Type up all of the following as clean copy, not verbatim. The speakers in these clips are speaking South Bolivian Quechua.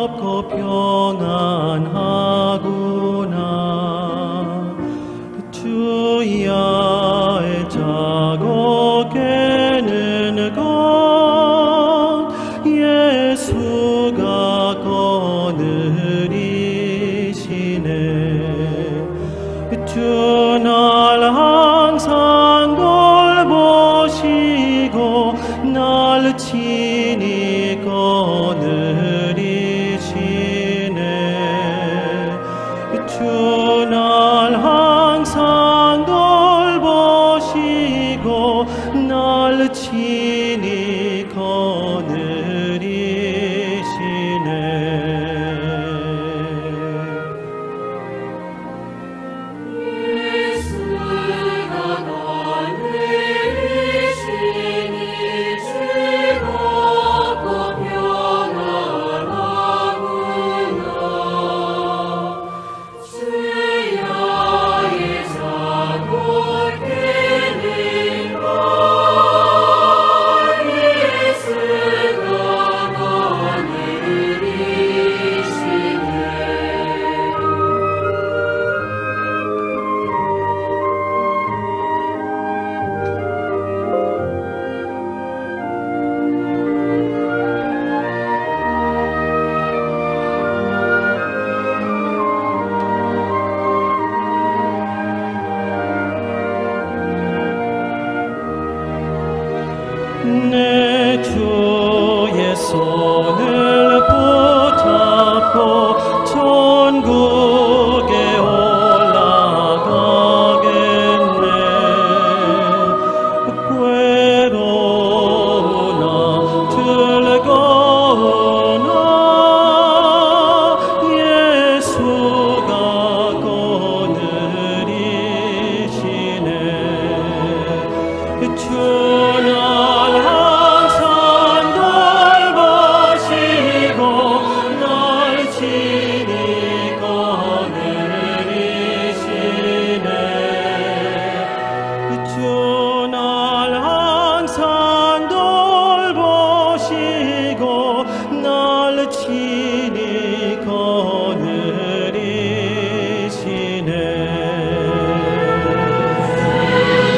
즐겁고 평안하구나. 주야의 자고 깨는 것 예수가 거느리시네. 주 날 항상 돌보시고 날 친히 거느리시네. 주 날 항상 돌보시고 날 친히 거느리시네. 예수가 거느리시니 즐겁고 평안하구나. 주야의 자고 깨는 것 예수가 거느리시네. 내 주의 손을 붙잡고 천국에 올라가겠네. 괴로우나 즐거우나 예수가 거느리시네. 주 날 항상 돌보시고 날 친히 거느리시네. 주 날 항상 돌보시고 날 친히 거느리시네.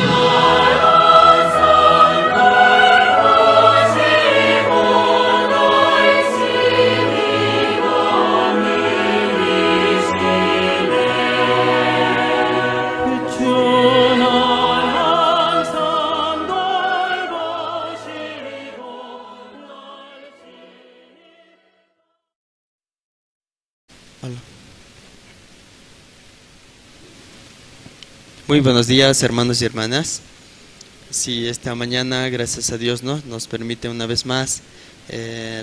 돌보시고 날 친히 거느리시네. 주 날 항상 돌보시고 날 친히. Hola. Muy buenos días, hermanos y hermanas. Sí, esta mañana, gracias a Dios, ¿no?, nos permite una vez más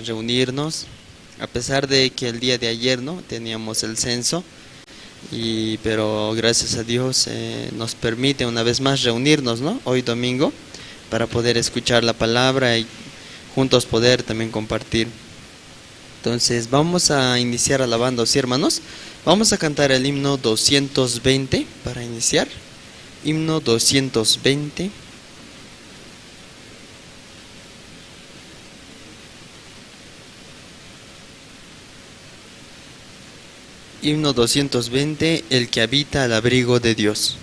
reunirnos, a pesar de que el día de ayer, ¿no?, teníamos el censo, pero gracias a Dios nos permite una vez más reunirnos, ¿no?, hoy domingo, para poder escuchar la palabra y juntos poder también compartir. Entonces vamos a iniciar alabando, ¿sí, hermanos? Vamos a cantar el himno 220 para iniciar. Himno 220. Himno 220, el que habita al abrigo de Dios.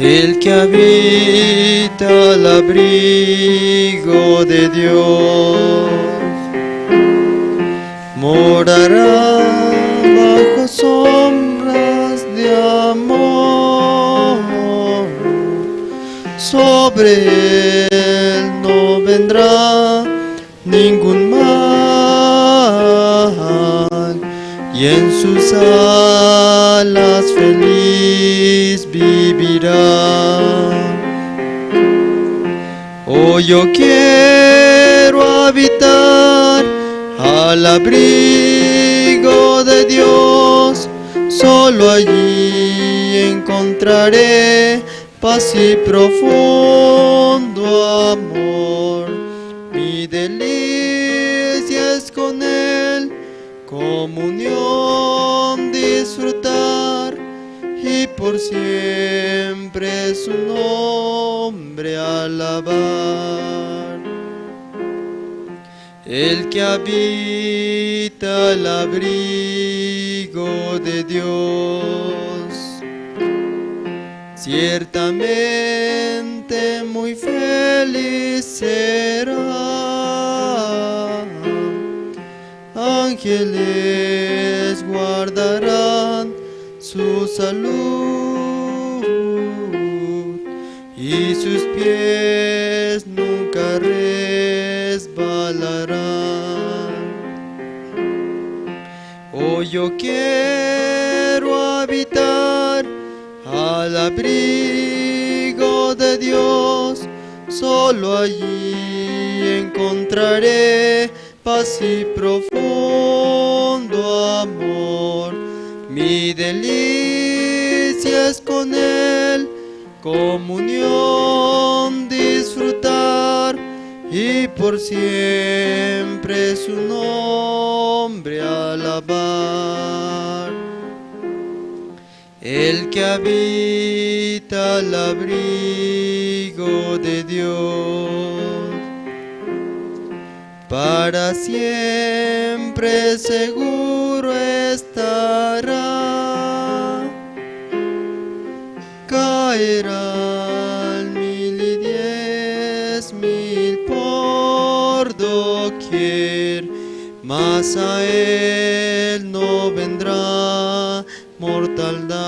El que habita al abrigo de Dios morará bajo sombras de amor. Sobre él no vendrá ningún mal, y en sus alas feliz vivirá. Oh, yo quiero habitar al abrigo de Dios, solo allí encontraré paz y profundo amor. Mi delicia es con Él comunión disfrutar y por siempre su nombre alabar. El que habita el abrigo de Dios, ciertamente muy feliz será. Ángeles guardarán su salud y sus pies nunca resbalarán. Hoy yo quiero habitar al abrigo de Dios, solo allí encontraré paz y profundo amor. Mi delicia es con Él comunión disfrutar y por siempre su nombre alabar. El que habita al abrigo de Dios, para siempre seguro estará. Caerán 1000 y 10,000 por doquier, mas a él no vendrá mortandad.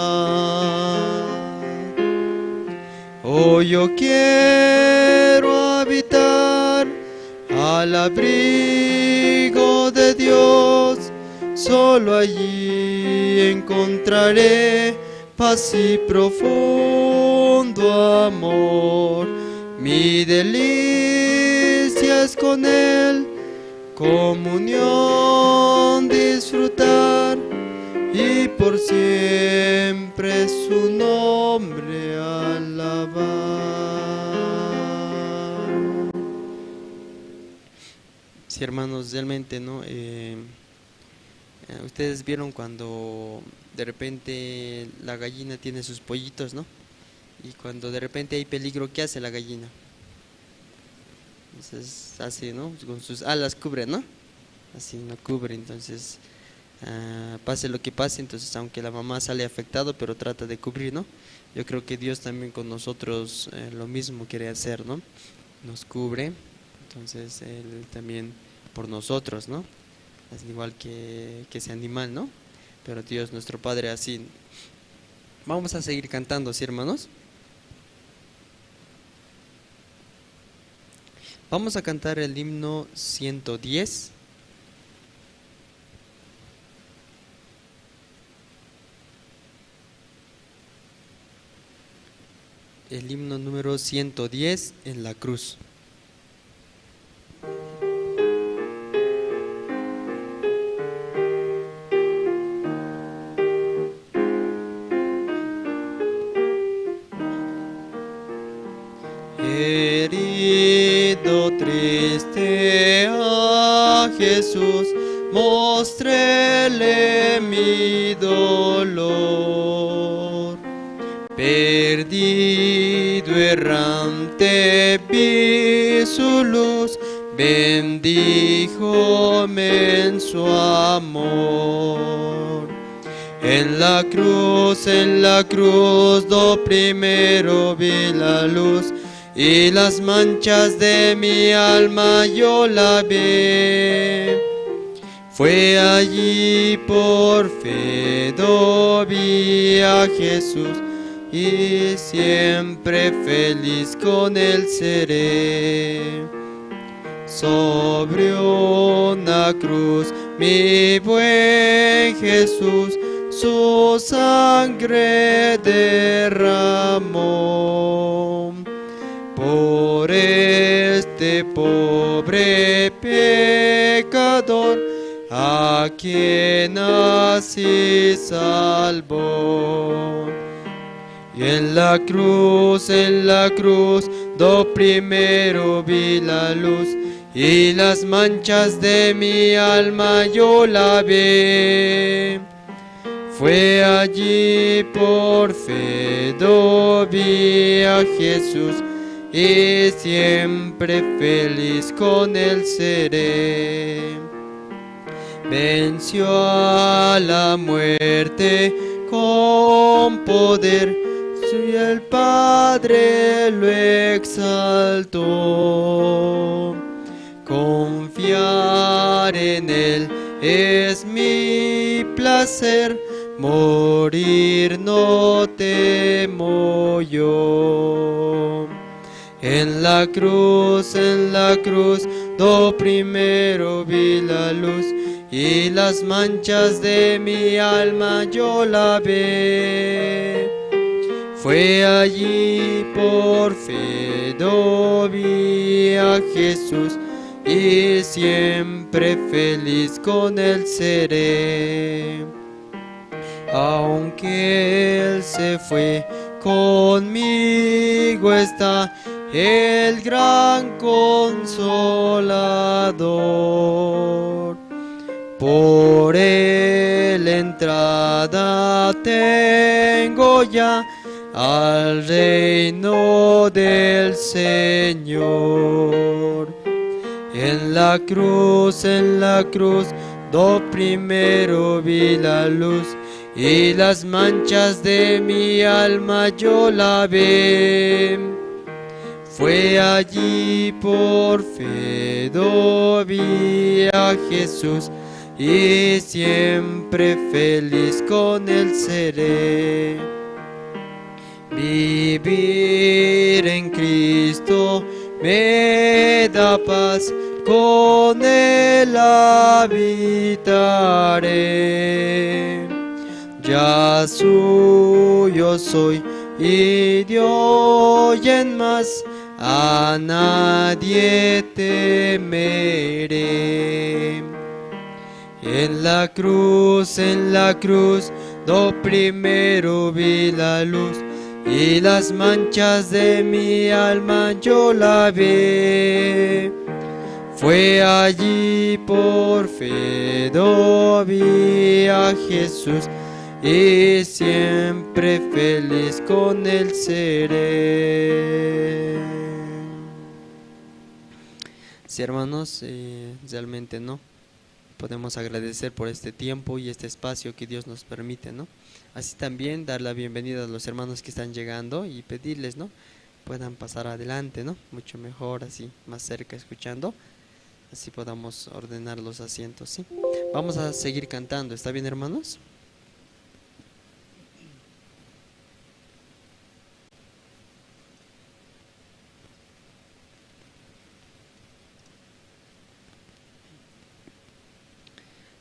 Hoy yo quiero habitar al abrigo de Dios, solo allí encontraré paz y profundo amor. Mi delicia es con Él comunión disfrutar y por siempre su nombre alabar. Sí, hermanos, realmente, ¿no? Ustedes vieron cuando de repente la gallina tiene sus pollitos, ¿no? Y cuando de repente hay peligro, ¿qué hace la gallina? Entonces hace, ¿no? Con sus alas cubre, ¿no? Así no cubre, entonces pase lo que pase, entonces aunque la mamá sale afectado, pero trata de cubrir, ¿no? Yo creo que Dios también con nosotros lo mismo quiere hacer, ¿no? Nos cubre, entonces Él también por nosotros, ¿no? Es igual que ese animal, ¿no? Pero Dios nuestro Padre así. Vamos a seguir cantando, ¿sí, hermanos? Vamos a cantar el himno 110. El himno número 110, en la cruz. Herido triste a Jesús, mostréle mi dolor. Perdido errante vi su luz, bendíjome en su amor. En la cruz, do primero vi la luz, y las manchas de mi alma yo lavé. Fue allí por fe do vi a Jesús, y siempre feliz con él seré. Sobre una cruz, mi buen Jesús, su sangre derramó. Por este pobre pecador, a quien así salvó. En la cruz, do primero vi la luz, y las manchas de mi alma yo lavé. Fue allí por fe, do vi a Jesús, y siempre feliz con él seré. Venció a la muerte con poder, y el Padre lo exaltó. Confiar en él es mi placer, morir no temo yo. En la cruz, do primero vi la luz, y las manchas de mi alma yo lavé. Fue allí por fe, do vi a Jesús, y siempre feliz con él seré. Aunque él se fue, conmigo está el gran consolador. Por él entrada tengo ya al reino del Señor. En la cruz, do primero vi la luz, y las manchas de mi alma yo lavé. Fue allí por fe, do vi a Jesús, y siempre feliz con él seré. Vivir en Cristo me da paz, con él habitaré. Ya suyo soy y de hoy en más a nadie temeré. En la cruz, do primero vi la luz, y las manchas de mi alma yo lavé. Fue allí por fe, do vi a Jesús, y siempre feliz con él seré. Sí, hermanos, realmente no podemos agradecer por este tiempo y este espacio que Dios nos permite, ¿no? Así también dar la bienvenida a los hermanos que están llegando y pedirles, ¿no?, puedan pasar adelante, ¿no? Mucho mejor así, más cerca escuchando, así podamos ordenar los asientos, ¿sí? Vamos a seguir cantando, ¿está bien, hermanos?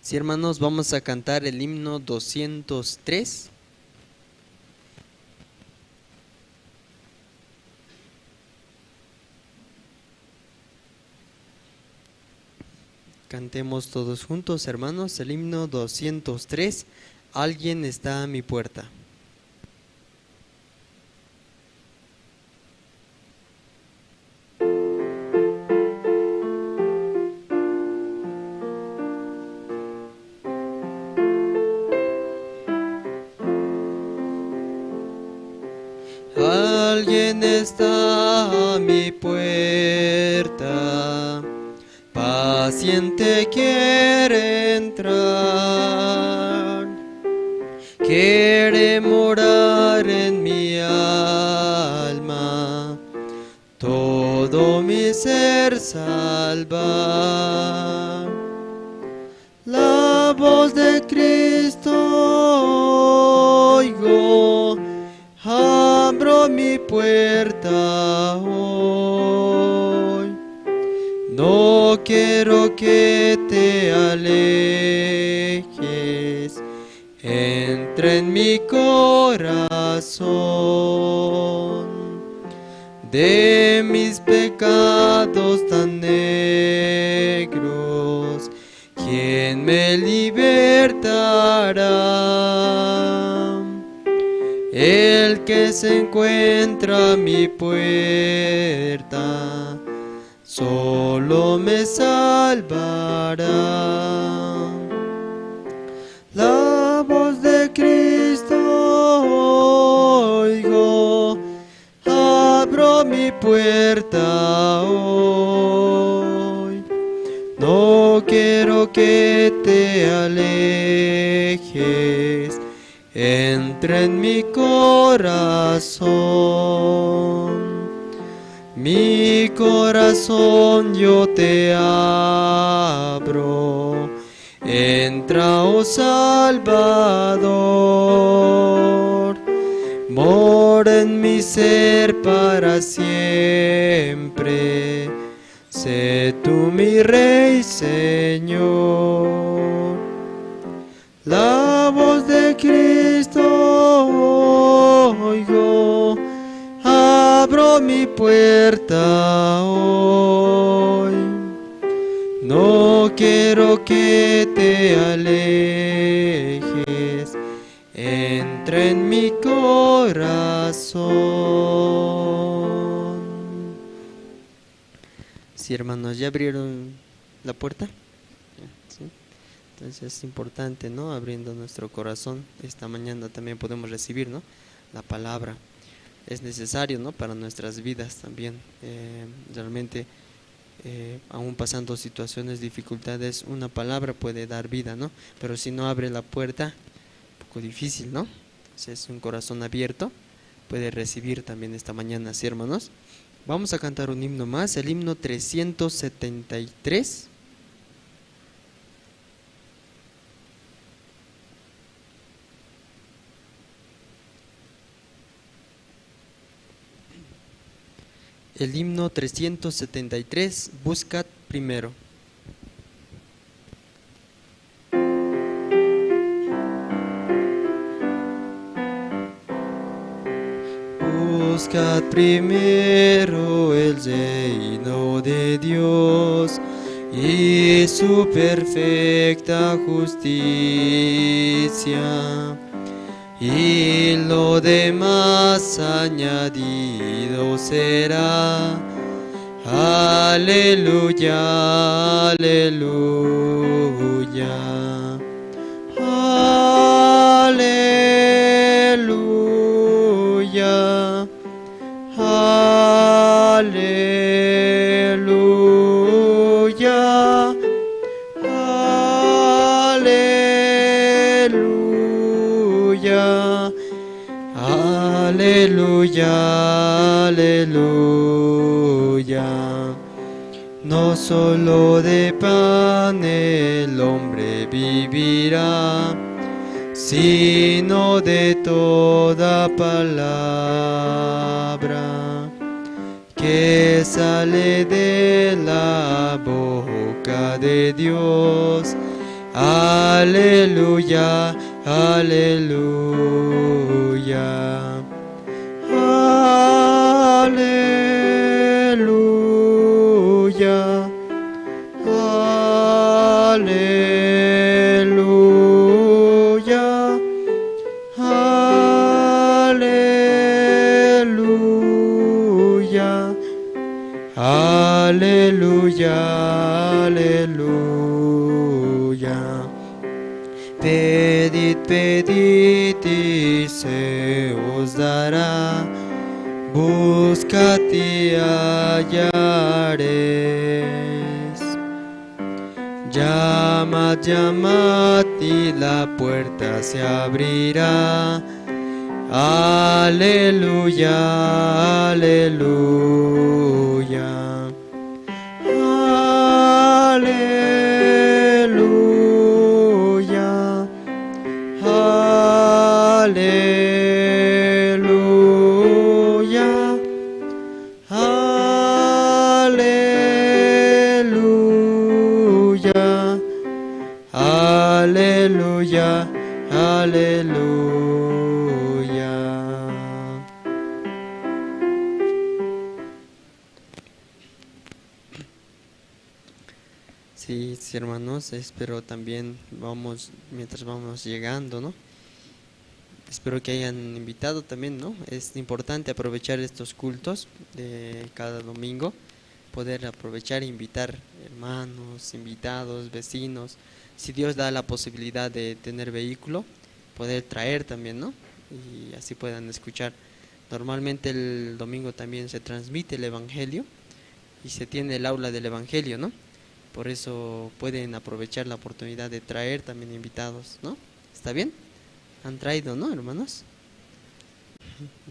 Sí, hermanos, vamos a cantar el himno 203. Cantemos todos juntos, hermanos, el himno 203, Alguien está a mi puerta. Alguien está a mi puerta, paciente quiere entrar, quiere morar en mi alma, todo mi ser salvar. La voz de Cristo oigo, abro mi puerta hoy. No quiero que te alejes, entra en mi corazón. De mis pecados tan negros, ¿quién me libertará? El que se encuentra a mi puerta, solo me salvará. La voz de Cristo oigo, abro mi puerta hoy. No quiero que te alejes, entra en mi corazón. Mi corazón yo te abro, entra, oh Salvador. Mora en mi ser para siempre, sé tú mi Rey, Señor. La voz de Cristo oigo, abro mi puerta hoy. No quiero que te alejes, entra en mi corazón. Sí, hermanos, ¿ya abrieron la puerta? ¿Sí? Entonces es importante, ¿no? Abriendo nuestro corazón, esta mañana también podemos recibir, ¿no?, la palabra. Es necesario, ¿no?, para nuestras vidas también. Realmente, aún pasando situaciones, dificultades, una palabra puede dar vida, ¿no? Pero si no abre la puerta, un poco difícil, ¿no? Si es un corazón abierto, puede recibir también esta mañana, ¿sí, hermanos? Vamos a cantar un himno más, el himno 373. El himno 373, Buscad primero. Buscad primero el reino de Dios y su perfecta justicia, y lo demás añadido será. Aleluya, aleluya. Aleluya, aleluya, aleluya, aleluya, aleluya. No solo de pan el hombre vivirá, sino de toda palabra que sale de la boca de Dios. Aleluya, aleluya. Aleluya, aleluya, aleluya, aleluya, aleluya. Pedid, pedid y se os dará. Buscad y hallaréis. Llamad, llamad y la puerta se abrirá. Aleluya, aleluya. Aleluya, aleluya, aleluya, aleluya, aleluya. Sí, sí, hermanos, espero también vamos, mientras vamos llegando, ¿no? Espero que hayan invitado también, ¿no? Es importante aprovechar estos cultos de cada domingo, poder aprovechar e invitar hermanos, invitados, vecinos. Si Dios da la posibilidad de tener vehículo, poder traer también, ¿no? Y así puedan escuchar. Normalmente el domingo también se transmite el Evangelio y se tiene el aula del Evangelio, ¿no? Por eso pueden aprovechar la oportunidad de traer también invitados, ¿no? ¿Está bien? Han traído, ¿no, hermanos?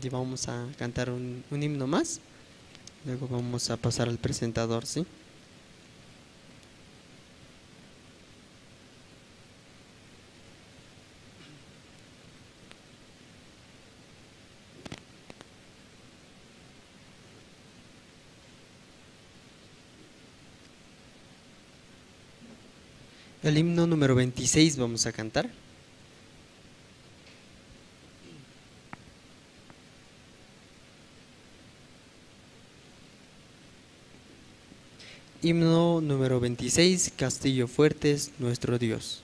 Y vamos a cantar un himno más. Luego vamos a pasar al presentador, ¿sí? El himno número 26 vamos a cantar. Himno número 26, Castillo Fuerte es nuestro Dios.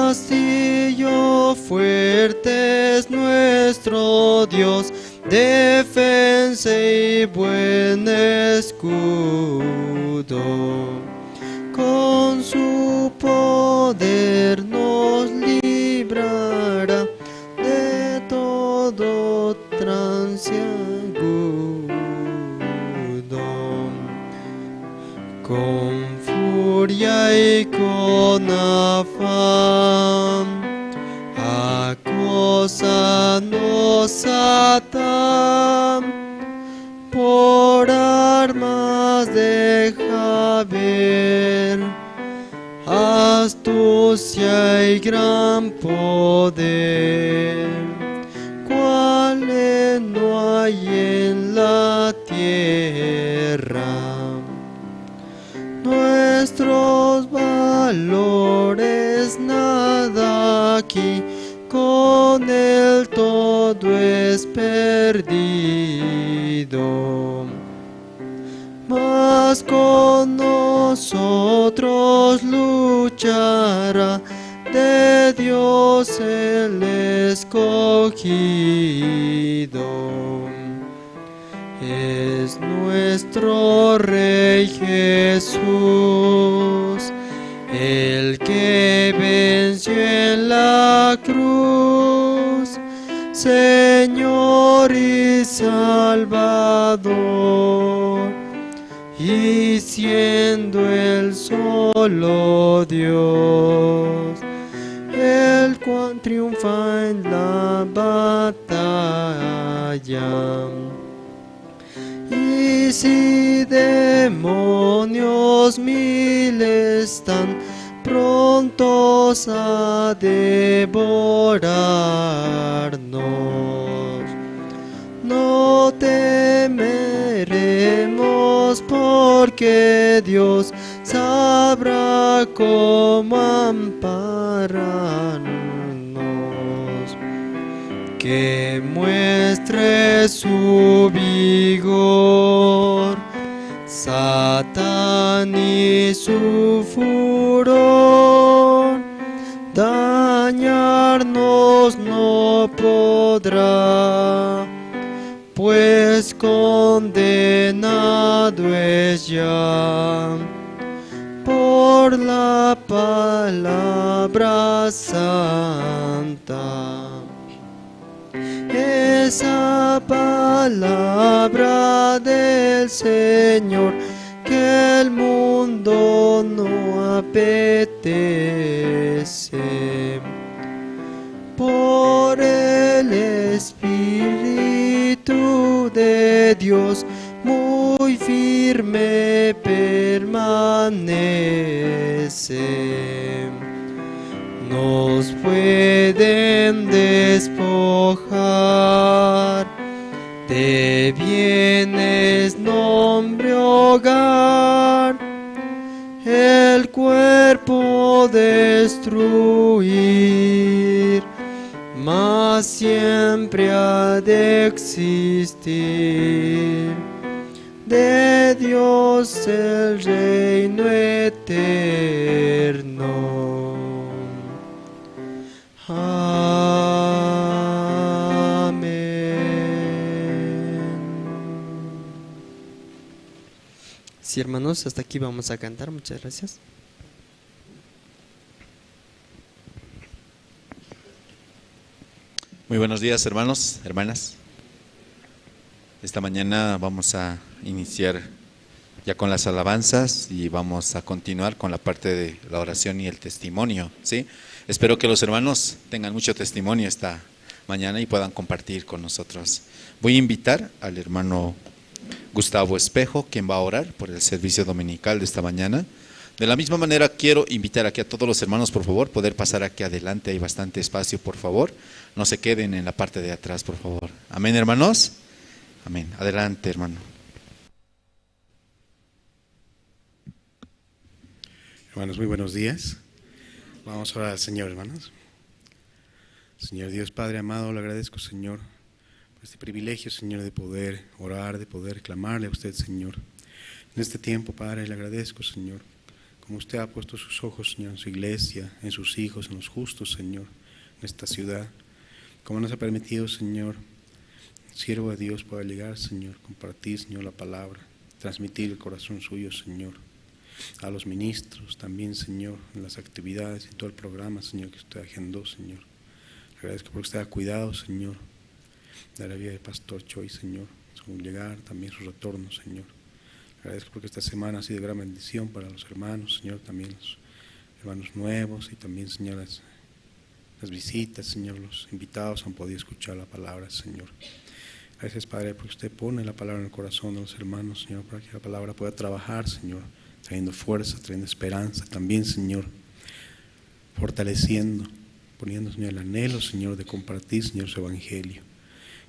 Castillo fuerte es nuestro Dios, defensa y buen escudo. Con su poder nos librará de todo trance agudo. Con furia y con afán acósanos Satán, por armas deja ver astucia y gran poder, cuales no hay en la tierra. Nuestros valores nada aquí, con él todo es perdido. Mas con nosotros luchará de Dios el escogido. Es nuestro Rey Jesús, el que venció en la cruz, Señor y Salvador, y siendo el solo Dios, el cual triunfa en la batalla. Y si demonios mil están prontos a devorarnos, no temeremos, porque Dios sabrá cómo ampararnos. Que muestre su vigor Satán y su furor, dañarnos no podrá, pues condenado es ya por la palabra santa. Esa palabra del Señor que el mundo no apetece. Por el Espíritu de Dios muy firme permanece. Nos pueden despojar De bienes nombre hogar, el cuerpo destruir, mas siempre ha de existir de Dios el reino eterno. Amén. Sí, hermanos, hasta aquí vamos a cantar. Muchas gracias. Muy buenos días, hermanos, hermanas. Esta mañana vamos a iniciar ya con las alabanzas y vamos a continuar con la parte de la oración y el testimonio, ¿sí? Espero que los hermanos tengan mucho testimonio esta mañana y puedan compartir con nosotros. Voy a invitar al hermano Gustavo Espejo, quien va a orar por el servicio dominical de esta mañana. De la misma manera, quiero invitar aquí a todos los hermanos, por favor, poder pasar aquí adelante. Hay bastante espacio, por favor. No se queden en la parte de atrás, por favor. Amén, hermanos. Amén. Adelante, hermano. Hermanos, muy buenos días. Vamos a orar al Señor, hermanos. Señor Dios Padre amado, le agradezco, Señor, por este privilegio, Señor, de poder orar, de poder clamarle a usted, Señor. En este tiempo, Padre, le agradezco, Señor, como usted ha puesto sus ojos, Señor, en su iglesia, en sus hijos, en los justos, Señor, en esta ciudad. Como nos ha permitido, Señor, siervo de Dios pueda llegar, Señor, compartir, Señor, la palabra, transmitir el corazón suyo, Señor, a los ministros también, Señor, en las actividades y todo el programa, Señor, que usted agendó, Señor. Le agradezco porque usted ha cuidado, Señor, de la vida del pastor Choi, Señor, su llegar, también su retorno, Señor. Le agradezco porque esta semana ha sido de gran bendición para los hermanos, Señor, también los hermanos nuevos y también, Señor, las visitas, Señor, los invitados han podido escuchar la palabra, Señor. Gracias, Padre, porque usted pone la palabra en el corazón de los hermanos, Señor, para que la palabra pueda trabajar, Señor, trayendo fuerza, trayendo esperanza también, Señor, fortaleciendo, poniendo, Señor, el anhelo, Señor, de compartir, Señor, su evangelio.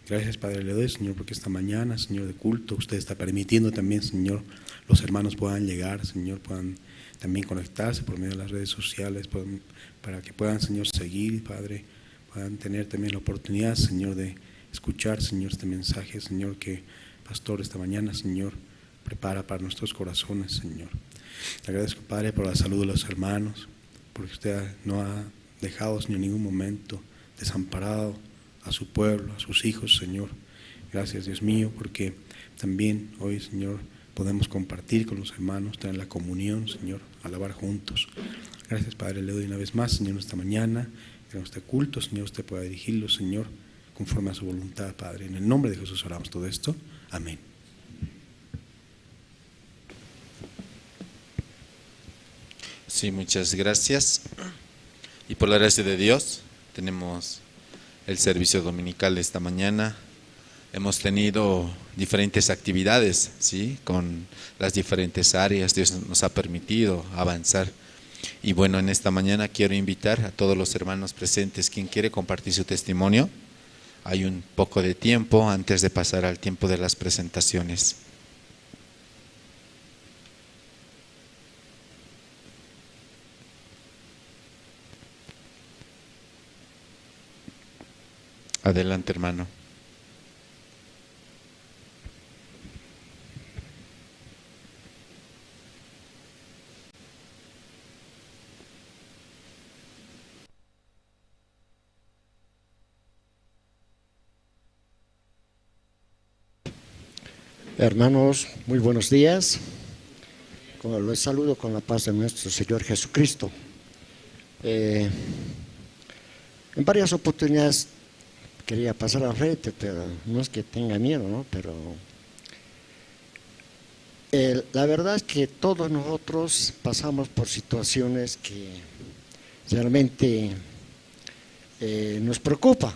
Gracias, Padre, le doy, Señor, porque esta mañana, Señor, de culto, usted está permitiendo también, Señor, los hermanos puedan llegar, Señor, puedan también conectarse por medio de las redes sociales, para que puedan, Señor, seguir, Padre, puedan tener también la oportunidad, Señor, de escuchar, Señor, este mensaje, Señor, que pastor esta mañana, Señor, prepara para nuestros corazones, Señor. Le agradezco, Padre, por la salud de los hermanos, porque usted no ha dejado, Señor, en ningún momento desamparado a su pueblo, a sus hijos, Señor. Gracias, Dios mío, porque también hoy, Señor, podemos compartir con los hermanos, tener la comunión, Señor, alabar juntos. Gracias, Padre, le doy una vez más, Señor, esta mañana, en este culto, Señor, usted pueda dirigirlo, Señor, conforme a su voluntad, Padre. En el nombre de Jesús oramos todo esto. Amén. Sí, muchas gracias. Y por la gracia de Dios, tenemos el servicio dominical esta mañana. Hemos tenido diferentes actividades, ¿sí? Con las diferentes áreas. Dios nos ha permitido avanzar. Y bueno, en esta mañana quiero invitar a todos los hermanos presentes, quien quiere compartir su testimonio. Hay un poco de tiempo antes de pasar al tiempo de las presentaciones. Adelante, hermano. Hermanos, muy buenos días. Los saludo con la paz de nuestro Señor Jesucristo. En varias oportunidades quería pasar al frente, pero no es que tenga miedo, ¿no? Pero la verdad es que todos nosotros pasamos por situaciones que realmente nos preocupa.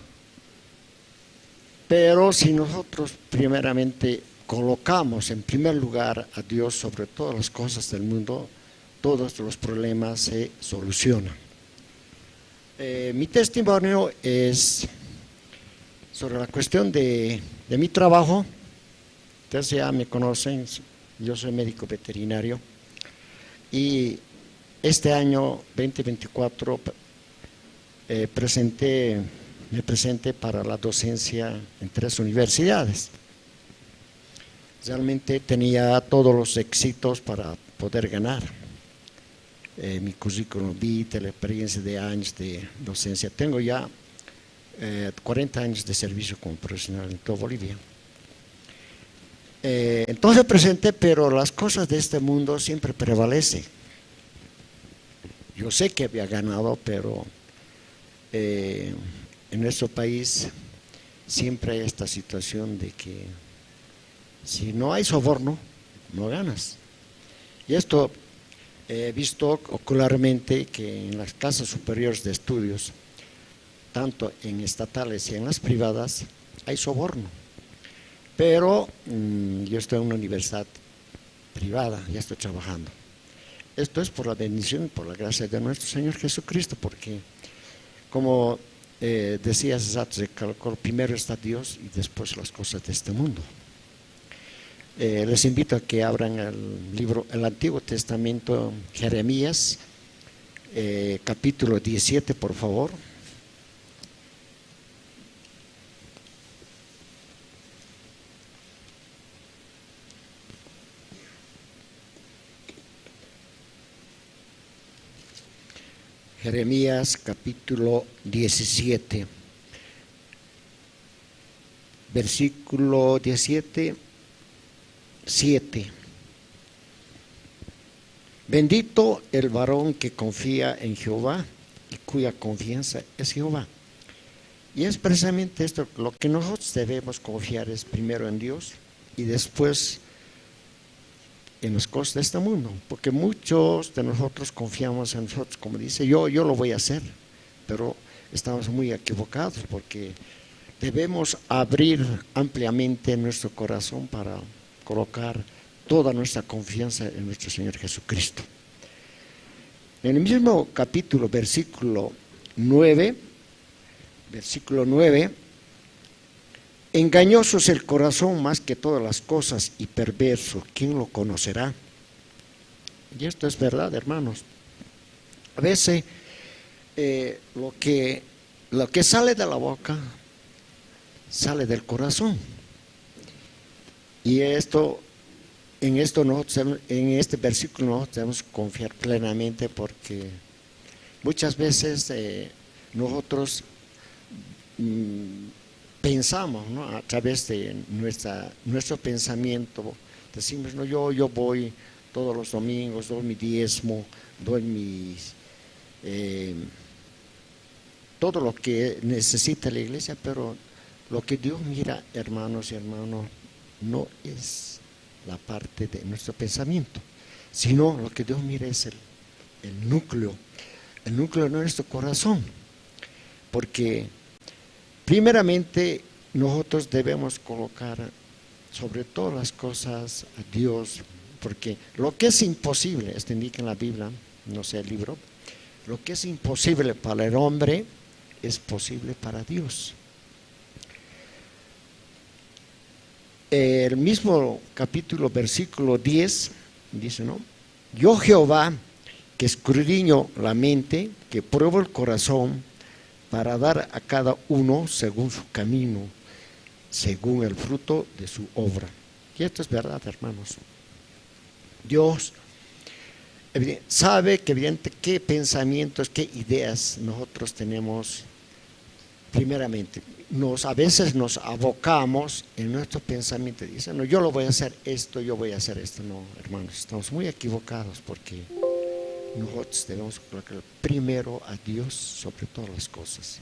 Pero si nosotros primeramente colocamos en primer lugar a Dios sobre todas las cosas del mundo, todos los problemas se solucionan. Mi testimonio es Sobre la cuestión de mi trabajo, ustedes ya me conocen, yo soy médico veterinario y este año 2024 me presenté para la docencia en 3 universidades. Realmente tenía todos los éxitos para poder ganar. Mi currículum vitae, la experiencia de años de docencia. Tengo ya 40 años de servicio como profesional en toda Bolivia. Entonces presenté, pero las cosas de este mundo siempre prevalecen. Yo sé que había ganado, pero en nuestro país siempre hay esta situación de que si no hay soborno, no ganas. Y esto he visto ocularmente que en las casas superiores de estudios, tanto en estatales y en las privadas, hay soborno. Pero yo estoy en una universidad privada, ya estoy trabajando. Esto es por la bendición y por la gracia de nuestro Señor Jesucristo, porque como decía César, primero está Dios y después las cosas de este mundo. Les invito a que abran el libro, el Antiguo Testamento, Jeremías, capítulo 17, por favor. Jeremías capítulo 17, versículo 17, 7. Bendito el varón que confía en Jehová y cuya confianza es Jehová. Y es precisamente esto lo que nosotros debemos confiar, es primero en Dios y después en las cosas de este mundo, porque muchos de nosotros confiamos en nosotros, como dice, yo lo voy a hacer, pero estamos muy equivocados, porque debemos abrir ampliamente nuestro corazón para colocar toda nuestra confianza en nuestro Señor Jesucristo. En el mismo capítulo, versículo 9, engañoso es el corazón más que todas las cosas y perverso, ¿quién lo conocerá? Y esto es verdad, hermanos. A veces lo que sale de la boca sale del corazón. Y esto, en este versículo nosotros debemos confiar plenamente, porque muchas veces nosotros pensamos, ¿no? A través de nuestro pensamiento, decimos, no, yo voy todos los domingos, doy mi diezmo, doy mis todo lo que necesita la iglesia, pero lo que Dios mira, hermanos y hermanos, no es la parte de nuestro pensamiento, sino lo que Dios mira es el núcleo de nuestro corazón, porque primeramente nosotros debemos colocar sobre todas las cosas a Dios, porque lo que es imposible, esto indica en la Biblia, no sé el libro, lo que es imposible para el hombre es posible para Dios. El mismo capítulo, versículo 10, dice, ¿no? Yo Jehová, que escudriño la mente, que pruebo el corazón, para dar a cada uno según su camino, según el fruto de su obra. Y esto es verdad, hermanos. Dios sabe que evidente qué pensamientos, qué ideas nosotros tenemos primeramente. A veces nos abocamos en nuestro pensamiento y dicen, no, yo lo voy a hacer esto, yo voy a hacer esto. No, hermanos, estamos muy equivocados, porque nosotros debemos colocar primero a Dios sobre todas las cosas.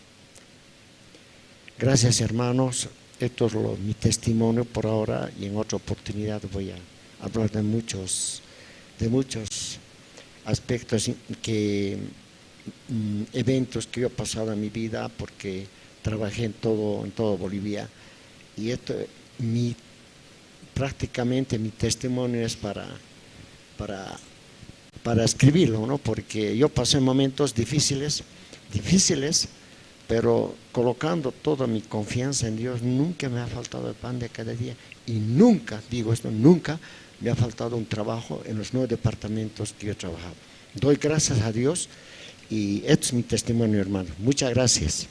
Gracias, hermanos. Esto es mi testimonio por ahora, y en otra oportunidad voy a hablar de muchos aspectos, eventos que yo he pasado en mi vida, porque trabajé en todo Bolivia, y esto, prácticamente mi testimonio es para escribirlo, ¿no? Porque yo pasé momentos difíciles, Pero colocando toda mi confianza en Dios, nunca me ha faltado el pan de cada día y nunca, digo esto, nunca me ha faltado un trabajo en los 9 departamentos que yo he trabajado. Doy gracias a Dios y este es mi testimonio, hermano. Muchas gracias.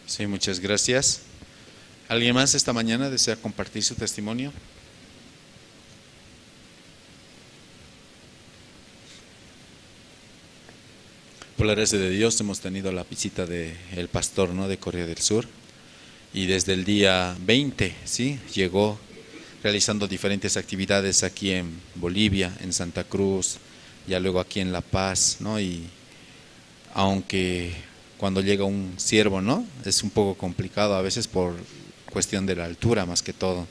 Sí, muchas gracias. ¿Alguien más esta mañana desea compartir su testimonio? Por la gracia de Dios hemos tenido la visita del pastor, ¿no?, de Corea del Sur, y desde el día 20, ¿sí?, llegó realizando diferentes actividades aquí en Bolivia, en Santa Cruz, ya luego aquí en La Paz, ¿no? Y aunque cuando llega un siervo, ¿no?, es un poco complicado a veces por cuestión de la altura más que todo,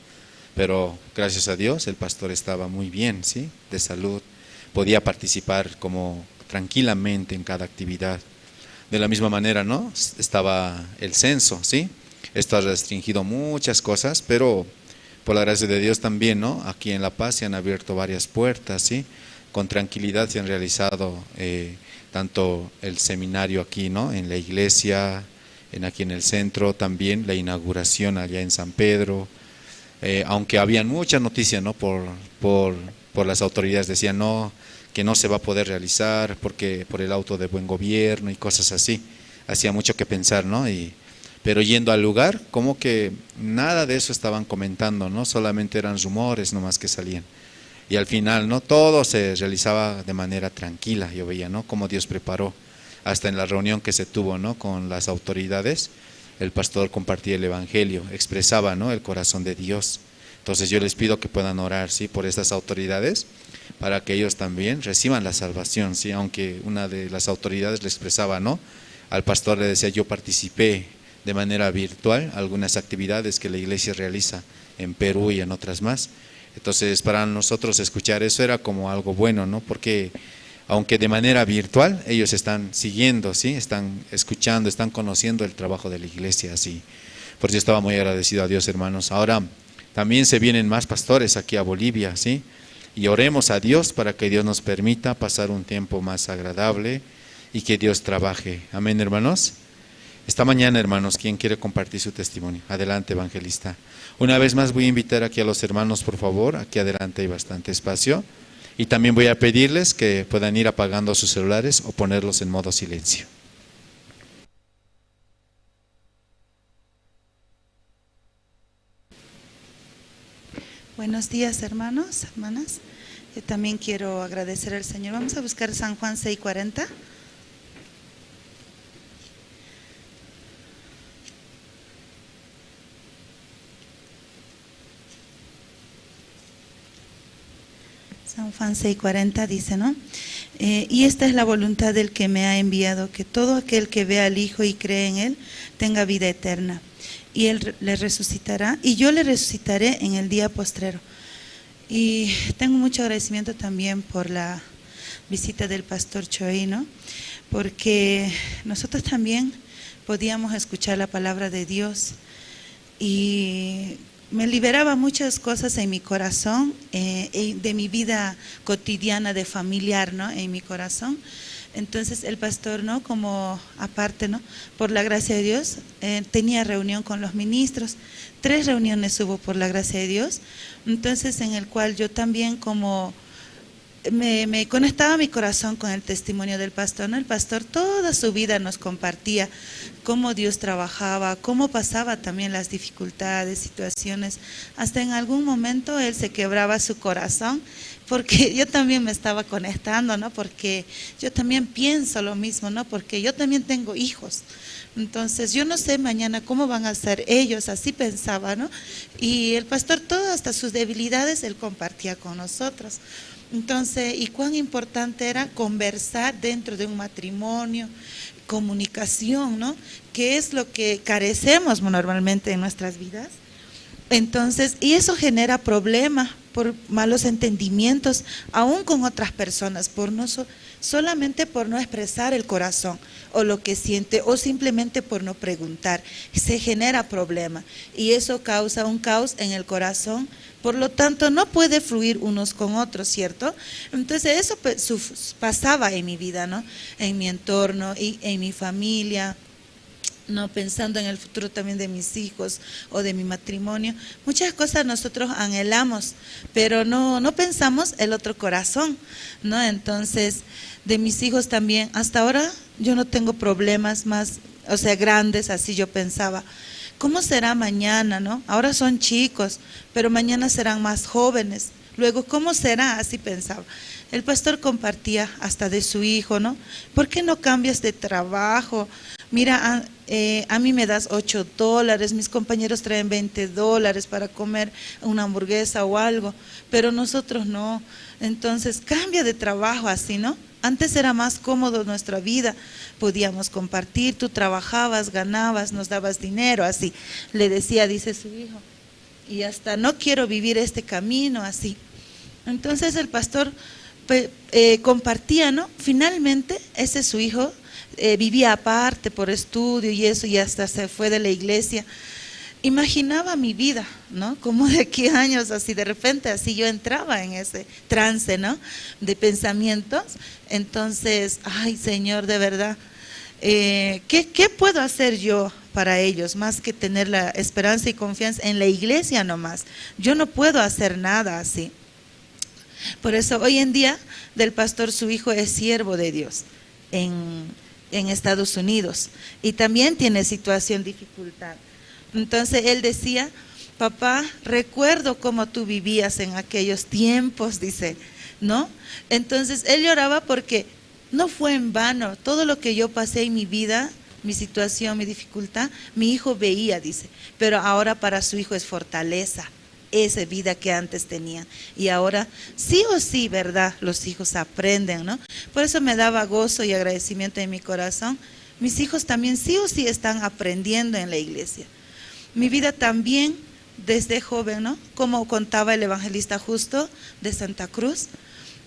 pero gracias a Dios el pastor estaba muy bien, ¿sí?, de salud, podía participar como tranquilamente en cada actividad. De la misma manera, ¿no?, estaba el censo, ¿sí? Esto ha restringido muchas cosas, pero por la gracia de Dios también, ¿no?, aquí en La Paz se han abierto varias puertas, ¿sí? Con tranquilidad se han realizado tanto el seminario aquí, ¿no?, en la iglesia, aquí en el centro, también la inauguración allá en San Pedro, aunque habían muchas noticias, ¿no?, por las autoridades decían, no, que no se va a poder realizar porque por el auto de buen gobierno y cosas así, hacía mucho que pensar, ¿no? Pero yendo al lugar, como que nada de eso estaban comentando, ¿no? Solamente eran rumores nomás que salían. Y al final, ¿no?, todo se realizaba de manera tranquila, yo veía, ¿no?, cómo Dios preparó. Hasta en la reunión que se tuvo, ¿no?, con las autoridades, el pastor compartía el evangelio, expresaba, ¿no?, el corazón de Dios. Entonces yo les pido que puedan orar, ¿sí?, por estas autoridades, para que ellos también reciban la salvación, ¿sí? Aunque una de las autoridades le expresaba, ¿no?, al pastor le decía, yo participé de manera virtual algunas actividades que la iglesia realiza en Perú y en otras más. Entonces para nosotros escuchar eso era como algo bueno, ¿no? Porque aunque de manera virtual, ellos están siguiendo, ¿sí? Están escuchando, están conociendo el trabajo de la iglesia, ¿sí? Por eso estaba muy agradecido a Dios, hermanos. Ahora también se vienen más pastores aquí a Bolivia, ¿sí? Y oremos a Dios para que Dios nos permita pasar un tiempo más agradable y que Dios trabaje. Amén, hermanos. Esta mañana, hermanos, ¿quién quiere compartir su testimonio? Adelante, evangelista. Una vez más voy a invitar aquí a los hermanos, por favor. Aquí adelante hay bastante espacio. Y también voy a pedirles que puedan ir apagando sus celulares o ponerlos en modo silencio. Buenos días, hermanos, hermanas. Yo también quiero agradecer al Señor. Vamos a buscar San Juan 6:40. San Juan 6:40 dice, ¿no? Y esta es la voluntad del que me ha enviado, que todo aquel que vea al Hijo y cree en Él tenga vida eterna. Y Él le resucitará, y yo le resucitaré en el día postrero. Y tengo mucho agradecimiento también por la visita del pastor Choi, ¿no? Porque nosotros también podíamos escuchar la palabra de Dios y me liberaba muchas cosas en mi corazón, de mi vida cotidiana de familiar, ¿no? En mi corazón. Entonces el pastor, ¿no? Como aparte, ¿no? Por la gracia de Dios, tenía reunión con los ministros. 3 reuniones hubo por la gracia de Dios. Entonces en el cual yo también como me conectaba mi corazón con el testimonio del pastor, ¿no? El pastor toda su vida nos compartía cómo Dios trabajaba, cómo pasaba también las dificultades, situaciones. Hasta en algún momento él se quebraba su corazón, porque yo también me estaba conectando, ¿no? Porque yo también pienso lo mismo, ¿no? Porque yo también tengo hijos. Entonces yo no sé mañana cómo van a ser ellos, así pensaba, ¿no? Y el pastor todo, hasta sus debilidades, él compartía con nosotros. Entonces, y cuán importante era conversar dentro de un matrimonio, comunicación, ¿no? Que es lo que carecemos normalmente en nuestras vidas. Entonces, y eso genera problemas. Por malos entendimientos, aún con otras personas, por no solamente por no expresar el corazón o lo que siente, o simplemente por no preguntar, se genera problema y eso causa un caos en el corazón. Por lo tanto, no puede fluir unos con otros, ¿cierto? Entonces eso pasaba en mi vida, ¿no? En mi entorno y en mi familia, no pensando en el futuro también de mis hijos o de mi matrimonio. Muchas cosas nosotros anhelamos, pero no pensamos el otro corazón, ¿no? Entonces, de mis hijos también, hasta ahora yo no tengo problemas más, o sea, grandes, así yo pensaba. ¿Cómo será mañana, no? Ahora son chicos, pero mañana serán más jóvenes. Luego, ¿cómo será? Así pensaba. El pastor compartía hasta de su hijo, ¿no? ¿Por qué no cambias de trabajo? Mira, a mí me das $8, mis compañeros traen $20 para comer una hamburguesa o algo, pero nosotros no. Entonces, cambia de trabajo así, ¿no? Antes era más cómodo nuestra vida, podíamos compartir, tú trabajabas, ganabas, nos dabas dinero, así. Le decía, dice su hijo, y hasta no quiero vivir este camino así. Entonces el pastor compartía, ¿no? Finalmente, ese su hijo vivía aparte por estudio y eso, y hasta se fue de la iglesia. Imaginaba mi vida, ¿no? Como de qué años, así de repente, así yo entraba en ese trance, ¿no? De pensamientos. Entonces, ay, Señor, de verdad, ¿qué puedo hacer yo para ellos? Más que tener la esperanza y confianza en la iglesia nomás. Yo no puedo hacer nada así. Por eso hoy en día del pastor su hijo es siervo de Dios en Estados Unidos y también tiene situación, dificultad. Entonces él decía, papá, recuerdo cómo tú vivías en aquellos tiempos, dice, ¿no? Entonces él lloraba porque no fue en vano todo lo que yo pasé en mi vida, mi situación, mi dificultad, mi hijo veía, dice, pero ahora para su hijo es fortaleza, esa vida que antes tenían. Y ahora sí o sí, ¿verdad? Los hijos aprenden, ¿no? Por eso me daba gozo y agradecimiento en mi corazón. Mis hijos también sí o sí están aprendiendo en la iglesia. Mi vida también desde joven, ¿no? Como contaba el evangelista Justo de Santa Cruz,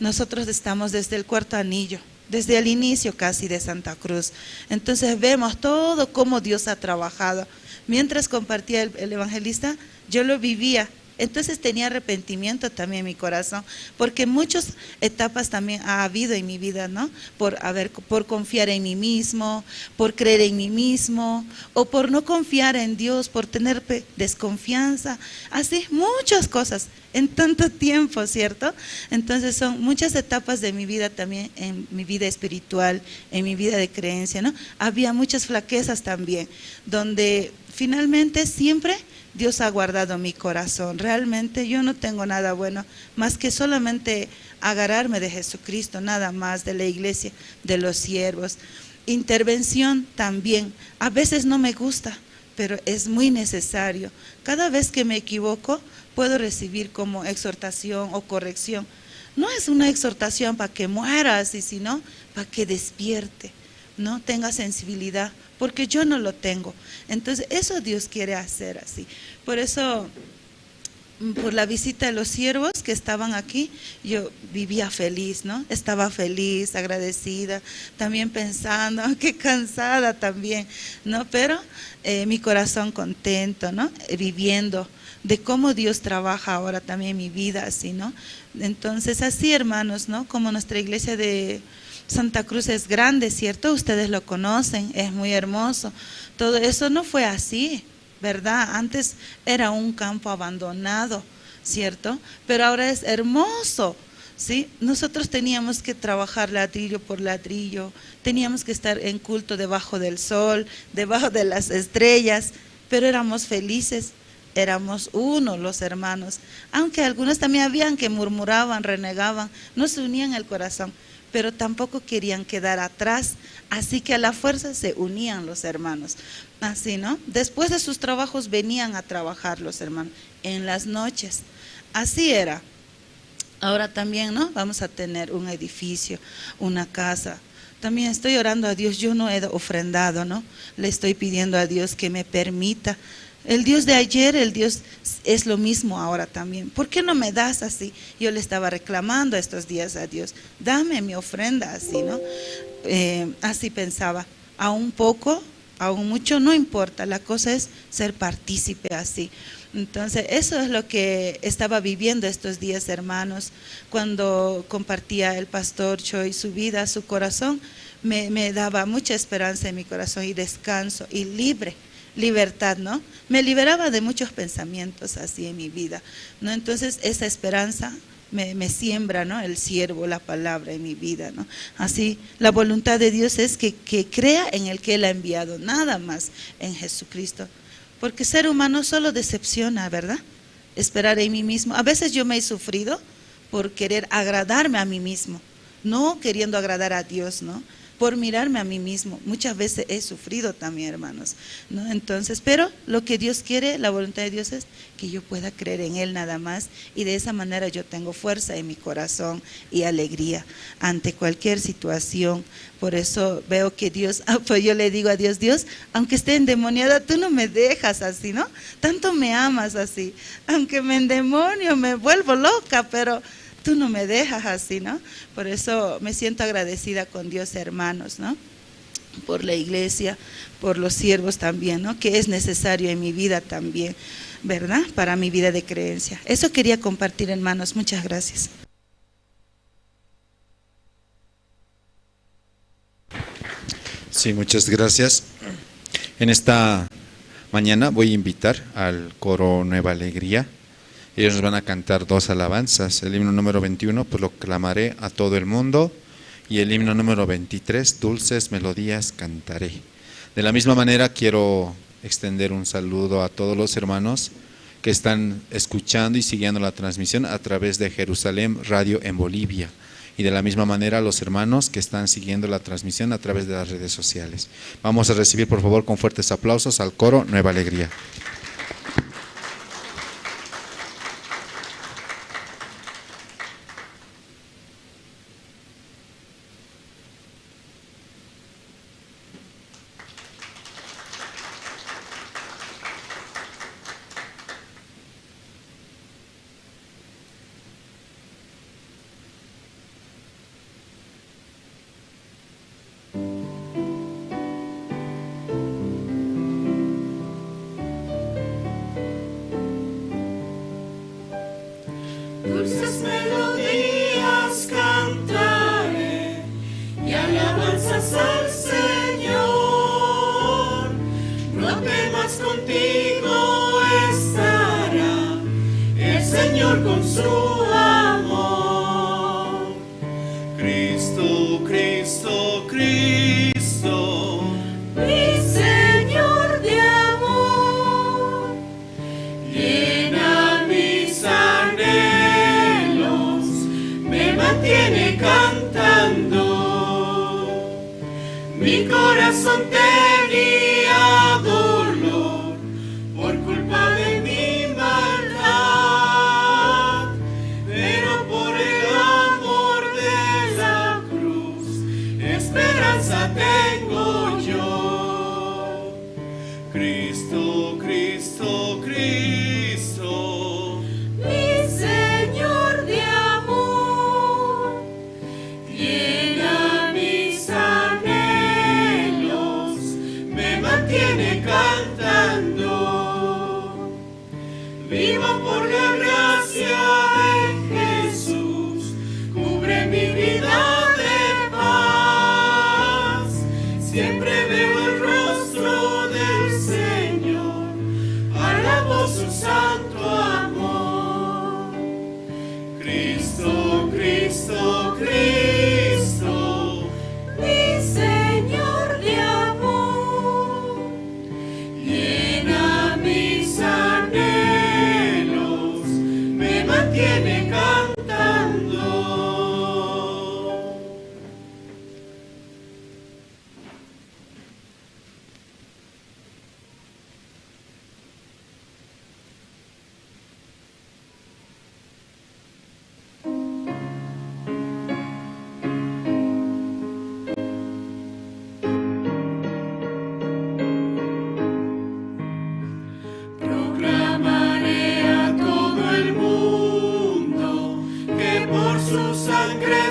nosotros estamos desde el cuarto anillo, desde el inicio casi de Santa Cruz. Entonces vemos todo cómo Dios ha trabajado. Mientras compartía el evangelista, yo lo vivía. Entonces tenía arrepentimiento también en mi corazón, porque muchas etapas también ha habido en mi vida, ¿no? Por confiar en mí mismo, por creer en mí mismo, o por no confiar en Dios, por tener desconfianza, así muchas cosas en tanto tiempo, ¿cierto? Entonces son muchas etapas de mi vida también, en mi vida espiritual, en mi vida de creencia, ¿no? Había muchas flaquezas también, donde finalmente siempre Dios ha guardado mi corazón. Realmente yo no tengo nada bueno, más que solamente agarrarme de Jesucristo, nada más, de la iglesia, de los siervos. Intervención también, a veces no me gusta, pero es muy necesario. Cada vez que me equivoco, puedo recibir como exhortación o corrección. No es una exhortación para que muera, sino para que despierte, ¿no? Tenga sensibilidad, porque yo no lo tengo. Entonces, eso Dios quiere hacer así. Por eso, por la visita de los siervos que estaban aquí, yo vivía feliz, ¿no? Estaba feliz, agradecida, también pensando, qué cansada también, ¿no? Pero mi corazón contento, ¿no? Viviendo de cómo Dios trabaja ahora también en mi vida, así, ¿no? Entonces, así, hermanos, ¿no? Como nuestra iglesia de Santa Cruz es grande, ¿cierto? Ustedes lo conocen, es muy hermoso. Todo eso no fue así, ¿verdad? Antes era un campo abandonado, ¿cierto? Pero ahora es hermoso, ¿sí? Nosotros teníamos que trabajar ladrillo por ladrillo, teníamos que estar en culto debajo del sol, debajo de las estrellas, pero éramos felices. Éramos uno los hermanos, aunque algunos también habían que murmuraban, renegaban, no se unían el corazón, pero tampoco querían quedar atrás, así que a la fuerza se unían los hermanos, así, ¿no? Después de sus trabajos venían a trabajar los hermanos, en las noches, así era. Ahora también, ¿no? Vamos a tener un edificio, una casa. También estoy orando a Dios, yo no he ofrendado, ¿no? Le estoy pidiendo a Dios que me permita El Dios de ayer, el Dios es lo mismo ahora también. ¿Por qué no me das así? Yo le estaba reclamando estos días a Dios, dame mi ofrenda así, ¿no? Así pensaba, aún poco, aún mucho, no importa, la cosa es ser partícipe así. Entonces, eso es lo que estaba viviendo estos días, hermanos, cuando compartía el pastor Choi su vida, su corazón, me daba mucha esperanza en mi corazón y descanso y libertad, ¿no? Me liberaba de muchos pensamientos así en mi vida, ¿no? Entonces, esa esperanza me siembra, ¿no? El siervo, la palabra en mi vida, ¿no? Así, la voluntad de Dios es que crea en el que Él ha enviado, nada más en Jesucristo. Porque ser humano solo decepciona, ¿verdad? Esperar en mí mismo. A veces yo me he sufrido por querer agradarme a mí mismo, no queriendo agradar a Dios, ¿no? Por mirarme a mí mismo. Muchas veces he sufrido también, hermanos, ¿no? Entonces, pero lo que Dios quiere, la voluntad de Dios es que yo pueda creer en Él nada más, y de esa manera yo tengo fuerza en mi corazón y alegría ante cualquier situación. Por eso veo que Dios, pues yo le digo a Dios, Dios, aunque esté endemoniada, tú no me dejas así, ¿no? Tanto me amas así, aunque me endemonio, me vuelvo loca, pero tú no me dejas así, ¿no? Por eso me siento agradecida con Dios, hermanos, ¿no? Por la iglesia, por los siervos también, ¿no? Que es necesario en mi vida también, ¿verdad? Para mi vida de creencia. Eso quería compartir, hermanos. Muchas gracias. Sí, muchas gracias. En esta mañana voy a invitar al coro Nueva Alegría. Ellos nos van a cantar dos alabanzas. El himno número 21, proclamaré a todo el mundo, y el himno número 23, dulces melodías cantaré. De la misma manera quiero extender un saludo a todos los hermanos que están escuchando y siguiendo la transmisión a través de Jerusalén Radio en Bolivia. Y de la misma manera a los hermanos que están siguiendo la transmisión a través de las redes sociales. Vamos a recibir por favor con fuertes aplausos al coro Nueva Alegría. Dulces melodías cantaré y alabanzas al Señor. No temas, contigo estará el Señor con su amor. Cristo, Cristo, Cristo, mi Señor de amor, llena mis anhelos, me mantiene cantando. Mi corazón tenía dolor por culpa de mi maldad, pero por el amor de la cruz esperanza tengo yo. Cristo, Cristo, Cristo, mi Señor de amor, llena mis anhelos, me mantiene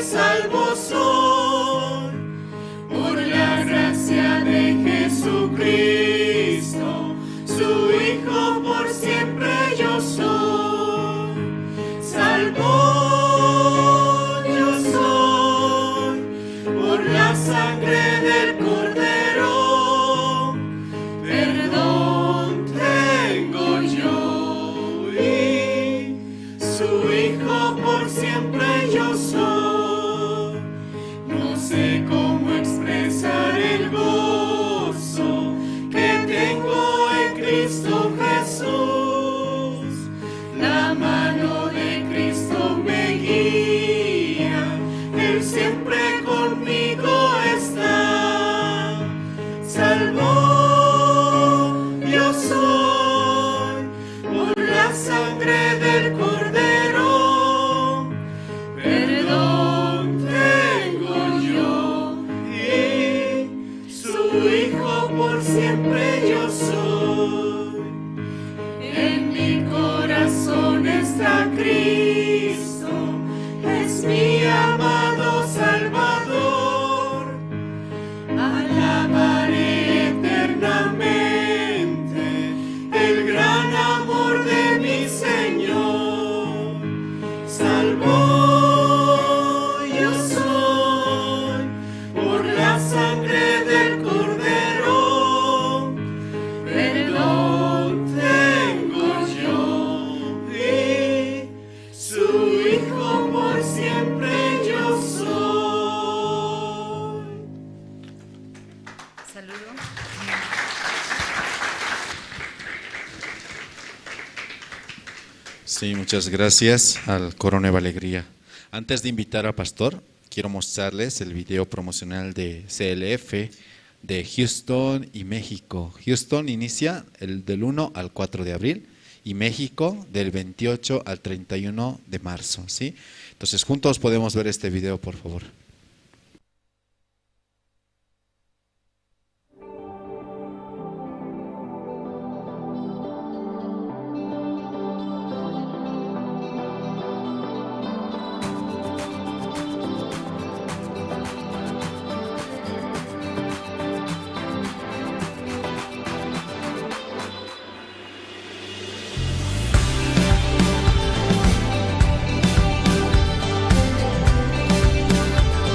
Salvo soy. Por la gracia de Jesucristo, su Hijo por siempre yo soy. Salvo yo soy por la sangre del Cordero. Perdón tengo yo y su Hijo por siempre yo soy. No sé cómo expresar el gozo que tengo en Cristo Jesús. La mano de Cristo me guía, Él siempre conmigo está. Salvo yo soy por la sangre del Cordero. Perdón tengo yo y su Hijo por siempre yo soy. En mi corazón está Cristo, es mi amado Salvador. Alabaré eternamente el gran amor de mi Señor. Salvo yo soy por la sangre del Cordero. Perdón tengo yo y su Hijo por siempre yo soy. Saludo. Sí, muchas gracias al Coro Nueva Alegría. Antes de invitar al pastor, quiero mostrarles el video promocional de CLF de Houston y México. Houston inicia el del 1 al 4 de abril y México del 28 al 31 de marzo, ¿sí? Entonces, juntos podemos ver este video, por favor. Salvo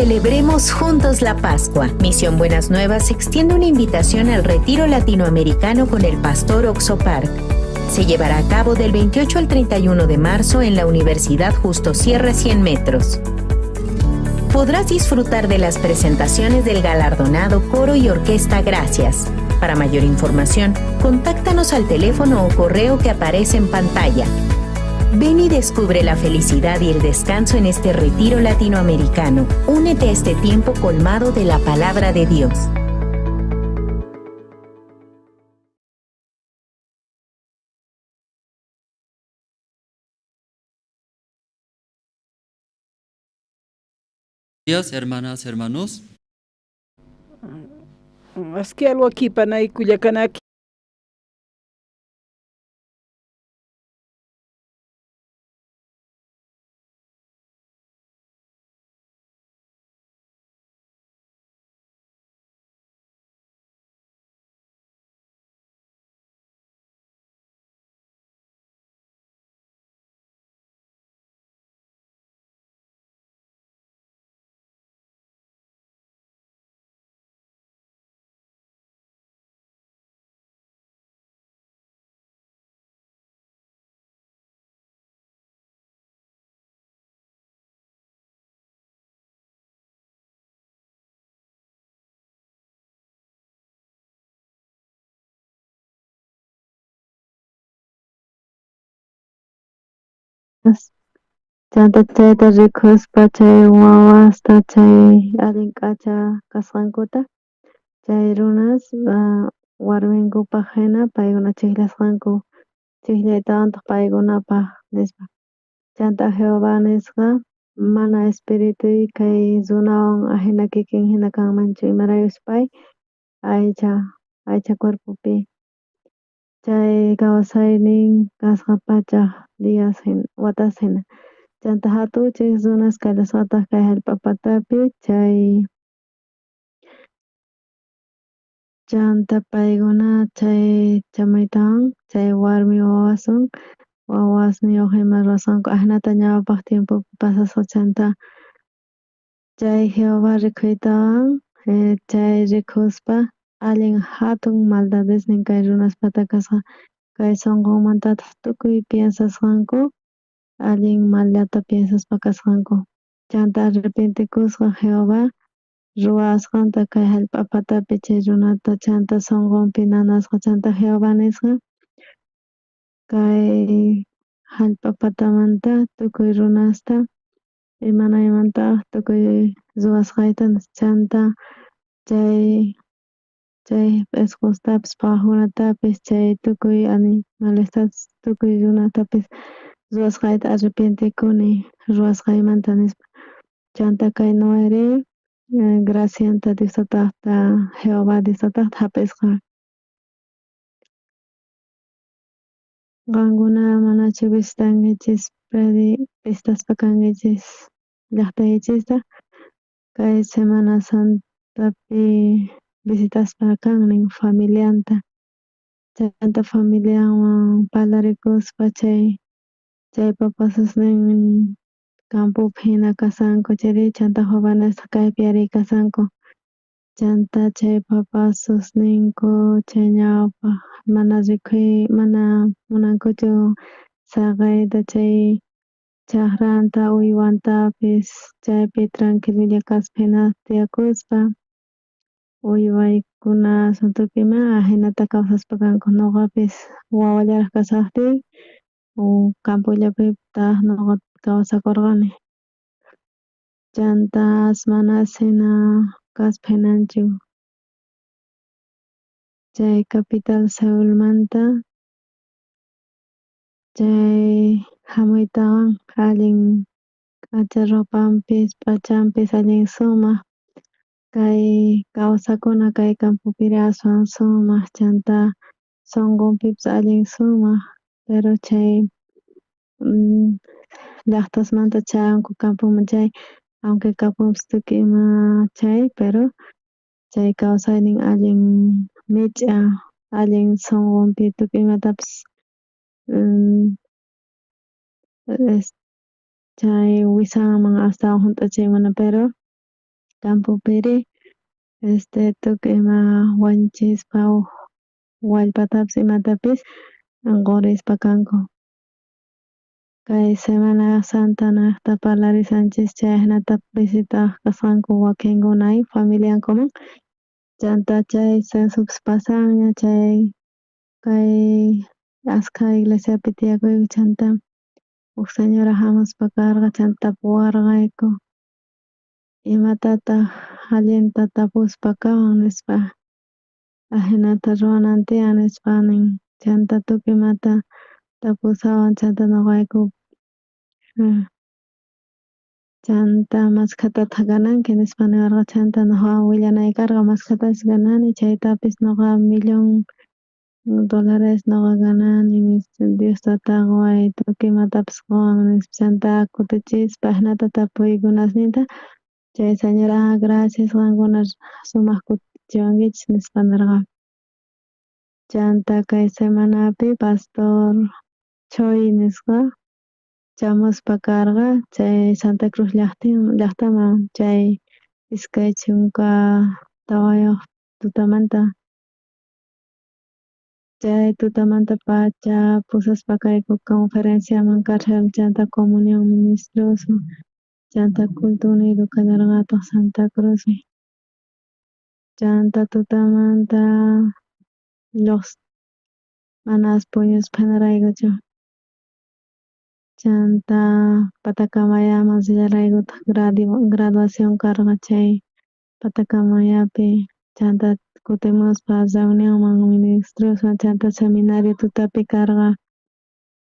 Celebremos juntos la Pascua. Misión Buenas Nuevas extiende una invitación al retiro latinoamericano con el pastor Oxo Park. Se llevará a cabo del 28 al 31 de marzo en la Universidad Justo Sierra 100 metros. Podrás disfrutar de las presentaciones del galardonado Coro y Orquesta Gracias. Para mayor información, contáctanos al teléfono o correo que aparece en pantalla. Ven y descubre la felicidad y el descanso en este retiro latinoamericano. Únete a este tiempo colmado de la palabra de Dios. Días, hermanas, hermanos. Askialwa kipanaykullakanaki. Chanta chayta rikuspa chay wawasta chay allin k'acha kasqankuta chay runas warminkupaj jina paykuna chijllasqanku chijllaytawantaj paykunapaj nispa. Chanta Jehová nisqa mana espirituy kay runawan ajina kikin jina kanmanchu imaraykuchus pay aycha cuerpopi chay kawsaynin kasqa pachaj días jina watas jina. Chanta jatuchej runas kallasqataj kay jallp'a patapi chay chanta paykuna chay chamuytawan chay warmi wawaswan wawasniyoj ima ruwasqanku ajinata ñawpaj tiempopi pasasqa chanta chay Jehová rikhuytawan chay rikhuspa allin jatun maldadesnin kay runaspata kasqa kay sonqonmantataj tukuy piensasqanku allin mallata piensaspa kasqanku. Chanta arrepentikusqa Jehová ruwasqanta kay jallp'a patapi chay runata chanta sonqonpi nanasqa chanta Jehová nisqa kay jallp'a patamanta tukuy runasta imanaymantaj tukuy ruwasqayta chanta chay p'esqostapis phawajkunatapis chay tukuy animalestapis tukuy runatapis ruwasqayta arrepientikuni ruwasqaymanta nispa. Chanta kay Noeri gracianta Dios tatajta Jehová Dios tatajta jap'isqa. Qankuna manachu visitankichis visitaspa kankichis llajtaykichista kay Semana Santapi visitaspa kan familianta chanta familianwan parlarikuspa chay papasusnin campopi jina kashanku chayri chanta jovenesta kaypi ari kashanku chanta chay papasusninku chay ñawpaj mana rikhuy mana munankuchu saqeyta chay chajranta uywantapis chaypi tranquilolla kaspa jina tiyakuspa uywaykunaswan tukuy ima ajinata kawsaspa kanku. Noqapis wawallaraj kashajtiy campollapitaj noqa kawsakorqani chanta manas jina kaspa jinanchu chay capital Seulmanta chay jamuytawan allin k'acha ropanpis p'achanpis allin sumaj kay kawsakuna kay campopiri aswan sumaj chanta sonqonpipis allin sumaj pero chay llajtasmanta chayanku campoman chay aunque kapunpis tukuy ima chay pero chay kawsaynin allin mich'a allin sonqonpi tukuy imatapis chay wisanman astawan junt'achiyman pero. Campopiri tukuy ima wañuchispa uj wallpatapis imatapis qorispa kanku. Kay Semana Santa nejta parlarishanchis chay jinata visitaj kasqanku wakinkuna familiankuman chanta chay censopis pasanña chay kay askha iglesiapi tiyakuyku chanta uj señora jamuspa karqa chanta tapuwarqayku imatataj allinta tapuspa kawan nispa ajinata ruwanan tiyan nispa nin chanta tukuy imata tapushawan chanta noqayku chanta mashkhatataj gananki nispa niwarqa chanta noqa willanay karqa mashkhatachus ganani chaytapis noqa millon dólares noqa ganani Dios tata qoway tukuy imatapis qowan nispa chanta kutichispa ajinata tapuykunasninta chay señora ah gracias qankuna sumaj kutichiwankichis nispa nerqa. Chanta kay semanapi pastor Choy nisqa chamuspa karqa chay Santa Cruz llajtaman chay 24 tutamanta chay tutamantapacha pusaspa kayku conferenciaman karqa chanta comunión ministrosman chanta culto unido kallarqataj Santa Cruzpi chanta tutamanta llojs manas puñuspa jinaraykuchu chanta Patacamayaman rillaraykutaj graduación karqa chay Patacamayapi chanta kutimuspa reunionman ministroswan chanta seminario tutapi karqa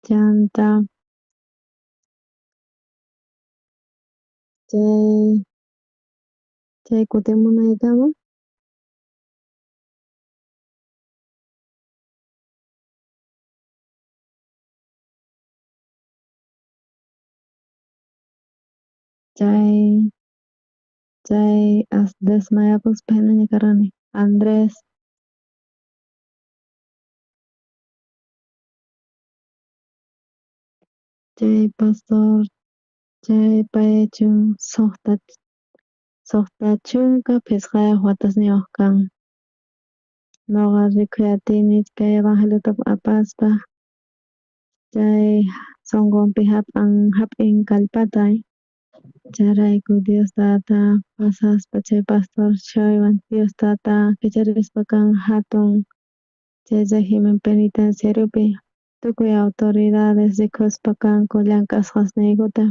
chanta chay kutimunaykama. Chay desmayapuspa jinaña karqani Andrés. Chay pastor chay paychu 65 watasniyoj kan. Noqa rikuy atini kay evangeliota apaspa chay sonqonpi jap'in kallpata chayrayku Dios tata pasaspa chay pastor Choywan Dios tata kicharispa kan jatun chay régimen penitenciariopi tukuy autoridades rikuspa kanku llank'asqasniykuta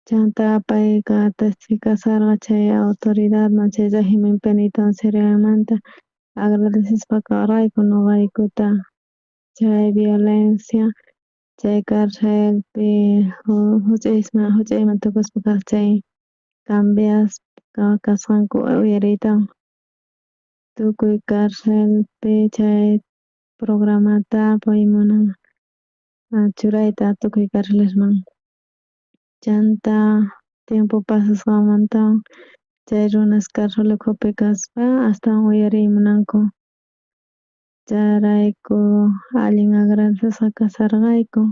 chanta payqa testificasharqa chay autoridadman chay régimen penitenciariomanta agradecespa karqayku noqaykuta chay violencia chay carcelpi juch'uyman tukuspa kaj chay cambiasqa kasqanku uyariytawan tukuy carcelpi chay programata pay munan churayta tukuy carcelesman chanta tiempo pasasqanmantawan chay runas carcel ukhupi kaspa astawan uyariy munanku chayrayku allin agradecesqa kasharqayku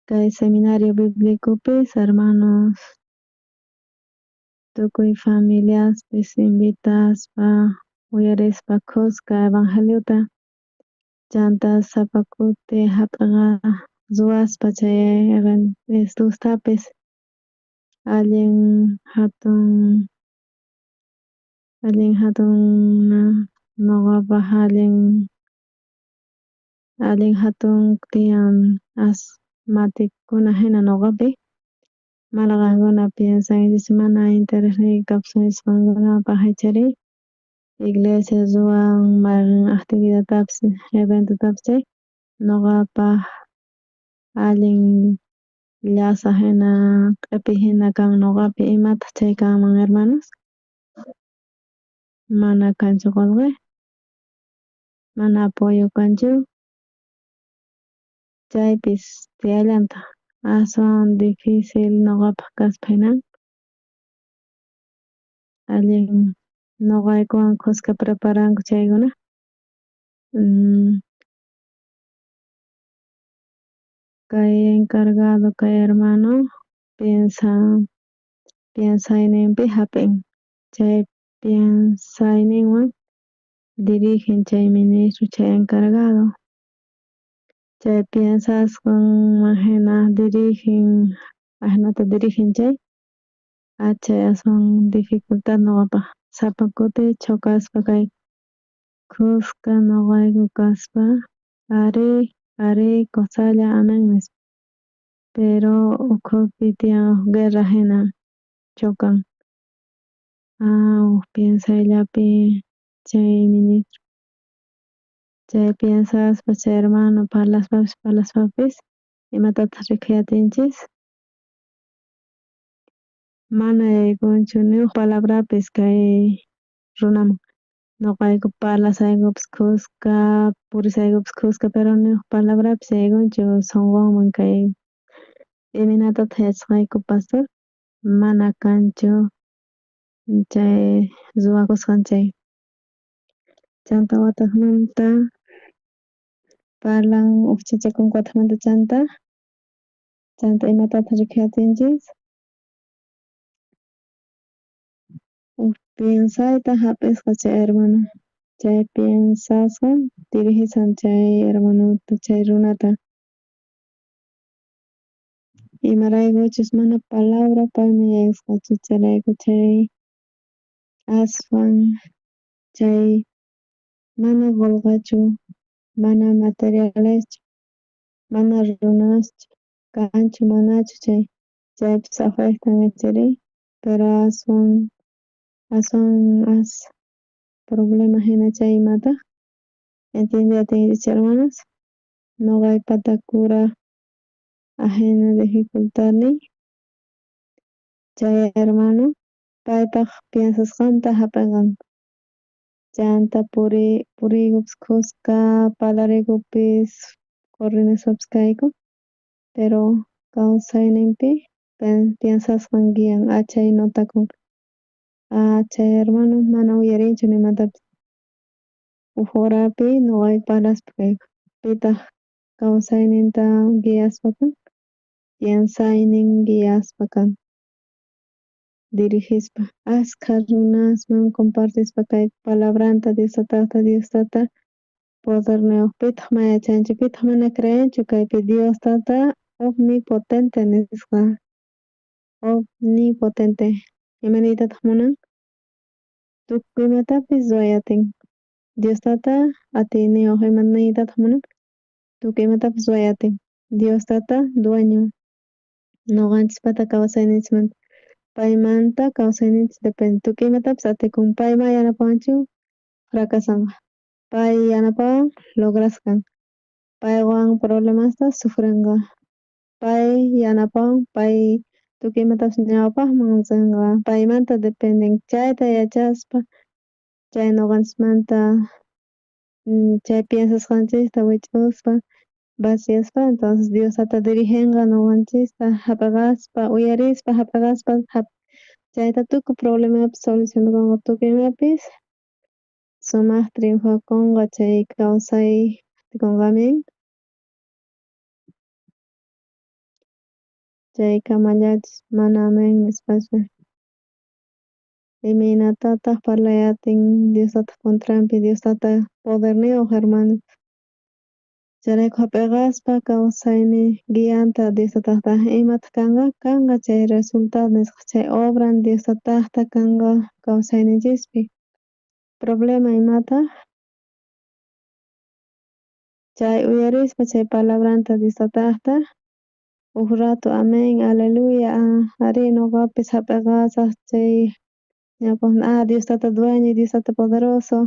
kay seminario biblicopis hermanos tukuy familiaspis invitaspa uyarispa khuska evangeliota chanta sapa kuti jap'eqa ruwaspa chay eventostapis allin jatun noqapaj allin jatun tiyan as matikuna jina noqapi mana qankuna piensankichis mana interesniy kapusunchis qankunapaj ichari iglesia ruwan mayqen actividadtapis eventotapis chay noqapaj allin llasa jina q'epi jina kan noqapi imataj chay kanman hermanos mana kanchu qolqe mana apoyo kanchu chaypis tiyallantaj aswan difícil noqapaj kaspa jinan allin noqaykuwan khuska preparanku chaykuna kay encargado kay hermano piensan. Piensayninpi jap'in, chay piensayninwan dirigen chay ministro chay encargado, chay piensasqanman jina dirigen ajinata dirigen chay chay aswan dificultad noqapaj sapa kuti chocaspa kayku khuska noqayku kaspa arí arí kusalla amen nispa pero ukhupi tiyan uj guerra jina chocan uj piensayllapi chay ministro chay piensaspa chay hermano parlaspapis parlaspapis imatataj rikuy atinchis mana yaykunchu ni uj palabrapis kay runaman noqayku parlashaykupis khuska purishaykupis khuska pero ni uj palabrapis yaykunchu sonqonman kay imaynatataj yachasqayku pastor mana kanchu chay ruwakusqan chay chanta watejmanta parlan ujchachakunku watejmanta chanta chanta imatataj rikuy atinchis uj piensayta jap'isqa chay hermano chay piensasqan dirigishan chay hermanota chay runata imaraykuchus mana palabra payman yaykusqachu chayrayku chay aswan chay mana qolqechu mana materialeschu mana runaschu kanchu manachu chay chaypis afectan ichari pero aswan aswan as problema jina chay imataj entiendey atinkichis hermanos noqaypata kuraj ajina dificultadniy chay hermano paypaj piensasqanta jap'eqan chanta puriykupis khuska parlariykupis coordinaspapis kayku pero kawsayninpi piensasqan guian chay notakun chay hermano mana uyarinchu nimatapis uj horapi noqayku parlaspa kayku pitaj kawsayninta guiaspa kan piensaynin guiaspa kan dirigispa ashkha runasman compartispa kayku palabranta Dios Tatata Dios Tata poderniyoj pitaj mana yachanchu pitaj mana creenchu kaypi Dios Tata omnipotente nisqa omnipotente ima niytataj munan tukuy imatapis ruway atin Dios Tata atiyniyoj ima niytataj munan tukuy imatapis ruway atin Dios Tata dueño noqanchispata kawsayninchikmanta paymanta kawsayninchis depende tukuy imatapis atikun pay mana yanapawanchu fracasanqa pay yanapawan lograsqa paywan problemasta sufrenqa pay yanapawan pay tukuy imatapis ñawpajman rinqa paymanta dependen chayta yachaspa chay noqanchismanta chay piensasqanchista wich'uspa vaciaspa entonces Dios tata dirigenqa noqanchista jap'eqaspa uyarispa jap'eqaspa chayta tukuy problemapis solucionakonqa tukuy imapis sumaj triunfakonqa chay kawsay atikonqa amen chay kamallachus mana amen nispaspa imaynatataj parlay atin Dios Tataj contranpi Dios Tata poderniyoj hermano chayrayku jap'eqaspa kawsayni guianta Dios Tatajta imataj kanqa kanqa chay resultado nisqa chay obran Dios Tatajta kanqa kawsayninchispi problema imataj chay uyarispa chay palabranta Dios Tatajta uj rato amen aleluya arí noqapis jap'eqasaj chay ñawpajman Dios Tata dueño Dios Tata poderoso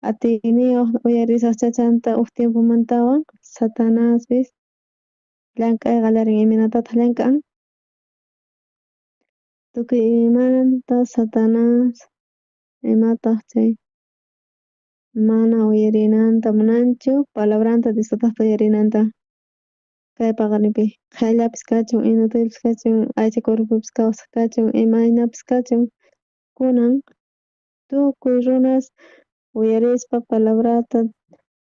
atiyniyoj uyarisaj chanta uj tiempomantawan Satanaspis llank'ay qallarin imaynatataj llank'an tukuy imamanta Satanás imataj chay mana uyarinanta munanchu palabranta Dios Tatajta uyarinanta kay paqarinpi qhellapis kachun inutilpis kachun aycha cuerpopis kawsaj kachun imaynapis kachun kunan tukuy runas uyarispa palabrata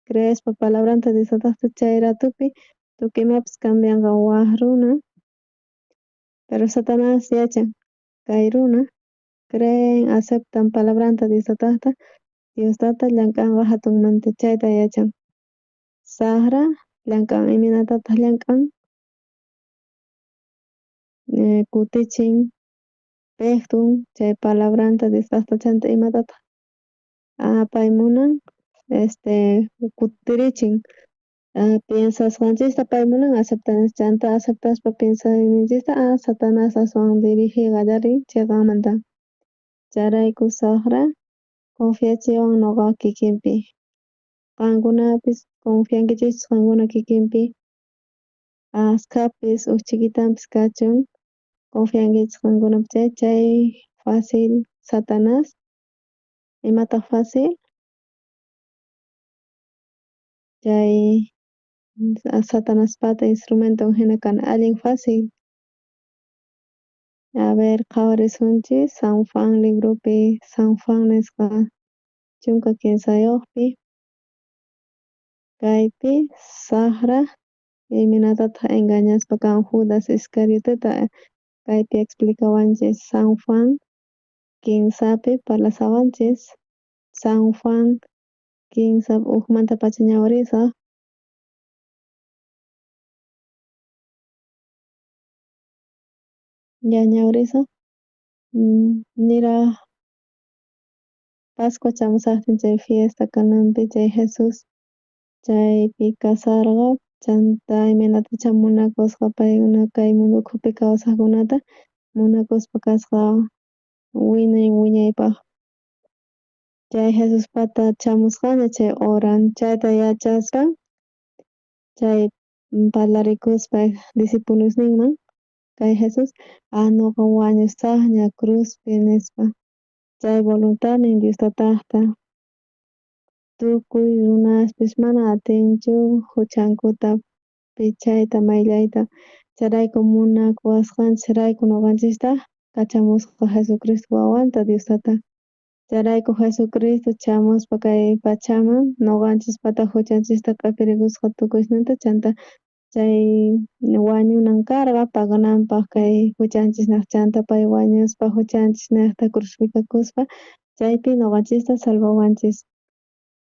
creespa palabranta Dios Tatajta chay ratupi tukuy imapis cambianqa waj runa pero Satanás yachan. Kay runa creen, aceptan palabranta Dios Tatajta, Dios Tata llank'anqa jatunmanta chayta yachan. Sajra llank'an, imaynatataj llank'an? Kutichin pejtun chay palabranta Dios Tata chanta imatataj pay munan kutirichin piensasqanchista pay munan aceptananchista chanta aceptaspa piensayninchista Satanás aswan dirigiy qallarin cheqanmanta. Chayrayku sajra confiachiwan noqa kikinpi. Qankunapis confiankichis qankuna kikinpi askhapis uj chiquitanpis kachun confiankichis qankunapi chay chay fácil Satanás. Imataj fácil? Chay Satanaspata instrumento hina kana allin fácil. A ver, qhawarisunchis San Juan libropi, San Juan nisqa 13pi kaypi sajra imaynatataq engañaspa kan Judas Iscarioteta kaypi explicawanchis San Juan 15pi parlasawanchis San Juan 15 ujmantapacha ñawirisaq. Ya ñawirisaq niraj Pascua chamusajtin chay fiesta kananpi chay Jesús chaypi kasarqa chanta imaynatacha munakusqa paykuna kay mundo ukhupi kawsajkunata munakuspa kasqa wiñay wiñaypaj. Chay Jesuspata chamusqaña chay hora chayta yachaspa chay parlarikuspa discipulosninman kay Jesús noqa wañusajña cruzpi nispa chay voluntadnin Dios Tatajta tukuy runaspis mana atinchu juchankuta pichayta mayllayta chayrayku munakuwasqanchisrayku noqanchista kachamusqa Jesucristo wawanta Dios Tata. Chayrayku Jesucristo chamuspa kay pachaman noqanchispata juchanchista q'epirikusqa tukuysninta chanta chay wañunan karqa pagananpaj kay juchanchisnejta chanta pay wañuspa juchanchisnejta crucificakuspa chaypi noqanchista salvawanchis.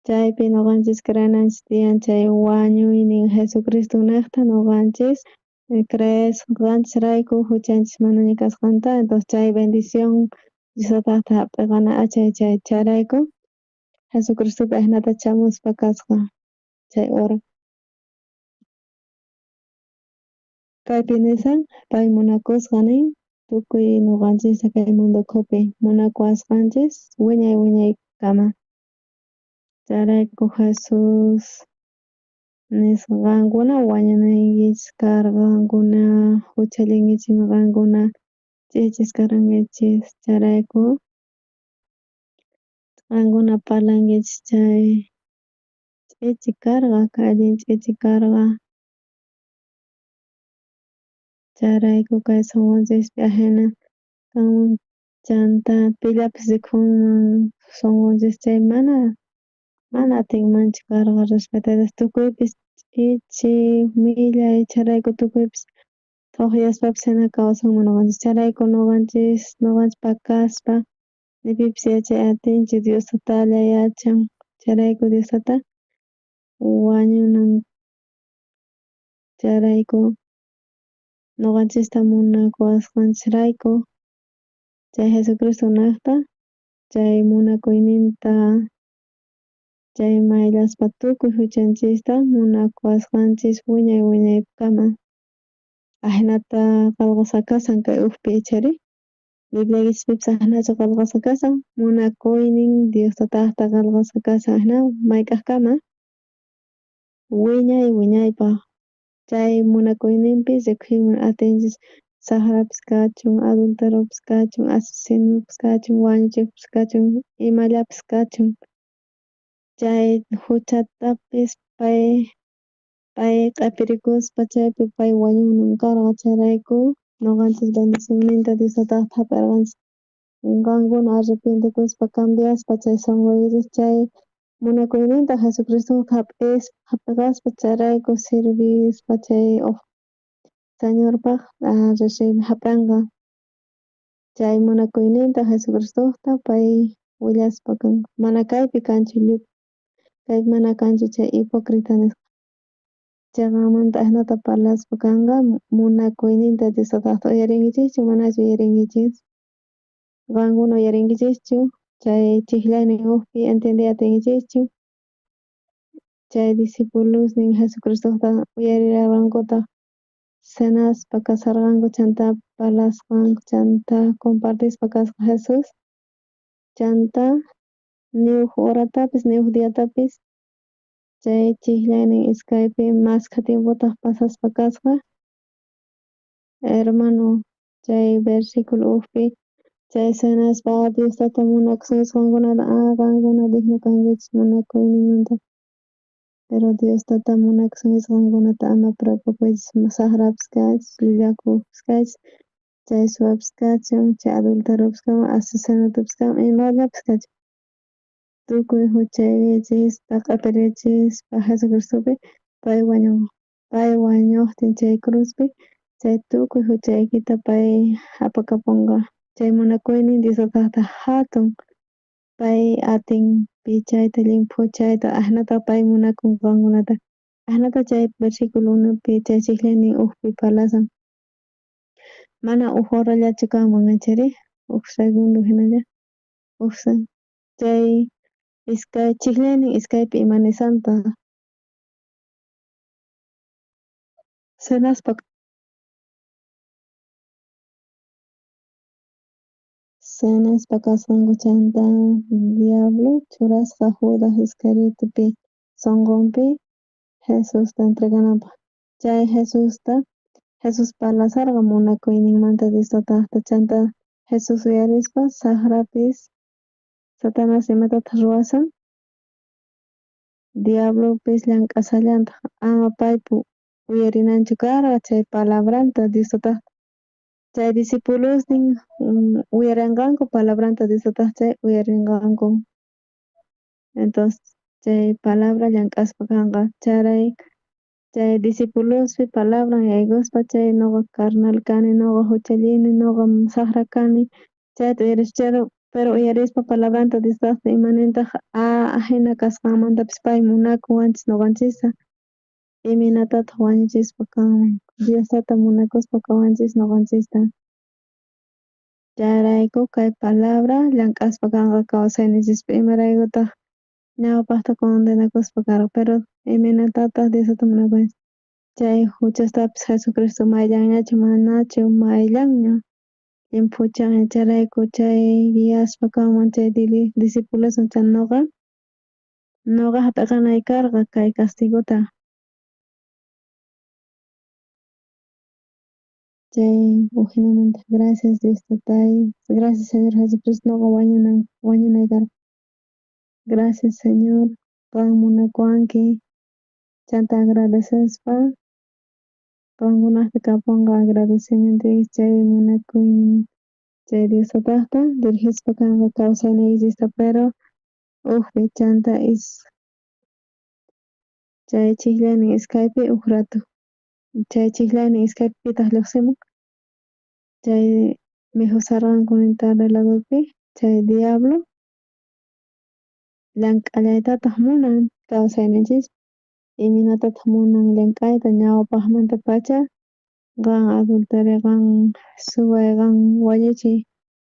Chaypi noqanchis creenanchis tiyan chay wañuynin Jesucristonejta noqanchis creesqanchisrayku juchanchis manaña kasqanta entonces chay bendición Dios Tatajta jap'eqana achay chay chayrayku Jesucristopi ajinata chamuspa kasqa chay hora. Kaypi nisan pay munakusqa nin tukuy noqanchista kay mundo ukhupi munakuwasqanchis wiñay wiñaykama. Chayrayku Jesús nisqa qankuna wañunaykichis karqa qankuna juchallinkichis qankuna ch'ichis karqankichis chayrayku qankuna parlankichis chay ch'ichi karqa allin ch'ichi karqa. Chayrayku kay sonqonchispi ajina kanman chanta pillapis rikhunman sonqonchis chay mana atinmanchu karqa respetayta tukuypis ch'ichi millay chayrayku tukuypis thoqyaspapis hina kawsanman noqanchis chayrayku noqanchis pakaspa ni pipis yachay atinchu Dios Tatalla yachan chayrayku Dios Tata wañunan chayrayku noqanchista munakuwasqanchisrayku chay Jesucristo nejta chay munakuyninta chay mayllaspa tukuy juchanchista munakuwasqanchis wiñay wiñaykama. Ajinata qelqasqa kashan kay ujpi ichari Bibliaykichispipis ajinachu qelqasqa kashan munakuynin Dios Tatajta qelqasqa kashan ajina mayk'ajkama wiñay wiñaypaj. Chay munakuyninpi rikuyman atinchis sajrapis kachun, adulteropis kachun, asesinopis kachun, wañuchejpis kachun, imallapis kachun. Chay juchatapis pay q'epirikuspa chaypi pay wañunan karqa chayrayku noqanchis bendicionninta Dios Tatajta jap'erqanchis. Qankuna arrepientekuspa cambiaspa chay sonqoykichis chay munakuyninta Jesucristo jap'eqaspa chayrayku sirvispa chay Señorpaj jap'enqa. Chay munakuyninta Jesucristojta pay willaspa kan. Mana kaypi kanchu kaypi mana kanchu chay hipócrita nisqa. Cheqanmanta ajinata parlaspa kanqa munakuyninta Dios Tatajta uyarinkichejchu manachu uyarinkichej? Qankuna uyarinkichejchu chay chijllaynin ujpi entiendey atinkichejchu? Chay discipulosnin Jesucristojta uyarirqankutaj cenaspa kasharqanku chantá parlasqanku chantá compartispa kasqa Jesús chantá ni uj horatapis ni uj diatapis chay chijllaynin iskaypi maskha tiempotaj pasaspa kasqa hermano chay versículo ujpi chay cenaspa Dios tata munakusunkichej qankunata qankuna digno kankichej munakuyninmanta. Pero Dios tata munakusunkichej qankunata ama preocupaychis sajrapis kachun llullakojpis kachun chay suwapis kachun chay adulteropis kanman asesinatopis kanman imallapis kachun tukuy juchaykichista q'epirichispa Jesucristopi pay wañonqa pay wañojtin chay cruzpi chay tukuy juchaykita pay apakaponqa chay munakuynin Dios tatajta jatun pay atin pichayta llimphuchayta ajinata pay munakun qankunata ajinata chay versículo 1pi chay chijllaynin ujpi parlasan mana uj horallachu kanman chayri uj segundo jinalla uj chay iskay chijllaynin iskaypi ima nisanta cenaspa cenaspa kasqanku chantá diablo churasqa Judas Iscariotepi sonqonpi Jesusta entregananpaj chay Jesusta Jesús parlasarqa munakuyninmanta Dios tatajta chantá Jesús uyarispa sajrapis Satanás imatataj ruwasan diablopis llank'asallantaj ama paypu uyarinanchu karqa chay palabranta Dios tatajta chay discipulosnin uyarenqanku palabranta Dios tataj chay uyarenqanku entonces chay palabra llank'aspa kanqa charay chay discipulospi palabran yaykuspa chay noqa carnal kani noqa juchallini noqa sajra kani chayta uyarispa pero uyarispa palabranta Dios tatajta imanintaj ajina kasqanmantapis pay munakuwanchis noqanchista imaynatataj wañuchispa kanman Dios tata munakuspa kawanchis noqanchista chayrayku kay palabra llank'aspa kanqa kawsayninchispi imaraykutaj ñawpajta condenakuspa karqa pero imaynatataj Dios tata munakuwanchis chay juchastapis Jesucristo mayllanñachu manachu mayllanña llimphuchanña chayrayku chay guiaspa kanman chay discipuloswan chay noqa noqa jap'eqanay karqa kay castigota chay ujinamanta gracias Dios tatay gracias Señor Jesucristo noqa wañunay karqa gracias Señor qan munakuwanki chantá agradecespa qankunajta kaponqa agradecimiento chay munakuynin chay Dios tatajta dirigispa kanqa kawsayniykichista pero ujpi chantá chay chijllaynin iskaypi uj rato chay chijllaynin iskaypitaj llojsimun chay mikhusarqanku tarde ladopi chay diablo llank'allaytataj munan kawsayninchispi imaynatataj munan llank'ayta ñawpajmantapacha qan adulterio qan suway qan wañuchiy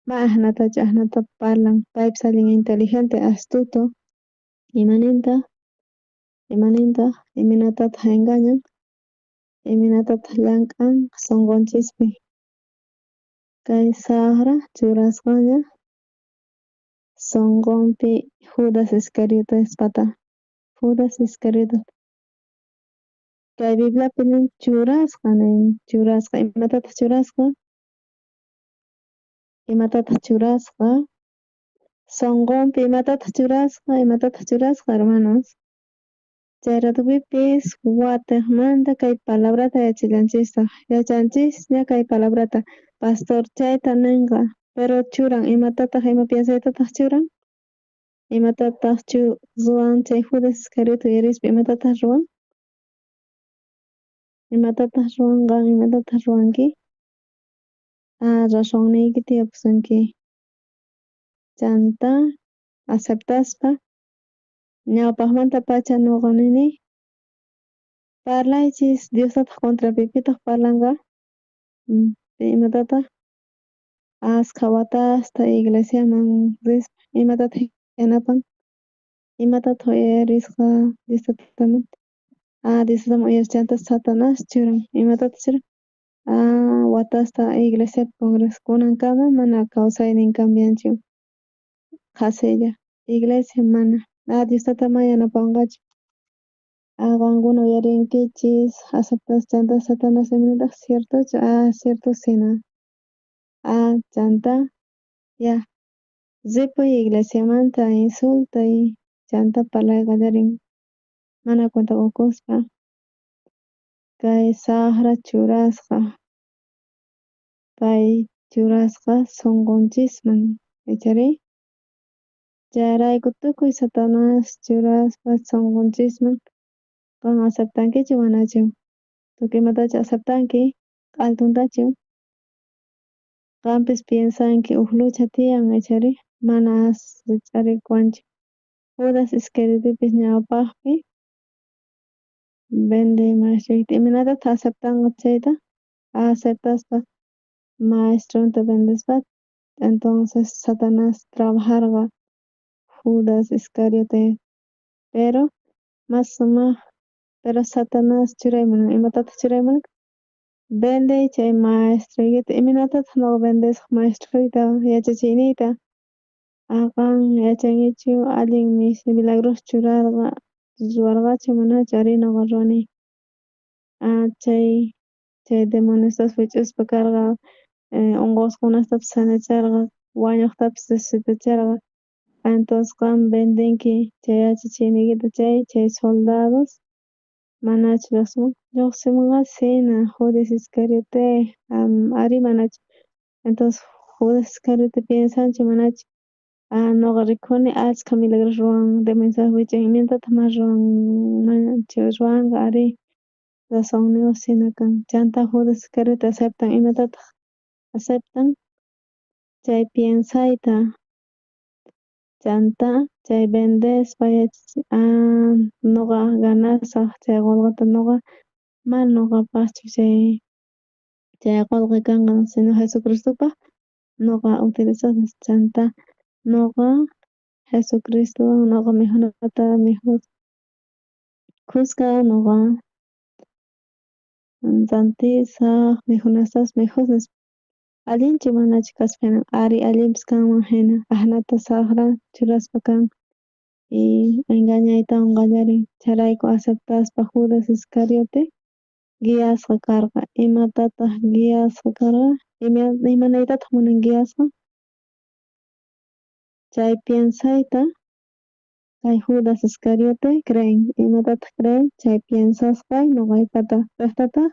ma ajinatachu ajinata parlan paypis allin inteligente astuto imanintaj imanintaj imaynatataj engañan imaynatataj llank'an sonqonchispi kay sajra churasqaña sonqonpi Judas Iscariotespata Judas Iscariote kay Bibliapi nin churasqa nin churasqa imatataj churasqa imatataj churasqa sonqonpi imatataj churasqa imatataj churasqa hermanos chay ratopipis watejmanta kay palabrata yachallanchistaj yachanchisña kay palabrata pastor chayta nenqa pero churan imatataj ima piensaytataj churan imatataj ruwan chay Judas Iscariote uyarispa imatataj ruwan imatataj ruwan qan imatataj ruwanki. Razonniyki tiyapusunki. Chantá aceptaspa ñawpajmantapacha noqa nini parlaychis Diostataj contrapi pitaj parlanqa imatataj askha watasta iglesiaman rispa imatataj yanapan imatataj uyarisqa Dios tatamanta Dios tataman uyarisqa chanta Satanás churan imatataj churan watasta iglesiapi congregaspa kunankama mana kawsaynin cambianchu qhasilla iglesia mana Dios tata mana yanapawanqachu qankuna uyarinkichis aceptaspa chanta Satanás imanitaj ciertochu cierto sina chanta ya ripuy iglesiamanta insultay chanta parlay qallarin mana cuenta qokuspa kay sajra churasqa pay churasqa sonqonchisman icharí chayrayku tukuy Satanás churaspa sonqonchisman qan aceptankichu manachu tukuy imatachu aceptanki q'altuntachu qampis piensanki uj lucha tiyan icharí mana rich'arikuwanchu Judas Iscariotepis ñawpajpi vende maestroykita imaynatataj aceptanqa chayta aceptaspa maestronta vendespa entonces Satanás trabajarqa Judas Iscariote pero mas sumaj pero Satanás churay munan imatataj churay munan vendey chay maestroykita imaynatataj noqa vendesaj maestroyta yachachiyniyta qan yachankichu allin milagros churarqa ruwarqachu manachu arí noqa ruwani chay demoniostapis wich'uspa karqa onqosqakunatapis sanacharqa wañojtapis resucitacharqa entonces qan vendenki chay yachachiyniykita chay soldados manachu llojsimun llojsimonqa sina Judas Iscariote arí manachu entonces Judas Iscariote piensanchu manachu noqa rikuni ashkha milagros ruwan demoniostapis wich'un imaynatataj mana ruwanmanchu ruwanqa arí razonniyoj sina kan chanta Judas Iscariote aceptan imatataj aceptan chay piensayta chanta chay vendespa noqa ganasaj chay qolqeta noqa mana noqapajchu chay qolqe kanqa sino Jesucristopaj noqa utilizasaj chanta noqa Jesucristowan noqa mikhunata mikhusaj khuska noqa rantisaj mikhunastapis mikhusaj nispa allinchu manachu kaspa jina ari allinpis kanman jina ajinata sajra churaspa kan y engañaytawan qallarin chayrayku aceptaspa Judas Iscariote guiasqa karqa imatataj guiasqa karqa imanaytataj munan guiasqa chay piensayta kay Judas Iscariote creen imatataj creen chay piensasqay noqaypata pejtataj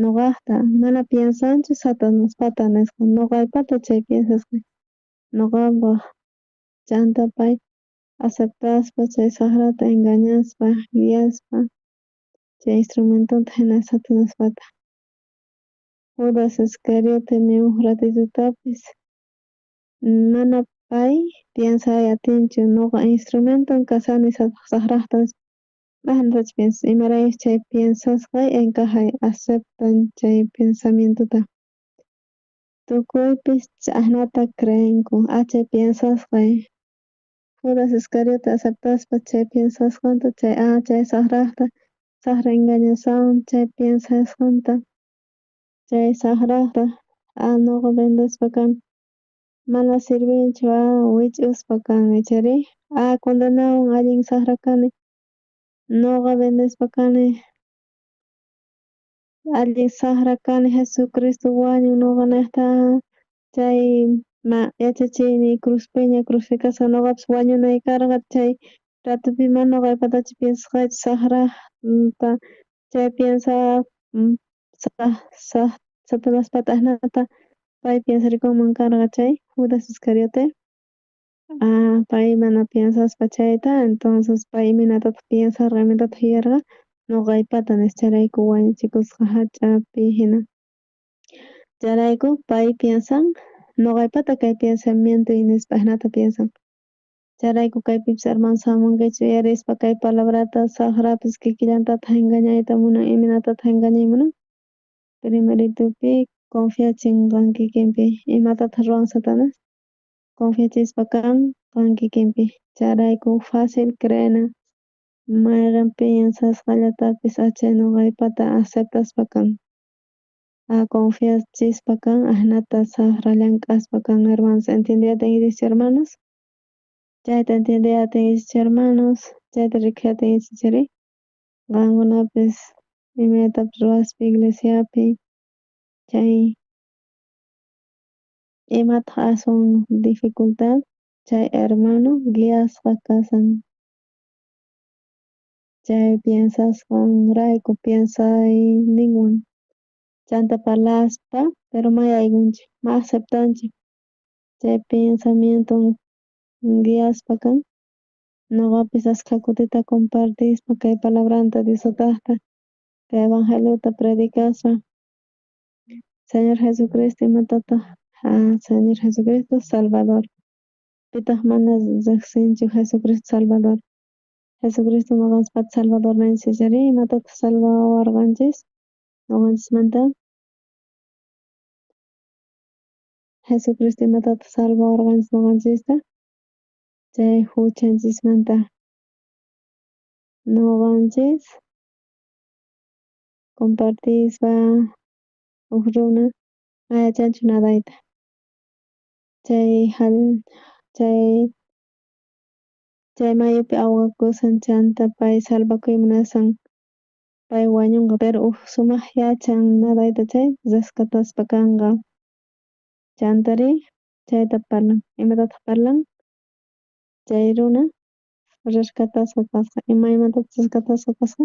noqajta mana piensanchu Satanaspata nisqa noqaypata chay piensasqay noqapaj chanta pay aceptaspa chay sajrata engañaspa guiaspa chay instrumentonta jina Satanaspata Judas Iscariote ni uj ratitutapis mana pay piensay atinchu noqa instrumenton kashani sajrajta ajinatachu piensan imaraykuchus chay piensasqay encajay aceptan chay pensamientota tukuypis ajinata creenku chay piensasqay Judas Iscariote aceptaspa chay piensasqanta chay chay sajrajta sajra engañasawan chay piensasqanta chay sajrajta noqa vendespa kani mana sirvinchu wich'uspa kan icharí condenawan allin sajra kani noqa vendespa kani allin sajra kani Jesucristo wañun noqanejta chay yachachiyniy cruzpiña crucificasqa noqapis wañunay karqa chay ratopi mana noqaypatachu piensasqaychu sajrata chay piensa Satanaspata ajinata pay piensarikunman karqa chay Judas Iscariote pay mana piensaspa chayta entonces pay imaynatataj piensarqa imaynatataj yuyarqa noqaypata nispa chayrayku wañuchikusqa jach'api jina. Chayrayku pay piensan, noqaypata kay pensamiento nispa jinata piensan. Chayrayku kaypipis hermanos jamunkichis uyarispa kay palabrata, sajrapis kikillantataj engañayta munan. Imaynatataj engañay munan? Primeritupi confiachin qan kikinpi. Imatataj ruwan Satanás? Confiachispa kan qan kikinpi. Chayrayku fácil creena mayqen piensasqallatapis achay noqaypata aceptaspa kan. Confiachispa kan, ajinata sajra llank'aspa kan, hermanos. ¿Entiendeyta atinkichis, hermanos? Chayta entiendeyta atinkichis, hermanos. Chayta rikuyta atinkichis, chayri qankunapis imaynatapis ruwaspa iglesiapi chay imataj aswan dificultad chay hermano guiasqa kashan chay piensasqanrayku piensayninwan chanta parlaspa pero ma yaykunchu, ma aceptanchu chay pensamiento guiaspa kan. Noqapis askha kutita compartispa kay palabranta Diostajta kay evangeliota predicaspa Señor Jesucristo imatataj Señor Jesucristo Salvador. Pitaj mana rejsinchu Jesucristo Salvador. Jesucristo noqanchispata Salvadorninchis chayri imatataj salvawarqanchis noqanchismanta. Jesucristo imatataj salvawarqanchis noqanchista chay juchanchismanta. Noqanchis compartispa uj runa ma yachanchu nadayta chay mayupi awqakushan chanta pay salvakuy munashan pay wañunqa pero uj sumaj yachan nadayta chay rescataspa kanqa. Chantari chayta parlan. Imatataj parlan? Chay runa rescatasqa kasqa. Imaymantataj rescatasqa kasqa?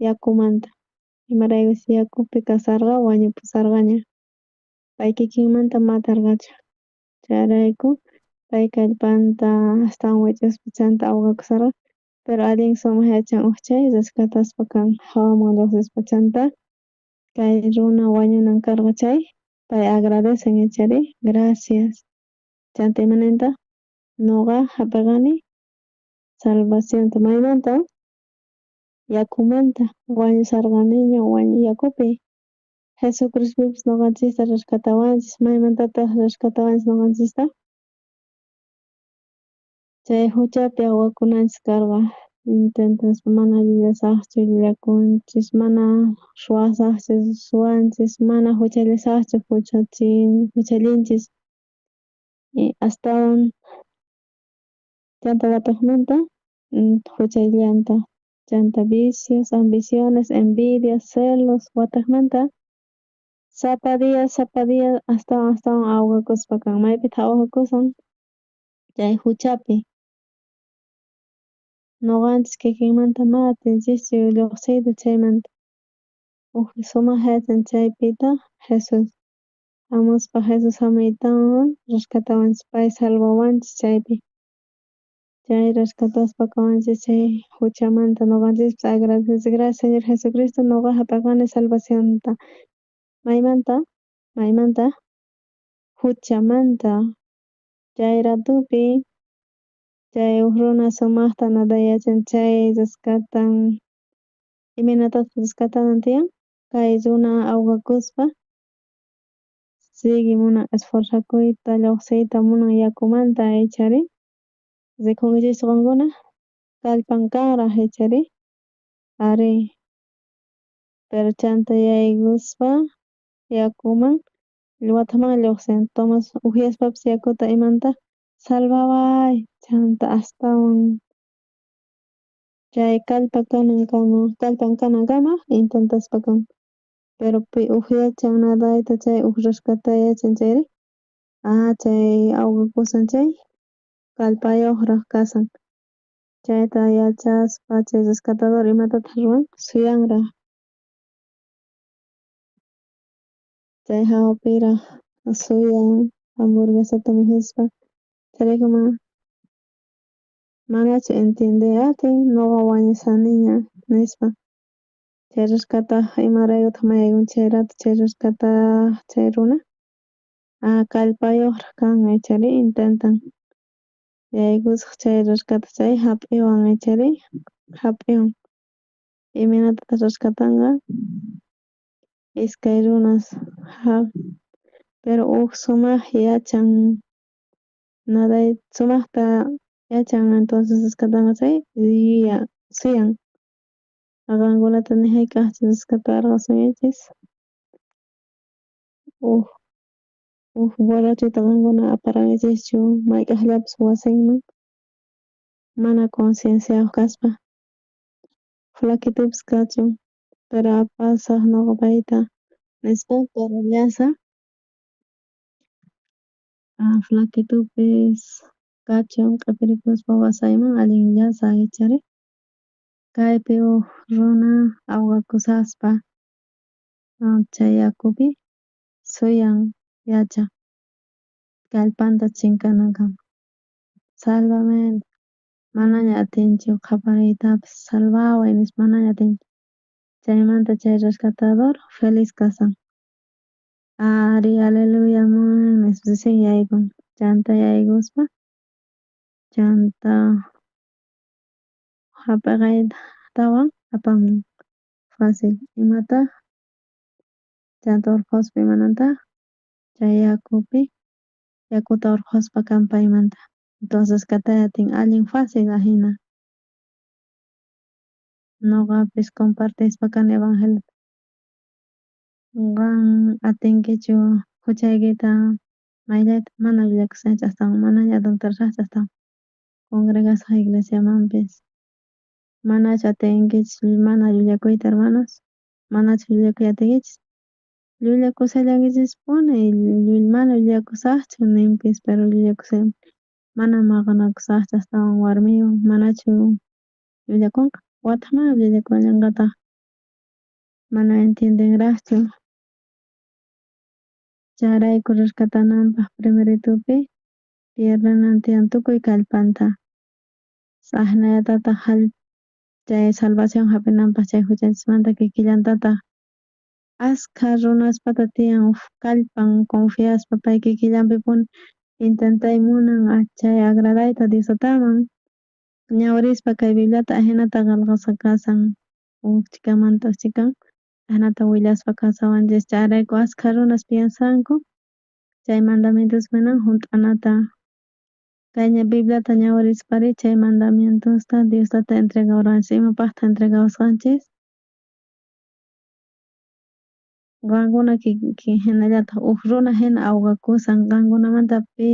Yakumanta. Imaraykuchus yakupi kasharqa wañupusharqaña. Pay kikinmanta matarqachu. Chayrayku pay kallpanta astawan wich'uspa chanta awqakusharqa. Pero allin sumaj yachan uj chay rescataspa kan jawaman llojsispa chanta kay runa wañunan karqa chay pay agradecen ichari gracias. Chanta imanintaq noqa jap'eqani salvacionta maymanta yakumanta wañusharqaniña yakupi. Jesucristopis noqanchista rescatawanchis. Maymantataj rescatawanchis noqanchista? Chay juchapi awqakunanchis karqa. Intentaspa mana llullasaqchu llullakunchis, mana suwasaqchu suwanchis, mana juchallisaqchu juchallinchis. Astawan chanta watejmanta juchallanta. Chanta vicios, ambiciones, envidias, celos, watejmanta sapa día astawan astawan awqakuspa kan. Maypitaj awqakusan? Chay juchapi. Noqanchis kikinmanta ma atinchischu llojsiyta chaymanta. Uj sumaj yachan chaypitaj Jesús. Jamuspa Jesús jamuytawan rescatawanchis pay salvawanchis chaypi. Chay rescataspa kawanchis chay juchamanta noqanchispis agradecenchis. Gracias Señor Jesucristo noqa jap'eqani salvacionta. Maymanta? Maymanta? Juchamanta. Chay ratupi chay uj runa sumajta naday yachan chay rescatan. Imaynatataq rescatanan tiyan? Kay runa awqakuspa sigue munan esforzakuyta llojsiyta munan yakumanta ichari. Rikunkichis qankuna kallpan kanraj ichari ari. Pero chanta yaykuspa yakuman watejman llojsin. Tomas ujyaspapis yakuta imanta salvaway chanta astawan chay kallpa kanankama kallpan kanankama intentaspa kan. Pero pi ujyachan nadayta chay uj rescatay yachan chayri chay awqakusan chay kallpayojraj kasan. Chayta yachaspa chay rescatador imatataj ruwan? Suyanraj. Chay jawapiraj suyan hamburguesata mikhuspa. Chayrayku manachu entiendey atin noqa wañushaniña nispa. Chay rescataj imaraykutaj mayaykun chay rato chay rescataj chay runa kallpayojraj kan ichari intentan yaykusaj chay rescataj chay jap'iwan ichari jap'iwan imaynatataj rescatanqa iskay runas pero uj sumaj yachan nadayta sumajta yachan entonces rescatanqa chay suyan. Qankunata ni jayk'ajchu rescatarqasunkichis uj borrachota qankuna aparqankichischu mayk'ajllapis wasinman mana concienciayoj kaspa flaquitopis kachun pero apasaj noqa payta nispa pero llasa flaquitopis kachun q'epirikuspa wasayman allin llasa ichari kaypi uj runa ahogakushaspa chay yakupi suyan yachan kallpanta chinkanankama salvame manaña atinchu qhapariytapis salvaway nispa manaña atinchu chaymanta chay rescatador feliz kashan ari aleluya nispa recién yaykun chanta yaykuspa chanta jap'eqaytawan apamun facil imataj chanta urqhuspa imanantaj chay yakupi yakuta urqhuspa kan paymanta entonces rescatay atin allin facil ajina noqapis compartispa kani evangeliota qan atinkichu juchaykita mayllayta mana llullakushanchu astawan manaña adulterasajchu astawan congregasaj iglesiamanpis manachu atinkichis mana llullakuyta hermanos manachu llullakuyta atinkichis llullakushallankichispuni mana llullakusajchu ninpis pero llullakushallan mana maqanakusajchu astawan warmiywan manachu llullakunqa watejmanta llullakullanqataj mana entiendenrajchu chayrayku rescatananpaj primeritopi pierdenan tiyan tukuy kallpanta ajinallatataj chay salvación jap'inanpaj chay juchanchismanta kikillantataj askha runaspata tiyan uj kallpan confiaspa pay kikillanpipuni intentay munan chay agradayta Dios tataman ñawirispa kay Bibliata ajinata qhelqasqa kashan uj chhikamanta uj chhikan ajinata willaspa kawsawanchis chayrayku askha runas piensanku chay mandamientospi junt'anata kay Bibliata ñawirispari chay mandamientosta Dios tata entregawarqanchis imapajtaj entregawasqanchis qankuna kikin jinallataj uj runa jina ahogakushan qankunamanta pi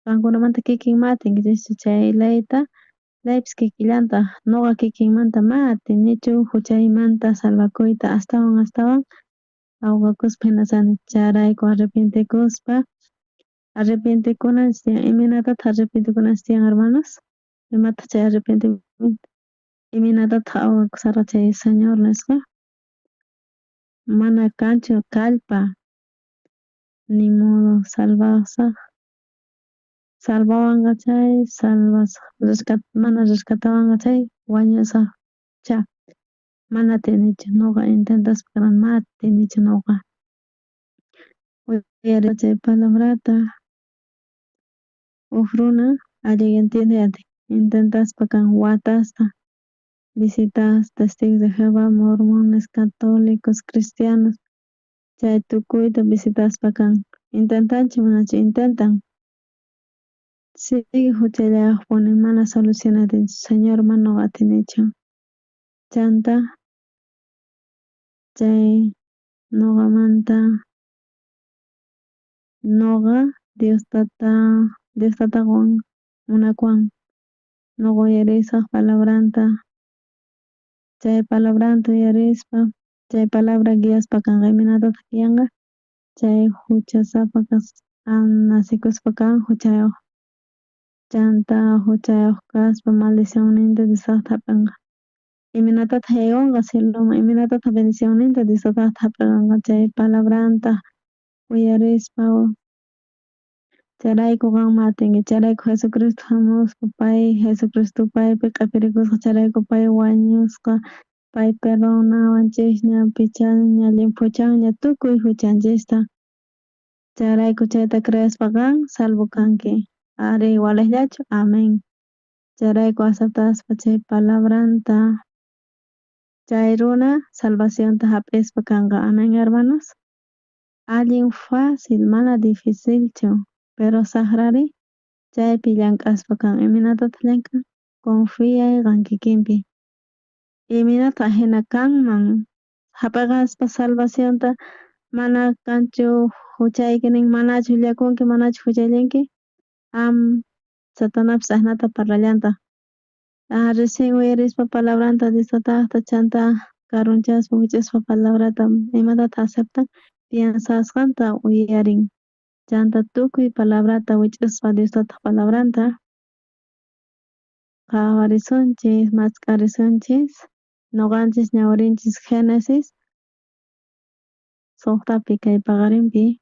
qankunamanta kikin ma atinkichischu chay leyta leypis kikillantaj noqa kikinmanta ma atinichu juchaymanta salvakuyta astawan astawan ahogakuspa jinashani chayrayku arrepientekuspa arrepientekunanchis tiyan imaynatataj arrepientekunanchis tiyan hermanos imataj chay arrepientimiento imaynatataj ahogakusharqa chay señor nisqa mana kanchu kallpa ni modo salvasaj salvawanqa chay salvasaj mana rescatawanqa chay wañusaj cha mana atinichu noqa intentaspa mana atinichu noqa uyari chay palabrata uj runa allin entiendey atin intentaspa kan watasta visitas testigos de Jehová, mormones, católicos, cristianos chay tukuyta visitaspa kan intentanchu manachu intentan sigue juchallayojpuni mana solucionay atinchu Señor mana noqa atinichu chanta chay noqamanta noqa Dios tata Dios tatawan munakuwan noqa uyarisaj palabranta chay palabranta uyarispa chay palabra guiaspa kanqa imaynatataj guianqa chay juchasapa nacekuspa kan juchayoj chanta juchayoj kaspa maldicionninta Dios tata jap'enqa imaynatataj yaykunqa cieloman imaynatataj bendicionninta Dios tatata jap'enqa chay palabranta uyarispa chayrayku qan ma atinki chayrayku Jesucristo jamuspa pay Jesucristo paypi q'epirikusqa chayrayku pay wañusqa. Pay perdonawanchisña, pichanña, llimphuchanña tukuy huchanchista. Chayrayku chayta creespa qan salvo kanki. Ari walejllachu, amén. Chayrayku aceptaspa chay palabranta chay runa salvacionta hap'ispa kanqa. Amén, hermanos. Allin fácil, mana dificilchu, pero saqrari chaypi llank'aspa kan. Imaynatataq llank'an? Confiyay qan kikinpi. Imaynataq ajina kanman? Hap'iqaspa salvacionta mana kanchu huchayki nin, manachu llullakunki, manachu huchallinki? Am Satanapis ajinata parlallantaq. Recién uyarispa palabranta Dios tataqta chanta karunchaspa wich'aspa palabrata imatataq aceptan? Piensasqanta uyarin. Chanta tukuy palabrata wich'aspa Dios tataq palabranta qhawarisunchis, mask'arisunchis, noqanchis ñawirinchis Génesis 6 kay paqarinpi.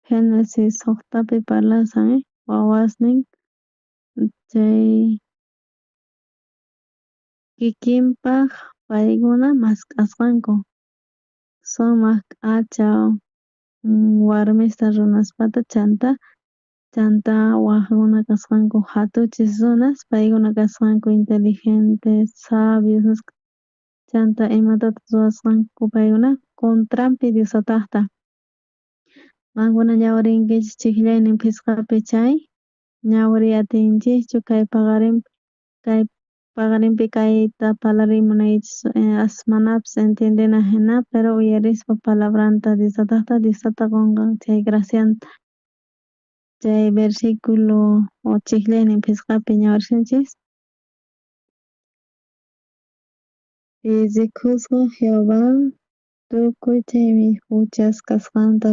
Génesis 6 parlasan wawasnin chay kikinpaj paykuna mask'asqanku sumaq k'acha warmista runaspata chanta wajkuna kasqanku jatuchis runas paykuna kasqanku inteligentes, sabios nisqa chanta imatataq ruwasqanku paykuna contranpi Dios tatajta. Qankuna ñawirinkichis chijllaynin phisqapi chay ñawiriy atinchischu kay paqarinpi kayta parlariy munaychis manapis entiendena jina pero uyarispa palabranta Dios tatajta Dios tata qonqa chay gracianta chay versículo o chijllaynin phisqapi ñawirisunchis. Y rikusqa Jehová tukuy chay huchas kasqanta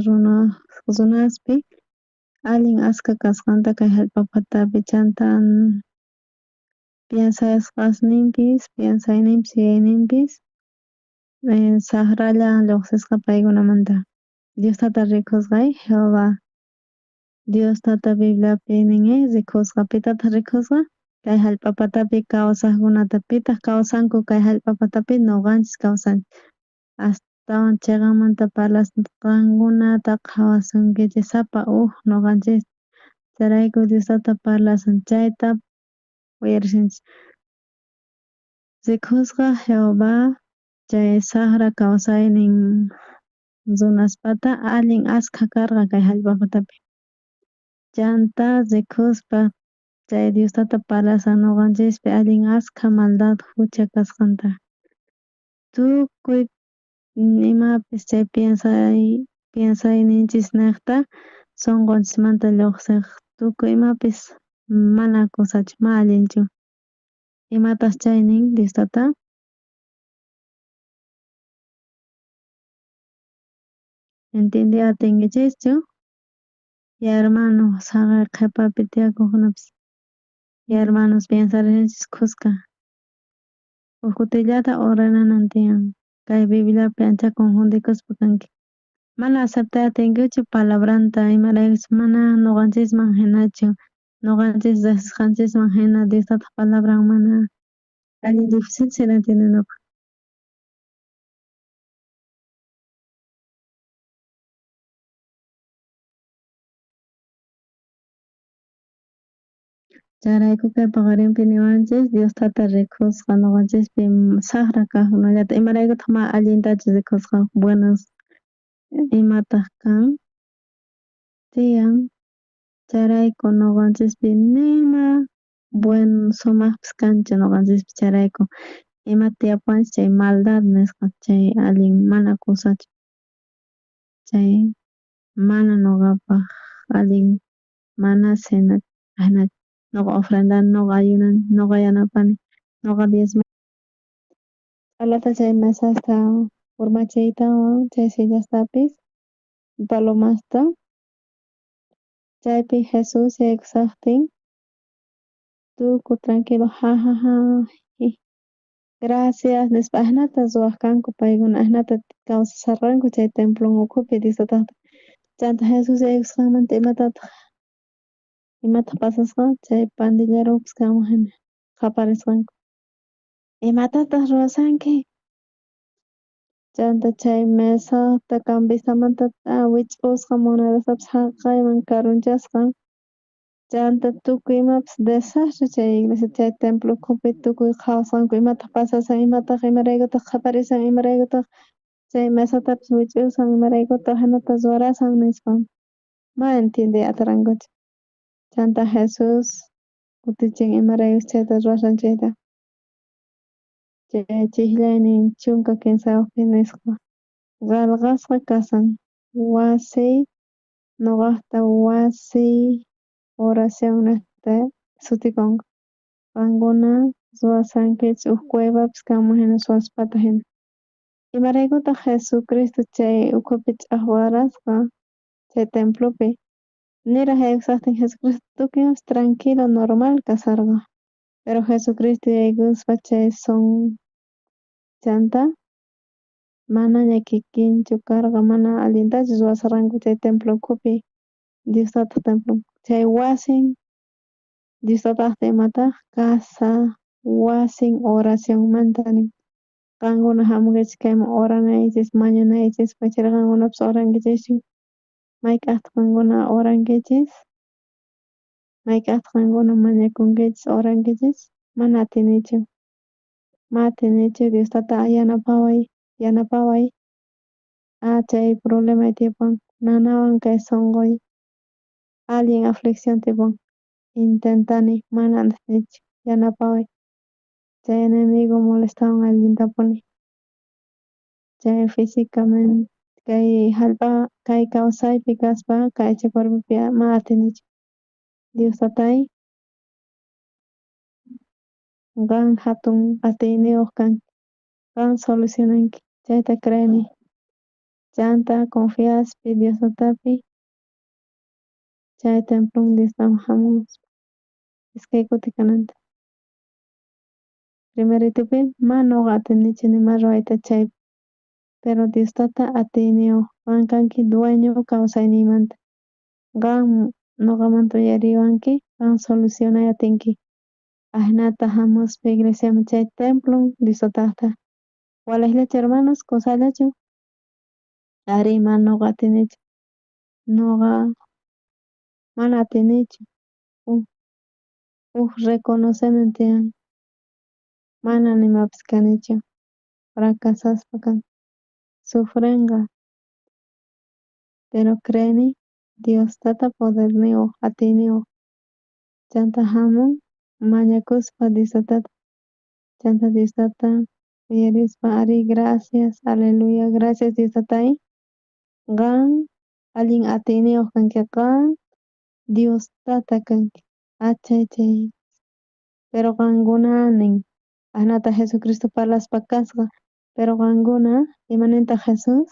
runaspi allin askha kasqanta kay jallp'a patapi chanta piensasqasninpis piensayninpis yuyayninpis sajralla llojsisqa paykunamanta. Dios tata rikusqa Jehová Dios tata Bibliapi nin rikusqa pitataq rikusqa kay jallp'a patapi kawsajkunata pitaq kawsanku kay jallp'a patapi noqanchis kawsanchis astawan cheqanmanta parlaspa qankunata qhawasunkichis sapa uj noqanchis chayrayku Dios tata parlasan chayta uyarisunchis. Rikusqa Jehová chay sajra kawsaynin runaspata allin askha karqa kay jallp'a patapi chanta rikuspa chay Dios tata parlasan noqanchispi allin askha maldad hucha kasqanta tukuy imapis chay piensayninchis nejta sonqonchismanta llojsej tukuy imapis mana kusachu mana allinchu. Imataq chay nin Dios tata? Entiende atinkichischu? Ya hermano saqay qhepapi tiyakojkunapis ya hermanos piensarisunchis khuska uj kutillata ordenanan tiyan kay Bibliapi ancha confundikuspa kanki mana aceptay atinkichu palabranta imaraykuchus mana noqanchisman jinachu noqanchis rejsisqanchisman jina Dios tataq palabran mana allin difícil será entiendenapaj. Chayrayku kay paqarinpi niwanchis Dios tata rikusqa noqanchispi sajra kajkunallata imaraykutaq mana allintachu rikusqa buenos imataq kan tiyan chayrayku noqanchispi nima buen sumajpis kanchu noqanchispi chayrayku ima tiyapuwanchis chay maldad nisqa chay allin mana kusachu chay mana noqapaj allin mana ajina noqa ofrendani noqa ayunani noqa yanapani noqa diezmani. Ch'alata chay mesasta urmachiytawan chay sillastapis palomasta chaypi Jesús yaykushajtin tukuy tranquilo ja ja ja. Gracias nispa ajinata ruwaj kanku paykuna, ajinata kawsasharqanku chay templon ukhupi Dios Tatajta. Chanta Jesús yaykusqanmanta imatataj imataj pasasqa chay pandilleropis kanman jina qhaparisqanku. Imatataj ruwashanki? Chanta chay mesata cambistamanta wich'usqa monedastapis jaqayman karunchasqa. Chanta tukuy imapis desastre chay iglesia chay templo ukhupi tukuy qhawasqanku imataj pasashan imataj imaraykutaj qhaparishan imaraykutaj chay mesatapis wich'ushan imaraykutaj jinata ruwarashan nispa. Ma entiendey atirankuchu. Chanta Jesús kutichin imaraykus chayta ruwashan chayta. Chay chijllaynin 13pi nisqa qelqasqa kashan wasiy noqajta wasiy oración nejta sutikonqa. Qankuna ruwashankichis uj cuevapis kanman jina suwaspata jina. Imaraykutaj Jesucristo chay ukhupi ch'ajwarasqa chay templopi? Niraj yaykushajtin Jesucristo tukuy imapis tranquilo normal kasharqa. Pero Jesucristo yaykuspa chay son chanta manaña kikinchu karqa, mana allintachu ruwasharqanku chay templo ukhupi Dios Tataj templon. Chay wasin Dios Tatajta imataj casa wasin oracionmanta nin. Qankuna jamunkichis kayman oranaykichis mañanaykichispaj chayri qankunapis orankichischu. Mayk'ajtaj qankuna orankichis? Mayk'ajtaj qankuna mañakunkichis orankichis? Mana atinichu. Ma atinichu Dios Tata yanapaway yanapaway. Ah, chay problema tiyapuwan nanawan kay sonqoy allin aflicción tiyapuwan. Intentani mana atinichu yanapaway. Chay enemigo molestawan allintapuni. Chay físicamente kay jallp'a kay kawsaypi kaspa kay aycha cuerpopi ma atinichu. Dios Tatay qan hatun atiyniyoj kanki. Qan solucionanki chayta creeni. Chanta confiaspi Dios Tatapi chay templon Diostaman jamuspa iskay kuti kananta. Primeritupi ma noqa atinichu nima ruwayta chay pero Dios Tata atiyniyoj qan kanki dueño kawsayniymanta. Qan noqamanta uyariwanki qan solucionay atinki. Ajinata jamuspa iglesiaman chay templon Dios Tatajta. Walejllachu hermanos kusallachu? Arí, mana noqa atinichu. Noqa mana atinichu. Uj reconocenan tiyan. Mana nimapis kanichu. Fracasaspa kan. Sufrenqa. Pero creeni Dios Tata poderniyoj atiyniyoj. Chanta jamun mañakuspa Dios Tatata. Chanta Dios Tata uyarispa arí gracias, aleluya, gracias Dios Tatay. Qan allin atiyniyoj kanki, qan Dios Tata kanki. Achay chay. Pero qankuna nin ajinata Jesucristo parlaspa kasqa. Pero qankuna imanintaj Jesús?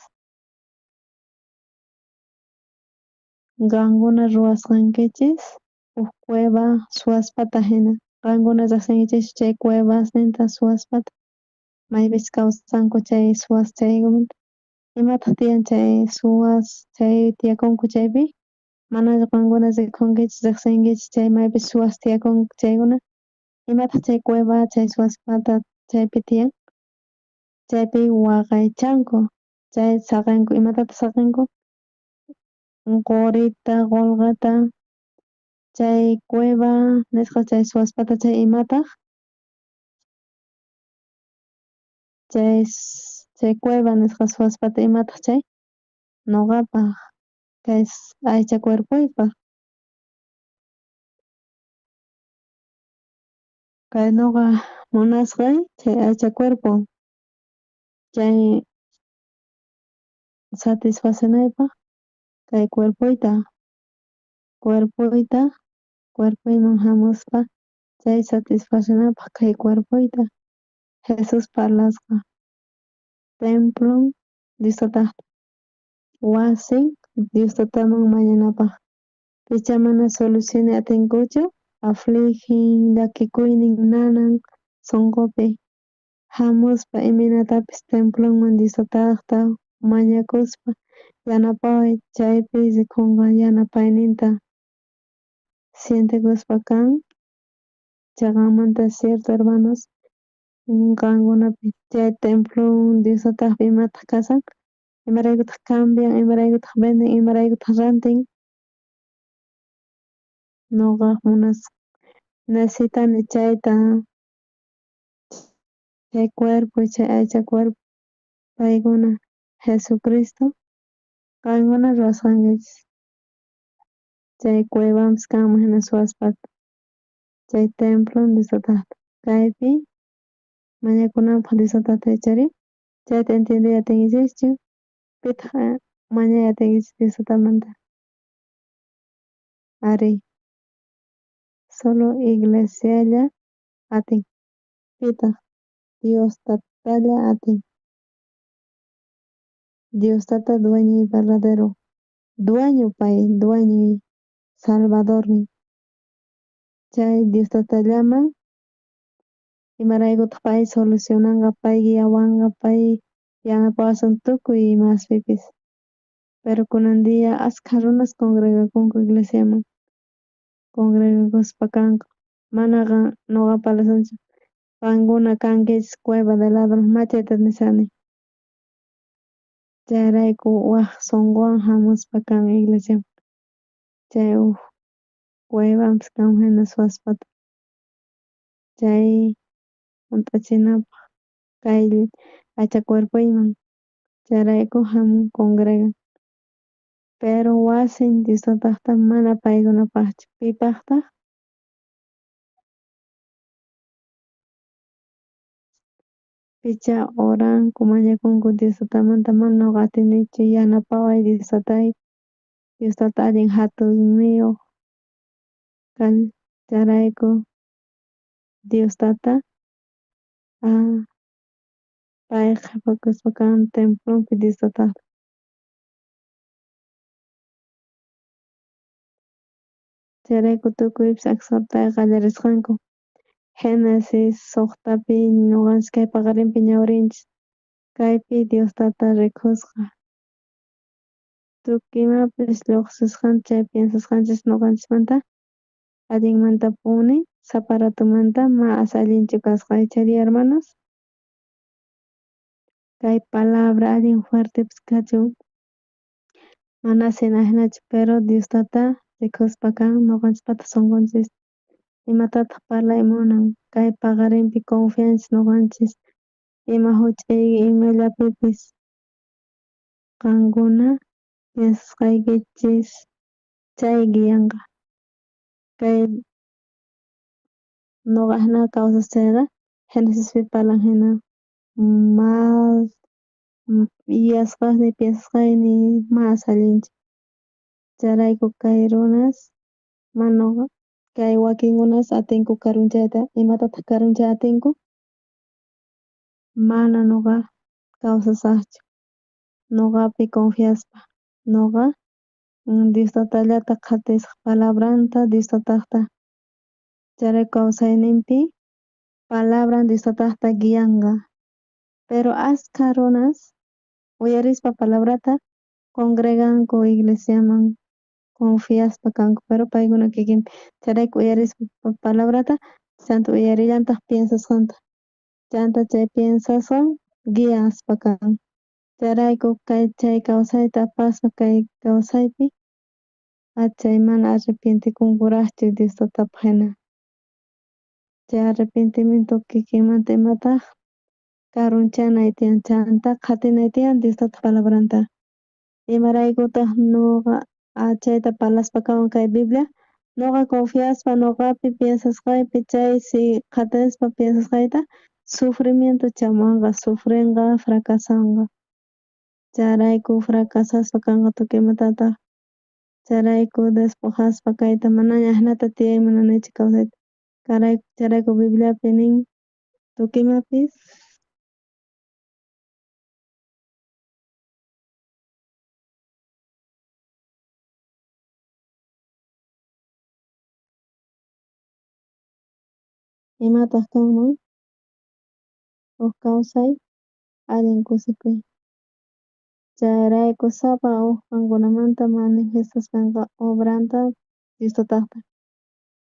Qankuna ruwasqankichis uj cueva suwaspata jina. Qankuna rejsinkichischu chay cuevasninta suwaspata. Maypis kawsanku chay suwas chaykumanta. Imataj tiyan chay suwas chay tiyakunku chaypi? Manachu qankuna rikunkichis rejsinkichis chay maypis suwas tiyakunku chaykuna? Imataj chay cueva chay suwaspata chaypi tiyan? Chaypi waqaychanku chay saqenku imatataq saqenku? Qorita, qolqeta chay cueva nisqa chay suwaspata chay imataj? Chay cueva nisqa suwaspata imataj chay? Noqapaj kay aycha cuerpoypaj. Kay noqa munasqay chay aycha cuerpo chay satisfacenaypaj kay cuerpoyta cuerpoyman jamuspa chay satisfacenapaj kay cuerpoyta Jesús parlasqa templon Dios Tatajta wasin Dios Tataman mañanapaj. Picha mana solucionay atinkuchu afligin llakikuynin nanan sonqopi. Jamuspa imaynatapis templonman Dios tatajta mañakuspa yanapaway, chaypi rikhonqa yanapayninta sientekuspa kan. Cheqanmanta cierto hermanos, qankunapi chay templon Dios tatajpi imataj kasan, imaraykutaj cambian, imaraykutaj venden, imaraykutaj rantin. Noqa necesitani chayta, chay cuerpo, chay aycha cuerpo, paykuna Jesucristo qankuna ruwasqankichis chay cuevanpis kanman jina suwaspata chay templo Dios tatajta kaypi mañakunanpaj Dios tatata ichari chayta entiendey atinkichischu pitaj mañay atinkichis Dios tatamanta ari solo iglesialla atin pitaj Dios tatalla atin Dios tata dueño y verdadero dueño pay dueño y salvadornin chay Dios tatallaman imaraykutaj pay solucionanqa pay guiawanqa pay yanapawasun tukuy imaspipis pero kunan día askha runas congregakunku iglesiaman congregakuspa kanku manaqa noqa parlasanchu qankuna kankichis cueva de ladrones ma chayta nishani chayrayku waj sonqowan jamuspa kan iglesiaman chay uj cuevanpis kanman jina suwaspata chay junt'achinapaj kay aycha cuerpoyman chayrayku jamun congregan pero wasin Dios tatajta mana paykunapajchu pipajtaj picha oranku mañakunku Dios tatamanta mana noqa atinichu yanapaway Dios tatay Dios tata allin jatunniyoj chayrayku Dios tata pay qhepakuspa kan templonpi Dios tatajta. Chayrayku tukuypis exhortay qallarisqanku Génesis 6 pi noqanchis kay paqarinpi ñawrinchis kaypi Dios tata rikhusqa tukuy imapis llojsisqanta chay piensasqanchis noqanchismanta allinmantapuni saparatumanta mas allinchu kasqa ichari hermanos kay palabra allin fuertepis kachun mana jinachu pero Dios tata rikhuspa kan noqanchispata sonqonchis imatataj parlay munan kay paqarinpi confianchis noqanchis ima juch'iy imallapipis qankuna piensasqaykichis chay guianqa kay noqa jina kawsas chayqa Genesispi parlan jina mas yuyasqasniy piensasqayniy mas allinchu chayrayku kay runas mana kay wakinkunas atinku karunchayta imatataj karunchay atinku mana noqa kawsasajchu noqapi confiaspa noqa Dios tatallata qhatisaj palabranta Dios tatajta chayrayku kawsayninpi palabran Dios tatajta guianqa pero askha runas uyarispa palabrata congreganku iglesiaman confiaspa kanku pero paykuna kikinpi chayrayku uyarispa palabrata chanta uyarillantaj piensasqanta chanta chay piensasqan guiaspa kan chayrayku kay chay kawsayta apaspa kay kawsaypi chay mana arrepientekunkurajchu Dios tatapaj jina chay arrepentimiento kikinmanta imataj karunchanay tiyan chanta qhatinay tiyan Dios tataj palabranta imaraykutaj noqa chayta parlaspa kawan kay Biblia noqa confiaspa noqapi piensasqaypi chay si qhatispa piensasqayta sufrimiento chamuwanqa sufrenqa fracasanqa chayrayku fracasaspa kanqa tukuy imatataj chayrayku despojaspa kayta manaña ajinata tiyay munanichu kawsayta chayrayku Bibliapi nin tukuy imapis imataj kanman Uj kawsay allin kusikuy. Chayrayku sapa uj qankunamanta manifestasqanqa obranta Dios Tatajta.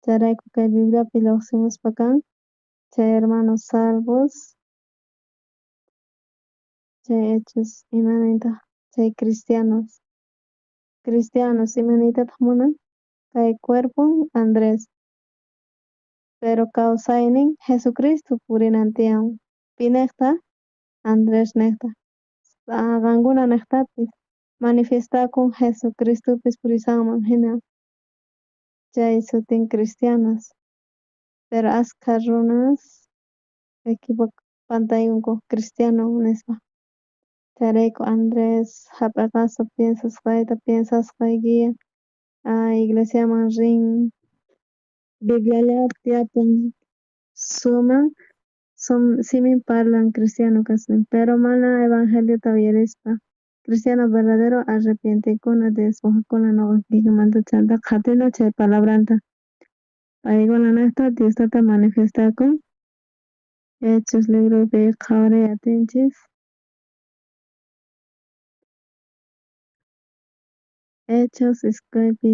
Chayrayku kay Bibliapi llojsimuspa kan chay hermanos salvos chay hechos imanintaq chay cristianos. Cristianos imaniytataq munan kay cuerpon Andrés. Pero kawsaynin Jesucristo purinan tiyan. Pinejta Andrés nejta. Qankuna nejtapis manifiestakun Jesucristopis purisanman jina. Chay sutin cristianos. Pero askha runas pantaykunku cristiano nispa. Chayrayku Andrés hap'iqaspa piensasqayta piensasqay guía iglesiaman rin Bibliallapi tiyapun suman simin parlan cristiano kasnin pero mana evangeliota uyarispa cristiano verdadero arrepientekuna despojakuna noqa kikinmanta chanta qhatina chay palabranta paykuna nejta Dios tata manifestakun Hechos libropi qhawariy atinchis Hechos iskaypi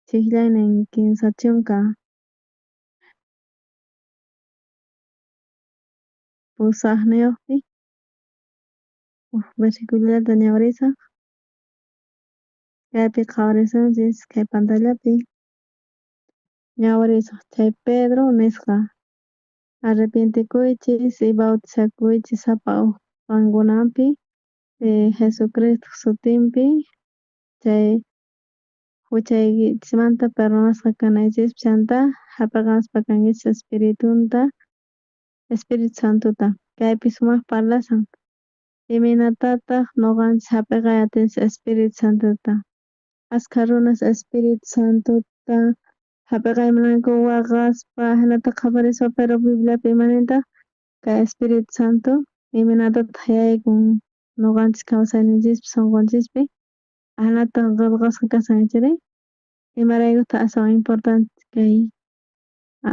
chijllaynin 30 pusajniyojpi uj versiculollata ñawrisaj kaypi qhawarisunchis kay pantallapi ñawrisaj chay Pedro nisqa arrepientekuychis y bautizakuychis sapa uj qankunapi Jesucristoj sutinpi chay juchaykichismanta perdonasqa kanaykichispaj chanta hap'iqaspa kankichis espiritunta Espíritu Santota kaypi sumaj parlashan imaynatataq noqanchis hap'iqay atinchis Espíritu Santota askha runas Espíritu Santota hap'iqay munanku waqaspa jinata qhaparispa pero Bibliapi imanintaq kay Espíritu Santo imaynatataq yaykun noqanchis kawsayninchispi sonqonchispi ajinata qhelqasqa kashan chayri imaraykutaq aswan importante kay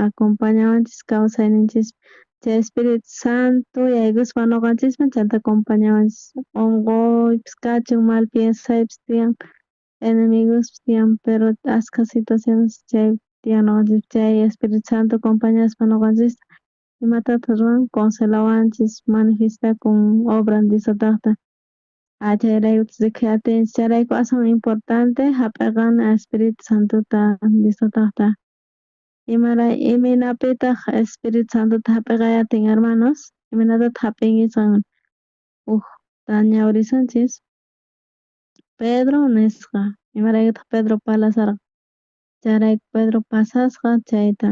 acompañawanchis kawsayninchispi chay Espíritu Santo yaykuspa noqanchisman chanta acompañawanchis onqoypis kachun mal piensaypis tiyan enemigospis tiyan pero askha situaciones chay tiyan noqanchispi chay Espíritu Santo acompañaspa noqanchista imatataq ruwan consolawanchis manifiestakun obran Dios tatajta chayrayku rikuy atinchis chayrayku aswan importante hap'iqana Espíritu Santota Dios tatajta imaynapitaq Espíritu Santota hap'iqay atin hermanos imaynatataq hap'inkichis qan ujta ñawrisunchis Pedro nisqa imaraykutaq Pedro parlasharqa chayrayku Pedro pasasqa chayta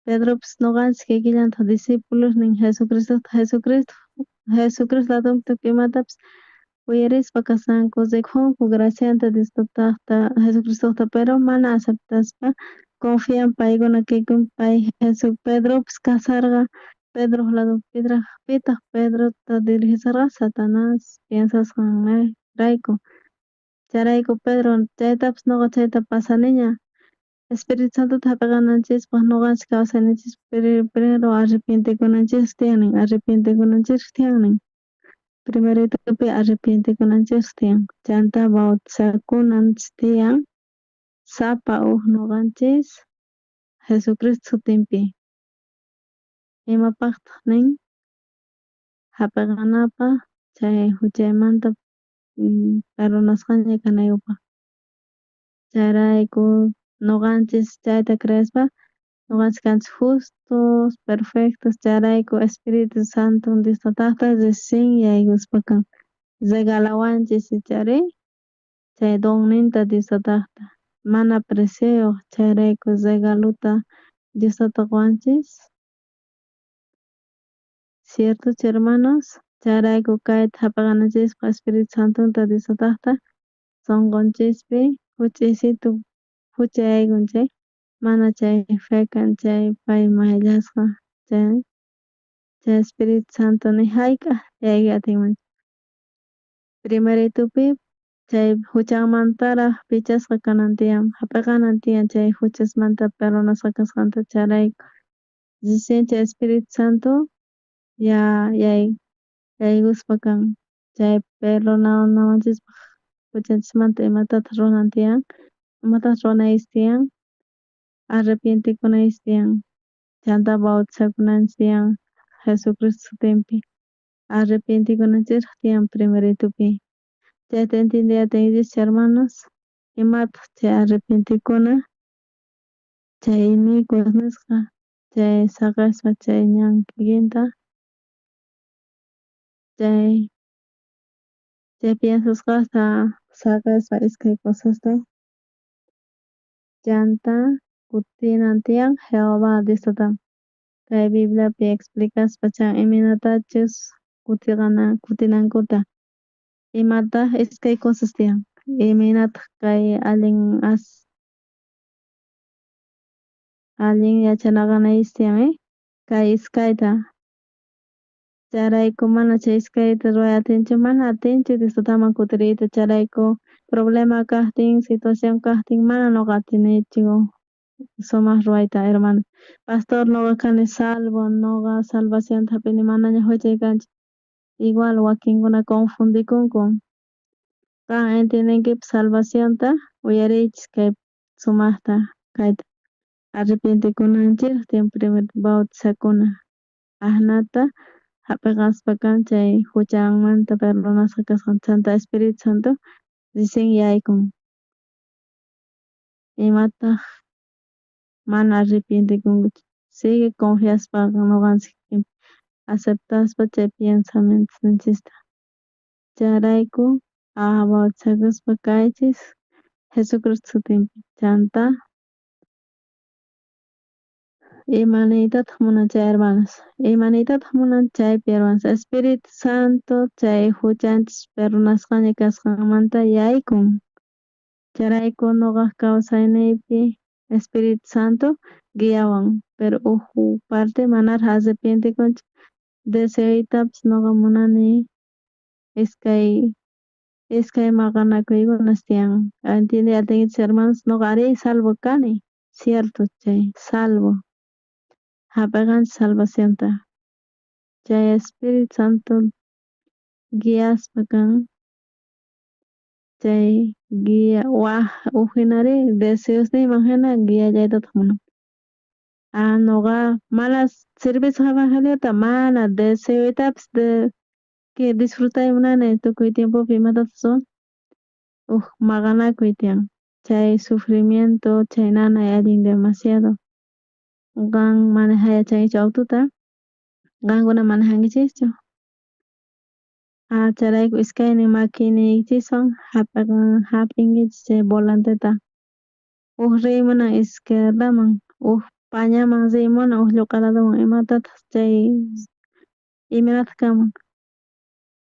Pedropis noqanchis kikillantaq discipulosnin Jesucristota Jesucristo Jesucristo ladonpi tukuy imatapis uyarispa kasqanku rikunku gracianta Dios tatajta Jesucristota pero mana aceptaspa confian paykuna kikin pay Pedropis kasarqa Pedroj ladonpi pitaq Pedrota dirigishasqa Satanás piensasqanrayku chayrayku Pedro chaytapis noqa chayta pasaniña Espíritu Santota hap'iqananchispaj noqanchis kawsayninchispi primero arrepientekunanchis tiyan arrepientekunanchis tiyan primeritopi arrepientekunanchis tiyan chanta bautizakunanchis tiyan sapa uj noqanchis Jesucristo sutinpi imapajtaj nin hap'iqanapaj chay juchaymanta perdonasqaña kanaykupaj chayrayku noqanchis chayta creespa noqanchis kanchis justos perfectos chayrayku Espíritu Santo Dios tatajta recién yaykuspa kan regalawanchis ichari chay donninta Dios tatajta mana precioyoj chayrayku regalota Dios tata qowanchis ciertochu hermanos chayrayku kayta hap'iqananchispaj Espíritu Santonta Dios tatajta sonqonchispi huch'iysitu hucha yaykun chay mana chay fe kan chay pay mayllasqa chay chay Espíritu Santo ni hayk'aq yaykuy atinmanchu primeritupi chay huchanmantaraj pichasqa kanan tiyan hap'iqanan tiyan chay huchasmanta perdonasqa kasqanta chayrayku recién chay Espíritu Santo Ya yaykuspa kan chay perdonawananchispaj juchanchismanta imatataj ruwanan tiyan imatataj ruwanaychis tiyan arrepientekunaychis tiyan chanta bautizakunanchis tiyan Jesucristoj sutinpi arrepientekunanchisraj tiyan primeritupi chayta entiendeyta atinkichischu hermanos imataj chay arrepientekuna chay inicuas nisqa chay saqespa chay ñan kikinta chay chay piensasqasta saqespa iskay cosasta chanta kutinan tiyan Jehová Dios tataman kay Bibliapi explicaspa chan imaynatachus kutinankuta imataj iskay cosas tiyan imaynataj kay allin as allin yachanaqanaychis tiyan kay iskayta chayrayku mana chay iskayta ruway atinchu mana atinchu Dios tataman kutiriyta chayrayku problema kajtin situación kajtin mana noqa atinichu sumaj ruwayta hermano pastor noqa kani salvo noqa salvacionta jap'ini manaña juchay kanchu igual wakinkuna confundikunku qan entiendenkipis salvacionta uyariychis kay sumajta kayta arrepientekunanchiraj tiyan primero bautizakuna ajnata jap'iqaspa kan chay juchanmanta perdonasqa kasqanta chanta Espíritu Santo recién yaykun imataj mana arrepientekunkuchu sigue confiaspa noqanchis aceptaspa chay pensamientosninchista chayrayku bautizakuspa kaychis Jesucristo sutinpi chanta ima niytataj munan chay hermanos ima niytataj munan chaypi hermanos Espíritu Santo chay juchanchis perdonasqaña kasqanmanta yaykun chayrayku noqaj kawsayniypi Espíritu Santo guiawan pero uj parte manaraj arrepientekunchu deseoytapis noqa munani iskay iskay maqanakuykunas tiyan entiendey atinkichis hermanos noqa arí salvo kani cierto chay salvo jap'iqanchis salvacionta chay Espíritu Santo guiaspa kan chay guía waj uj jinari deseosniyman jina guiallaytataj munan ah noqa mana servisaj evangeliota mana deseoytapis de que disfrutay munani tukuy tiempopi imatataj ruwan uj maqanakuy tiyan chay sufrimiento chay nanay allin demasiado qan manejay yachankichu autota qankuna manejankichischu ah chayrayku iskaynin makiyniykichiswan jap'inkichis chay volanteta uj riy munan izquierdaman uj pañaman riy munan uj lloq'e ladoman imatataj chay imaynataj kanman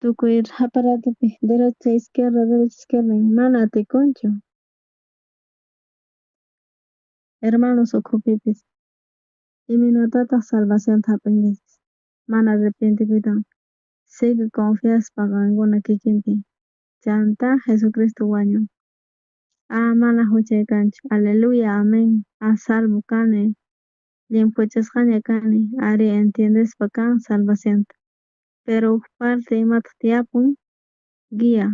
tukuy sapa ratopi derecha izquierda derecha izquierda mana atikunchu hermanos ukhupipis imaynatataj salvacionta jap'inkichis mana arrepientekuytawan sigue confiaspa qankuna kikinpi chanta Jesucristo wañun ah mana juchay kanchu aleluya amén ah salvo kani llimphuchasqaña kani ari entiendespa kan salvacionta pero uj parte imataj tiyapun guía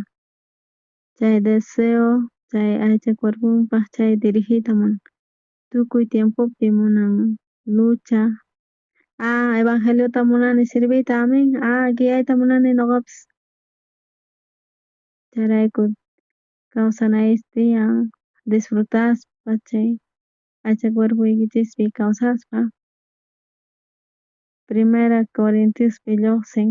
chay deseo chay aycha cuerponpaj chay dirigiyta munan tukuy tiempopi munan lucha ah evangeliota munani sirviyta amén ah guiayta munani noqapis chayrayku kawsanaychis tiyan disfrutaspa chay aycha cuerpoykichispi kawsaspa Primera Corintiospi lluqsin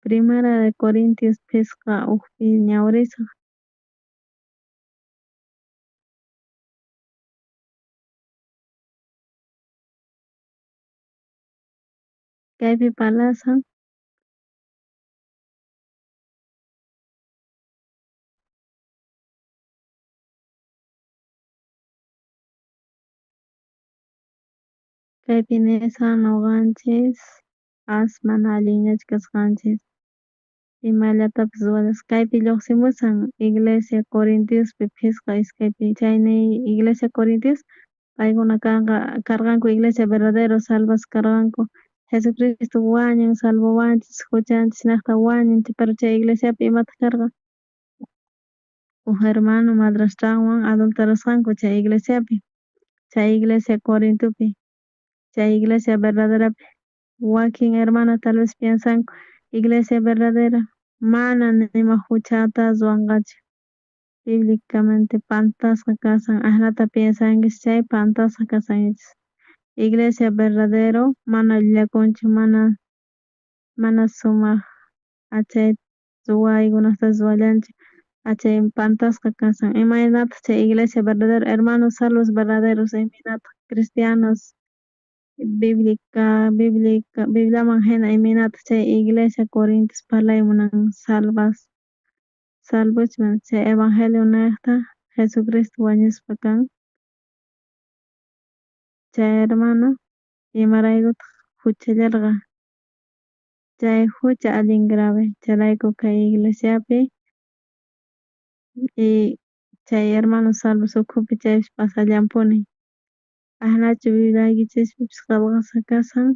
Primera de Corintios phisqa ujpi ñawrisaq kaypi parlasan kaypi nisqa noqanchis as mana allinllachu kasqanchis. Imallatapis ruwallasqa. Kaypi llojsimushan iglesia Corintiospi 5:2pi chayni iglesia Corintios paykuna karqanku iglesia verdadero salvasqa karqanku. Jesucristo wañun salvawanchis juchanchisnejta wañun, pero chay iglesiapi imataq karqa? Uj hermano madrastranwan adulterasqanku chay iglesiapi, chay iglesia Corintopi, chay iglesia verdaderapi. Wakin hermano tal vez piensanku iglesia verdadera mana nima juchata ruwanqachu, bíblicamente pantasqa kashan. Ajinata piensankichis chay pantasqa kashankichis. Iglesia verdadero mana llullakunchu, mana sumaq achay ruwaykunata ruwallanchu, achay pantasqa kashan. Imaynataq chay iglesia verdadero hermanos salvos verdaderos, imaynataq cristianos bíblica bibliaman hina, imaynataq chay iglesia Corintios parlay munan salvas salvochman chay evangelio nejta Jesucristo wañuspa kan chay hermano imaraykutaq juchallarqa chay jucha allin grave chayrayku kay iglesiapi y chay hermanos salvos ukhupi chaypis pasallampuni. Ajinachu bibliaykichispipis qhelqasqa kashan.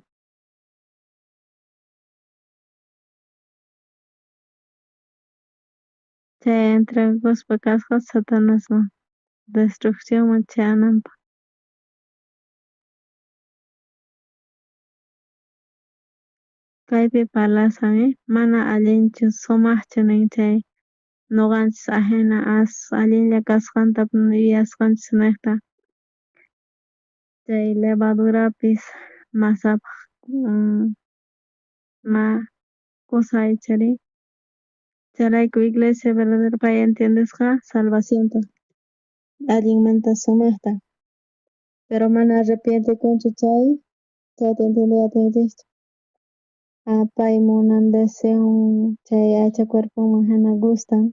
Chay entregakuspa kasqa Satanasman destruccionman chayananpaj. Kaypi parlashan mana allinchu sumajchu nin chay noqanchis ajina as allinlla kasqanta yuyasqanchis nejta. Chay levadurapis masapaj ma cosa ichari. Chayrayku iglesia verdadera pay entiendesqa salvacionta allinmanta sumajta, pero mana arrepientekunchu chay chayta entiendey atinchischu. Pay munan deseon chay aycha cuerponman hina gustan.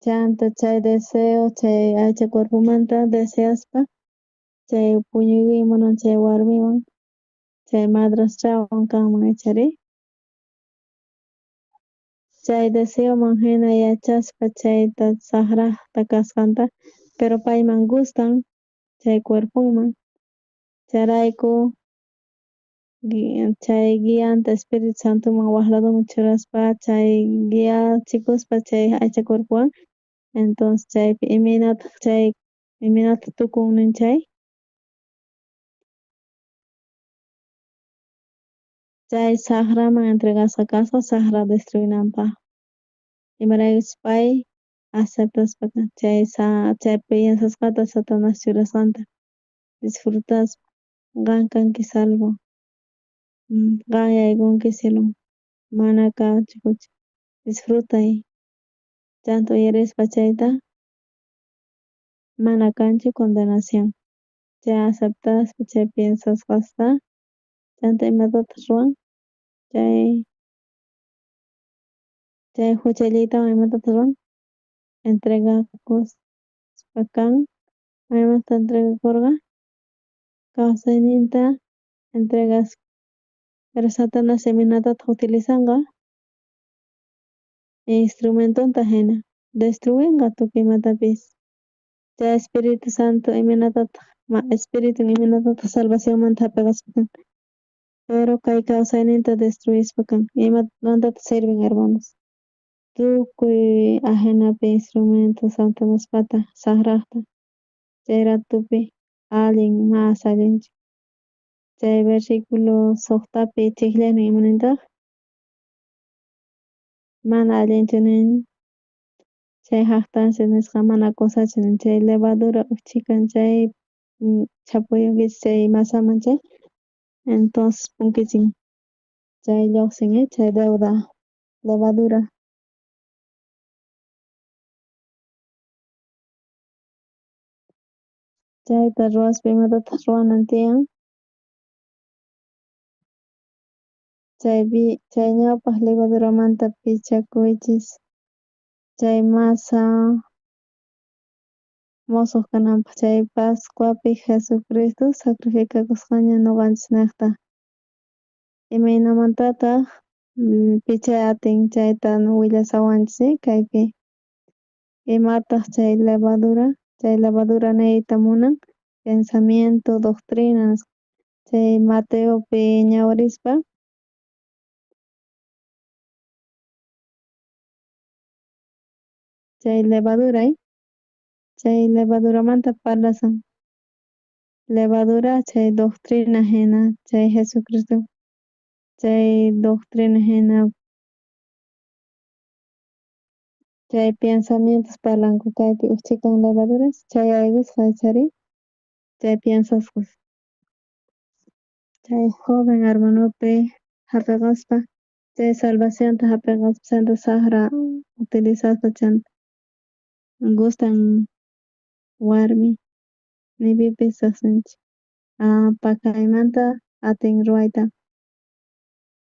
Chanta chay deseo chay aycha cuerpomanta deseaspa chay puñuykuy munan chay warmiwan chay madrastrawan kanman ichari. Chay deseoman hina yachaspa chayta sajrajta kasqanta, pero payman gustan chay cuerponman. Chayrayku chay guianta Espíritu Santoman waj ladoman churaspa chay guiachikuspa chay aycha cuerpowan, entonces chaypi imaynataq chay imaynataq tukun nin chay. Chay sajraman entregasqa kasqa sajra destruinanpaj. Imaraykuchus pay aceptaspa chay chay piensasqata Satanás churasqanta disfrutaspa qan kanki salvo, qan yaykunki cieloman, mana kanchu jucha, disfrutay. Chanta uyarispa chayta mana kanchu condenación. Chay aceptaspa chay piensasqasta chanta imatataq ruwan chay chay juchalliytawan imatataq ruwan entregakuspa kan maymanta entregakurqa kawsayninta entregaspa. Pero Satanás imaynatataq utilizanqa instrumentonta hina destruinqa tukuy imatapis. Chay Espíritu Santo imaynatataq Espíritu imaynatataq salvacionmanta hap'iqaspa kan, pero kay kawsayninta destruispa kan. Imamantataq sirven hermanos? Tukuy ajinapi instrumento Satanaspata sajrajta chay ratupi allin mas allinchu. Chay versículo 6tapi chijllaynin imanintaq mana allinchu nin chay jactancia nisqa mana cosachu nin chay levadura uj chhikan chay chhapuyunkichis chay masaman chay entonces punkichin chay llojsin chay deuda levadura. Chayta ruwaspa imatataq ruwanan tiyan chay ñawpaj levaduramanta pichakuychis chay masa mosoj kananpaj chay Pascuapi Jesucristo sacrificakusqaña noqanchis nejta. Imaynamantataq Pichay atin chayta willasawanchis kaypi. Imataj chay levadura? Chay levadura niyta munan pensamiento, doctrina. Chay Mateopi ñawirispa chay levadura, chay levaduramanta parlasan. Levadura chay doctrina hina, chay Jesucristo chay doctrina hina, chay pensamientos parlanku kaypi uj chhikan levaduras chay ayqisqa chari chay piensasqas. Chay joven hermanopi jap'iqaspa chay salvacionta jap'iqaspa chanta sajra utilizaspa chanta gustan warmi ni pipis rejsinchu pakaymanta atin ruwayta.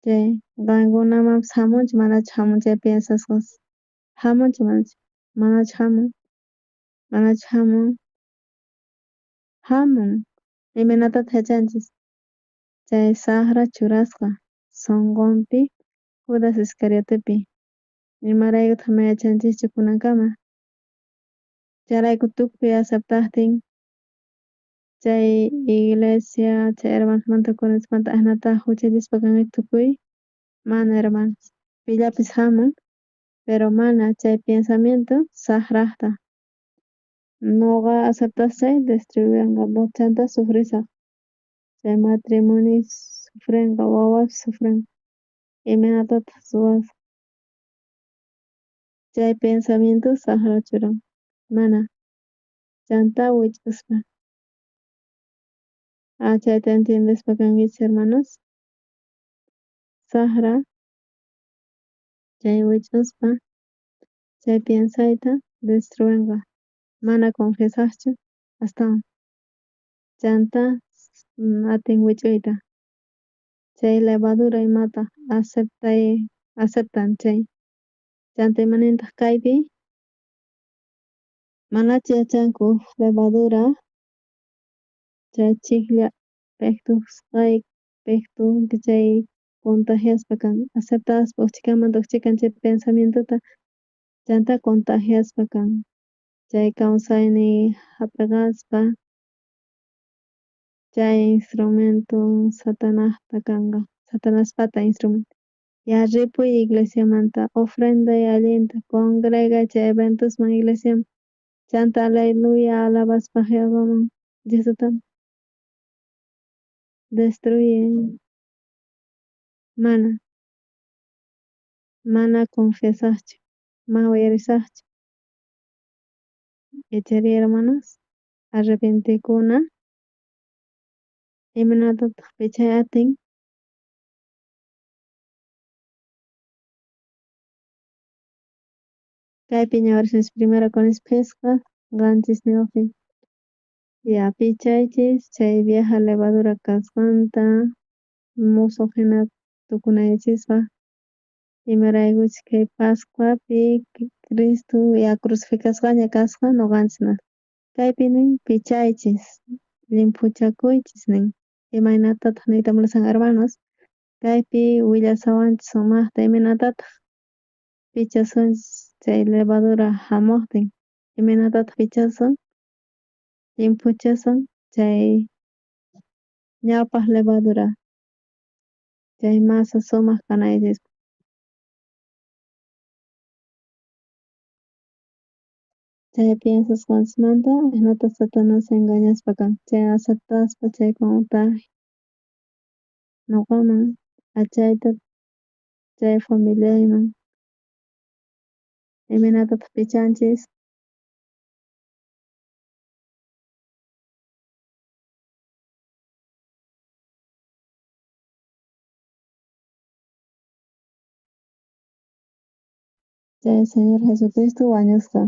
Chay qankunamanpis jamunchu manachu jamun chay piensasqas jamunchu manachu manachu jamun manachu jamun jamun imaynatataq yachanchis chay sajra churasqa sonqonpi Judas Iscariotepi imaraykutaq mana yachanchischu kunankama chayrayku tukuy aceptajtin chay iglesia chay hermanosmanta curantismanta ajinata juchallispa kankichis tukuy mana hermanos pillapis jamun pero mana chay pensamiento sajrajta noqa aceptasqay destruyenqa chanta sufrisaj chay matrimonio sufrenqa wawas sufrenqa imaynatataq ruwasaj chay pensamiento sajra churan mana chanta wich'uspa chayta entiendespa kankichis hermanos sajra chay wich'uspa chay piensayta destruyenqa mana confesajchu astawan chanta atin wich'uyta chay levadura imata aceptan chay chanta imanintaq kaypi manachu yachanku levadura chay chijlla pejtu chay contagiaspa kan aceptaspa ujchhikamanta ujchhikan chay pensamientota chanta contagiaspa kan chay kawsayniy jap'iqaspa chay instrumento satanaspa kanqa satanaspata instrumento ya ripuy iglesiamanta ofrenday allinta congregay chay eventosman iglesiaman chanta aleluya alabaspa Jehovaman Dios destruye mana mana confesajchu mana uyarisajchu ichari hermanos arrepientekuna imaynatataq pichay atin kaypi ñawirisunchis primera Corintios phisqa 7 ya pichaychis chay vieja levadura kasqanta mosoq hina tukunaykichispaq imaraykuchus kay Pascuapi Cristo ya crucificasqaña kasqa noqanchis kaypi nin pichaychis llimphuchakuychis nin imaynatataq niyta munashan hermanos kaypi willasawanchis sumajta imaynatataq pichasunchis chay levadura jamuqtin imaynatataq pichasun llimphuchasun chay ñawpaq levadura chay masa sumaq kanaykichispaq. Chay piensasqanchismanta ajinata Satanás engañaspa kan chay aceptaspa chay contagio noqaman achayta chay familiayman imaynatataq pichanchis chay Señor Jesucristo wañusqa.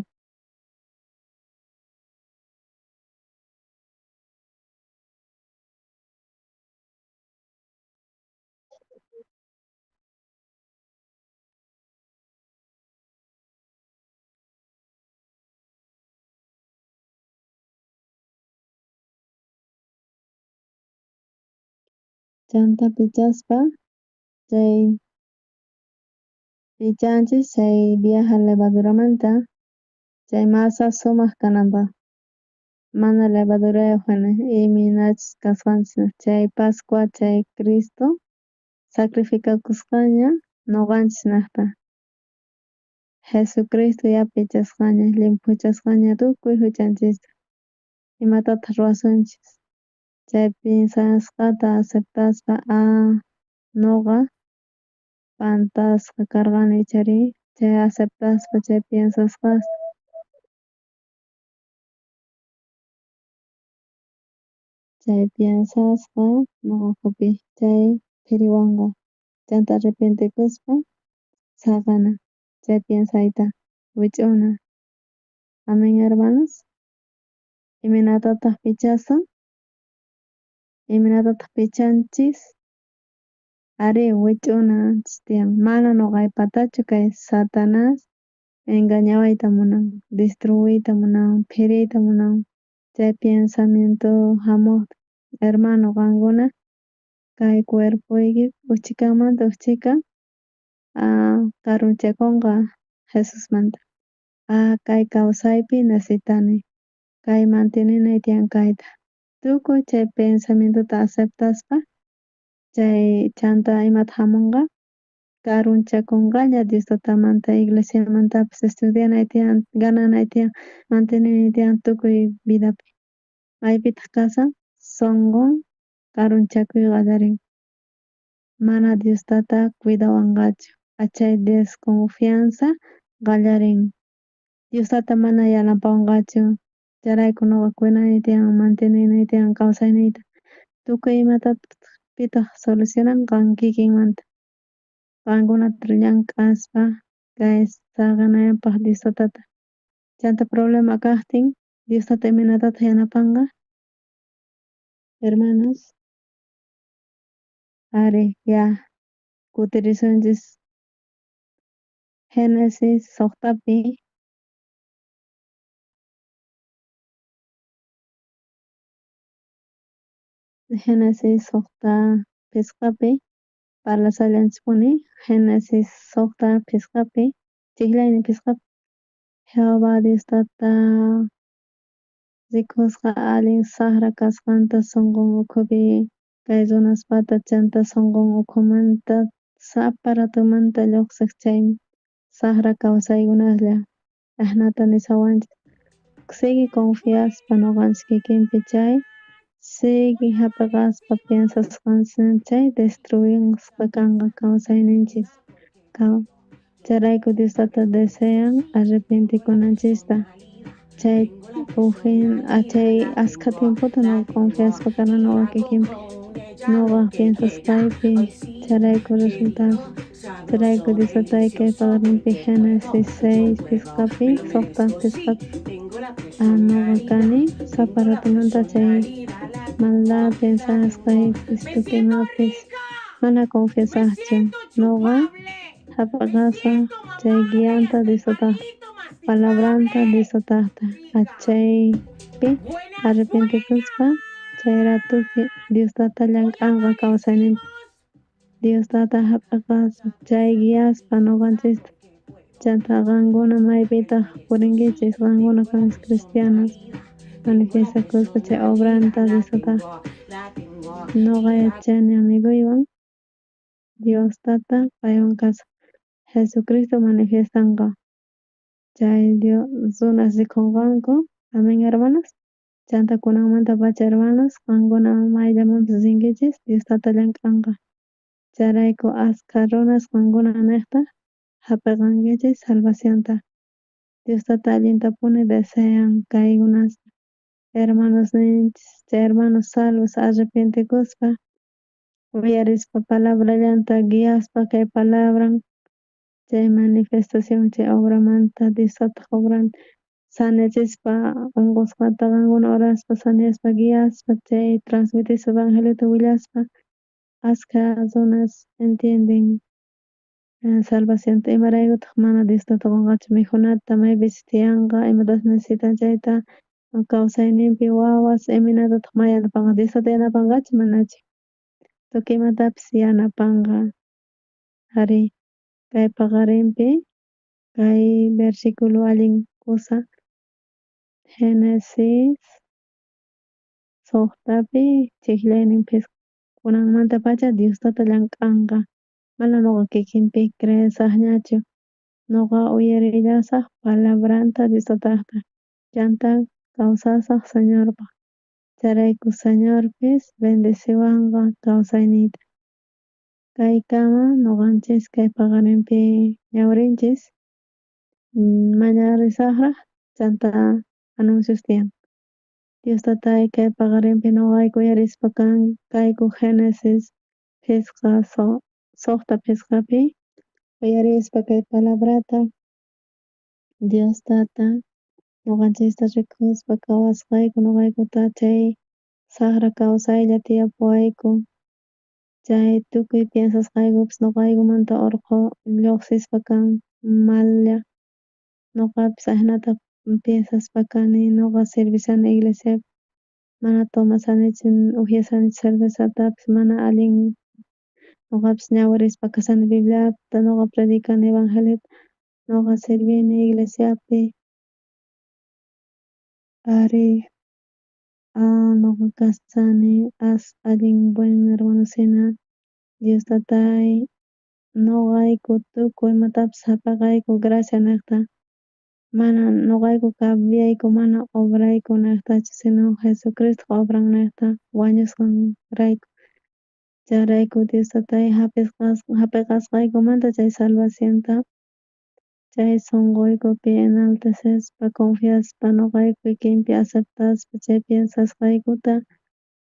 Chanta pichaspa chay Pichanchis chay viaja levaduramanta chay masa sumaq kananpaq. Mana levadurayuq hina imaynachus kasqanchis chay Pascua chay Cristo sacrificakusqaña noqanchis naqta. Jesucristo ya pichasqaña, llimphuchasqaña tukuy huchanchista. Imatataq ruwasunchis? Chay piensasqata aceptaspa noqa pantasqa karqani ichari chay aceptaspa chay piensasqasta. Chay piensasqa noqa chay phiriwanqa chanta arrepentikuspa saqena chay piensayta wich'una. Amén, hermanos. Imaynatataq pichasun? Imaynatataq pichanchis? Ari wich'unanchis tiyan. Mana noqaypatachu kay Satanás engañawayta munan, destruiyta munan, phiriyta munan. Chay pensamiento hamuq hermano qankuna kay cuerpoyki ujchikanmanta ujchikan karunchakunqa Jesusmanta. Kay kawsaypi necesitani kay mantenenay tiyan kayta. Tukuy chay pensamientota aceptaspa chay chanta imata hamunqa karunchakunqaña Dios tatamanta iglesiamantapis estudianay tiyan, gananay tiyan, mantenenay tiyan tukuy vidapi. Maypitaq kasan sonqon karunchakuy qallarin. Mana Dios tata cuidawanqachu. Chay desconfianza qallarin. Dios tata mana yanapawanqachu. Chayrayku noqa cuidanay tiyan, mantenenay tiyan kawsayniyta. Tukuy imatataq pitaq solucionan qan kikinmanta. Qankunata llank'aspa kay saqenaypaq Dios tatata. Chanta problema kaqtin Dios tata imaynatataq yanapanqa? Hermanos. Ari, ya kutirisunchis Génesis 6pi. Génesis 6 phisqapi parlasallanchispuni. Génesis 6 phisqapi, chijllaynin phisqapi. Jehová Dios tata rikusqa allin saqra kasqanta sonqon ukhupi kay runaspata chanta sonqon ukhumanta sapa ratumanta lluqsiq chay saqra kawsaykunaslla ajnata nishawanchis. Sigue confiaspa noqanchis kikinpi chay sigue hap'iqaspa piensasqanchis chay destruisqa kanqa kawsayninchis. Chayrayku Dios tata desean arrepentikunanchista. Chay chay askha tiempota no confiaspa kana noqa kikinpi noqa piensasqaypi chayrayku resultado. Chayrayku Dios tatay kay paqarinpi Génesis 6 phisqapi 6 phisqapi noqa kani sapa ratumanta chay maldad piensasqaypis tukuy imapis mana confiasaqchu noqa hap'iqasaq chay guianta Dios tataqta palabranta Dios tataqta chaypi arrepentikuspa chay ratupi Dios tata llank'anqa kawsayninpi. Dios tata hap'iqaspa chay guiaspa noqanchista chanta qankuna maypitaq purinkichis qankuna kanchis cristianos manifiestakuspa chay obranta Dios tataqta. Noqa yachani amigoywan Dios tata paywan kasaq. Jesucristo manifiestanqa chay Dios runas rikunqanku. Amén, hermanos. Chanta kunanmantapacha hermanos qankuna mayllamanpis rinkichis Dios tata llank'anqa. Chayrayku askha runas qankuna niqta hap'iqankichis salvacionta. Dios tata allintapuni desean kaykunasta. Hermanos ninchis chay hermanos salvos arrepentikuspa uyarispa palabrallanta guiaspa kay palabran chay manifestación chay obramanta Dios tataq obranta sanachispa unqusqata qankuna oraspa sanaspa guiaspa chay transmitispa evangeliota willaspa askha runas entienden salvacionta imaraykutaq mana Dios tata qonqachu mikhunata maypichus tiyanqa imatachus necesitan chayta kawsayninpi wawas imaynatataq may yanapanqa Dios tata yanapanqachu manachu tukuy imatapis yanapanqa. Ari Kay paqarinpi kay versículo allin kusa Génesis 6pi chijllaynin phisqa. Kunanmantapacha Dios tata llank'anqa. Mana noqa kikinpi creesajñachu. Noqa uyarillasaj palabranta Dios tatajta. Chanta kawsasaj Señorpaj. Chayrayku Señorpis bendeciwanqa kawsayniyta. Kaykama noqanchis kay paqarinpi ñawrinchis. Mañarisajraj chanta anuncios tiyan. Dios tatay kay paqarinpi noqayku uyarispa kayku Génesis phisqa 6 phisqapi uyarispa kay palabrata Dios tata noqanchista rikuspa qhawasqayku noqaykuta chay sajra kawsaylla tiyapuwayku chay tukuy piensasqaykupis noqaykumanta orqho llojsispa kan malla noqapis ajinata piensaspa kani noqa sirvishani iglesiapi mana tomasanichu ujyashanichu cervezatapis mana allin noqapis ñawirispa kashani Bibliata noqa predicani evangeliota noqa sirvini iglesiapi ari noqa kashani as allin buen hermanosina Dios tatay noqayku tukuy imatapis jap'eqayku gracia nejta mana noqayku cambiayku mana obrayku nejtachu sino Jesucristo obran nejta wañusqanrayku chayrayku Dios tatay jap'eqasqaykumanta chay salvacionta chay sonqoykupi enaltecespa confiaspa noqayku kikinpi aceptaspa chay piensasqaykuta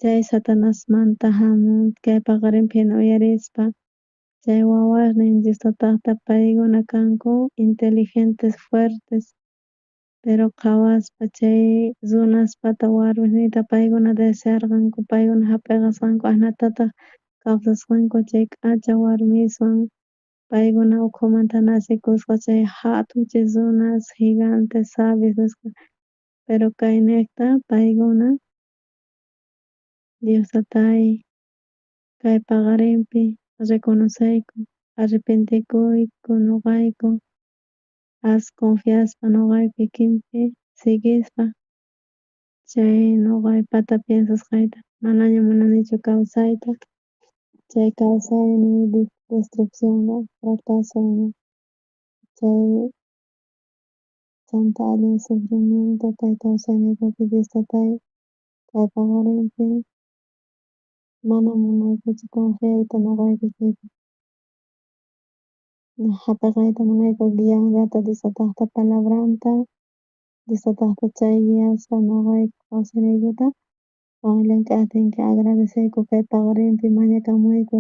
chay Satanasmanta jamun kay paqarinpi jina uyarispa chay wawasnin Dios tatajta paykuna kanku inteligentes fuertes pero qhawaspa chay runaspata warmisninta paykuna desearqanku paykuna jap'eqasqanku ajinatataj kawsasqanku chay k'acha warmiswan paykuna ukhumanta nacekusqa chay jatuchis runas gigantes sabios nisqa pero kaynejta paykuna Dios tatay kay paqarinpi reconoceyku arrepentikuyku noqayku as confiaspa noqayku kikinpi siguispa chay noqaypata piensasqayta manaña munanichu kawsayta chay kawsayniy destrucción fracaso chay chanta allin sufrimiento kay kawsayniykupi Dios tatay kay paqarinpi mana munaykuchu confiayta noqayku chaypi jap'eqayta munayku guianllata Dios tatajta palabranta Dios tatajta chay guiaspa noqayku kawsayniykuta qan llank'ajtinki agradeceyku kay paqarinpi mañakamuyku.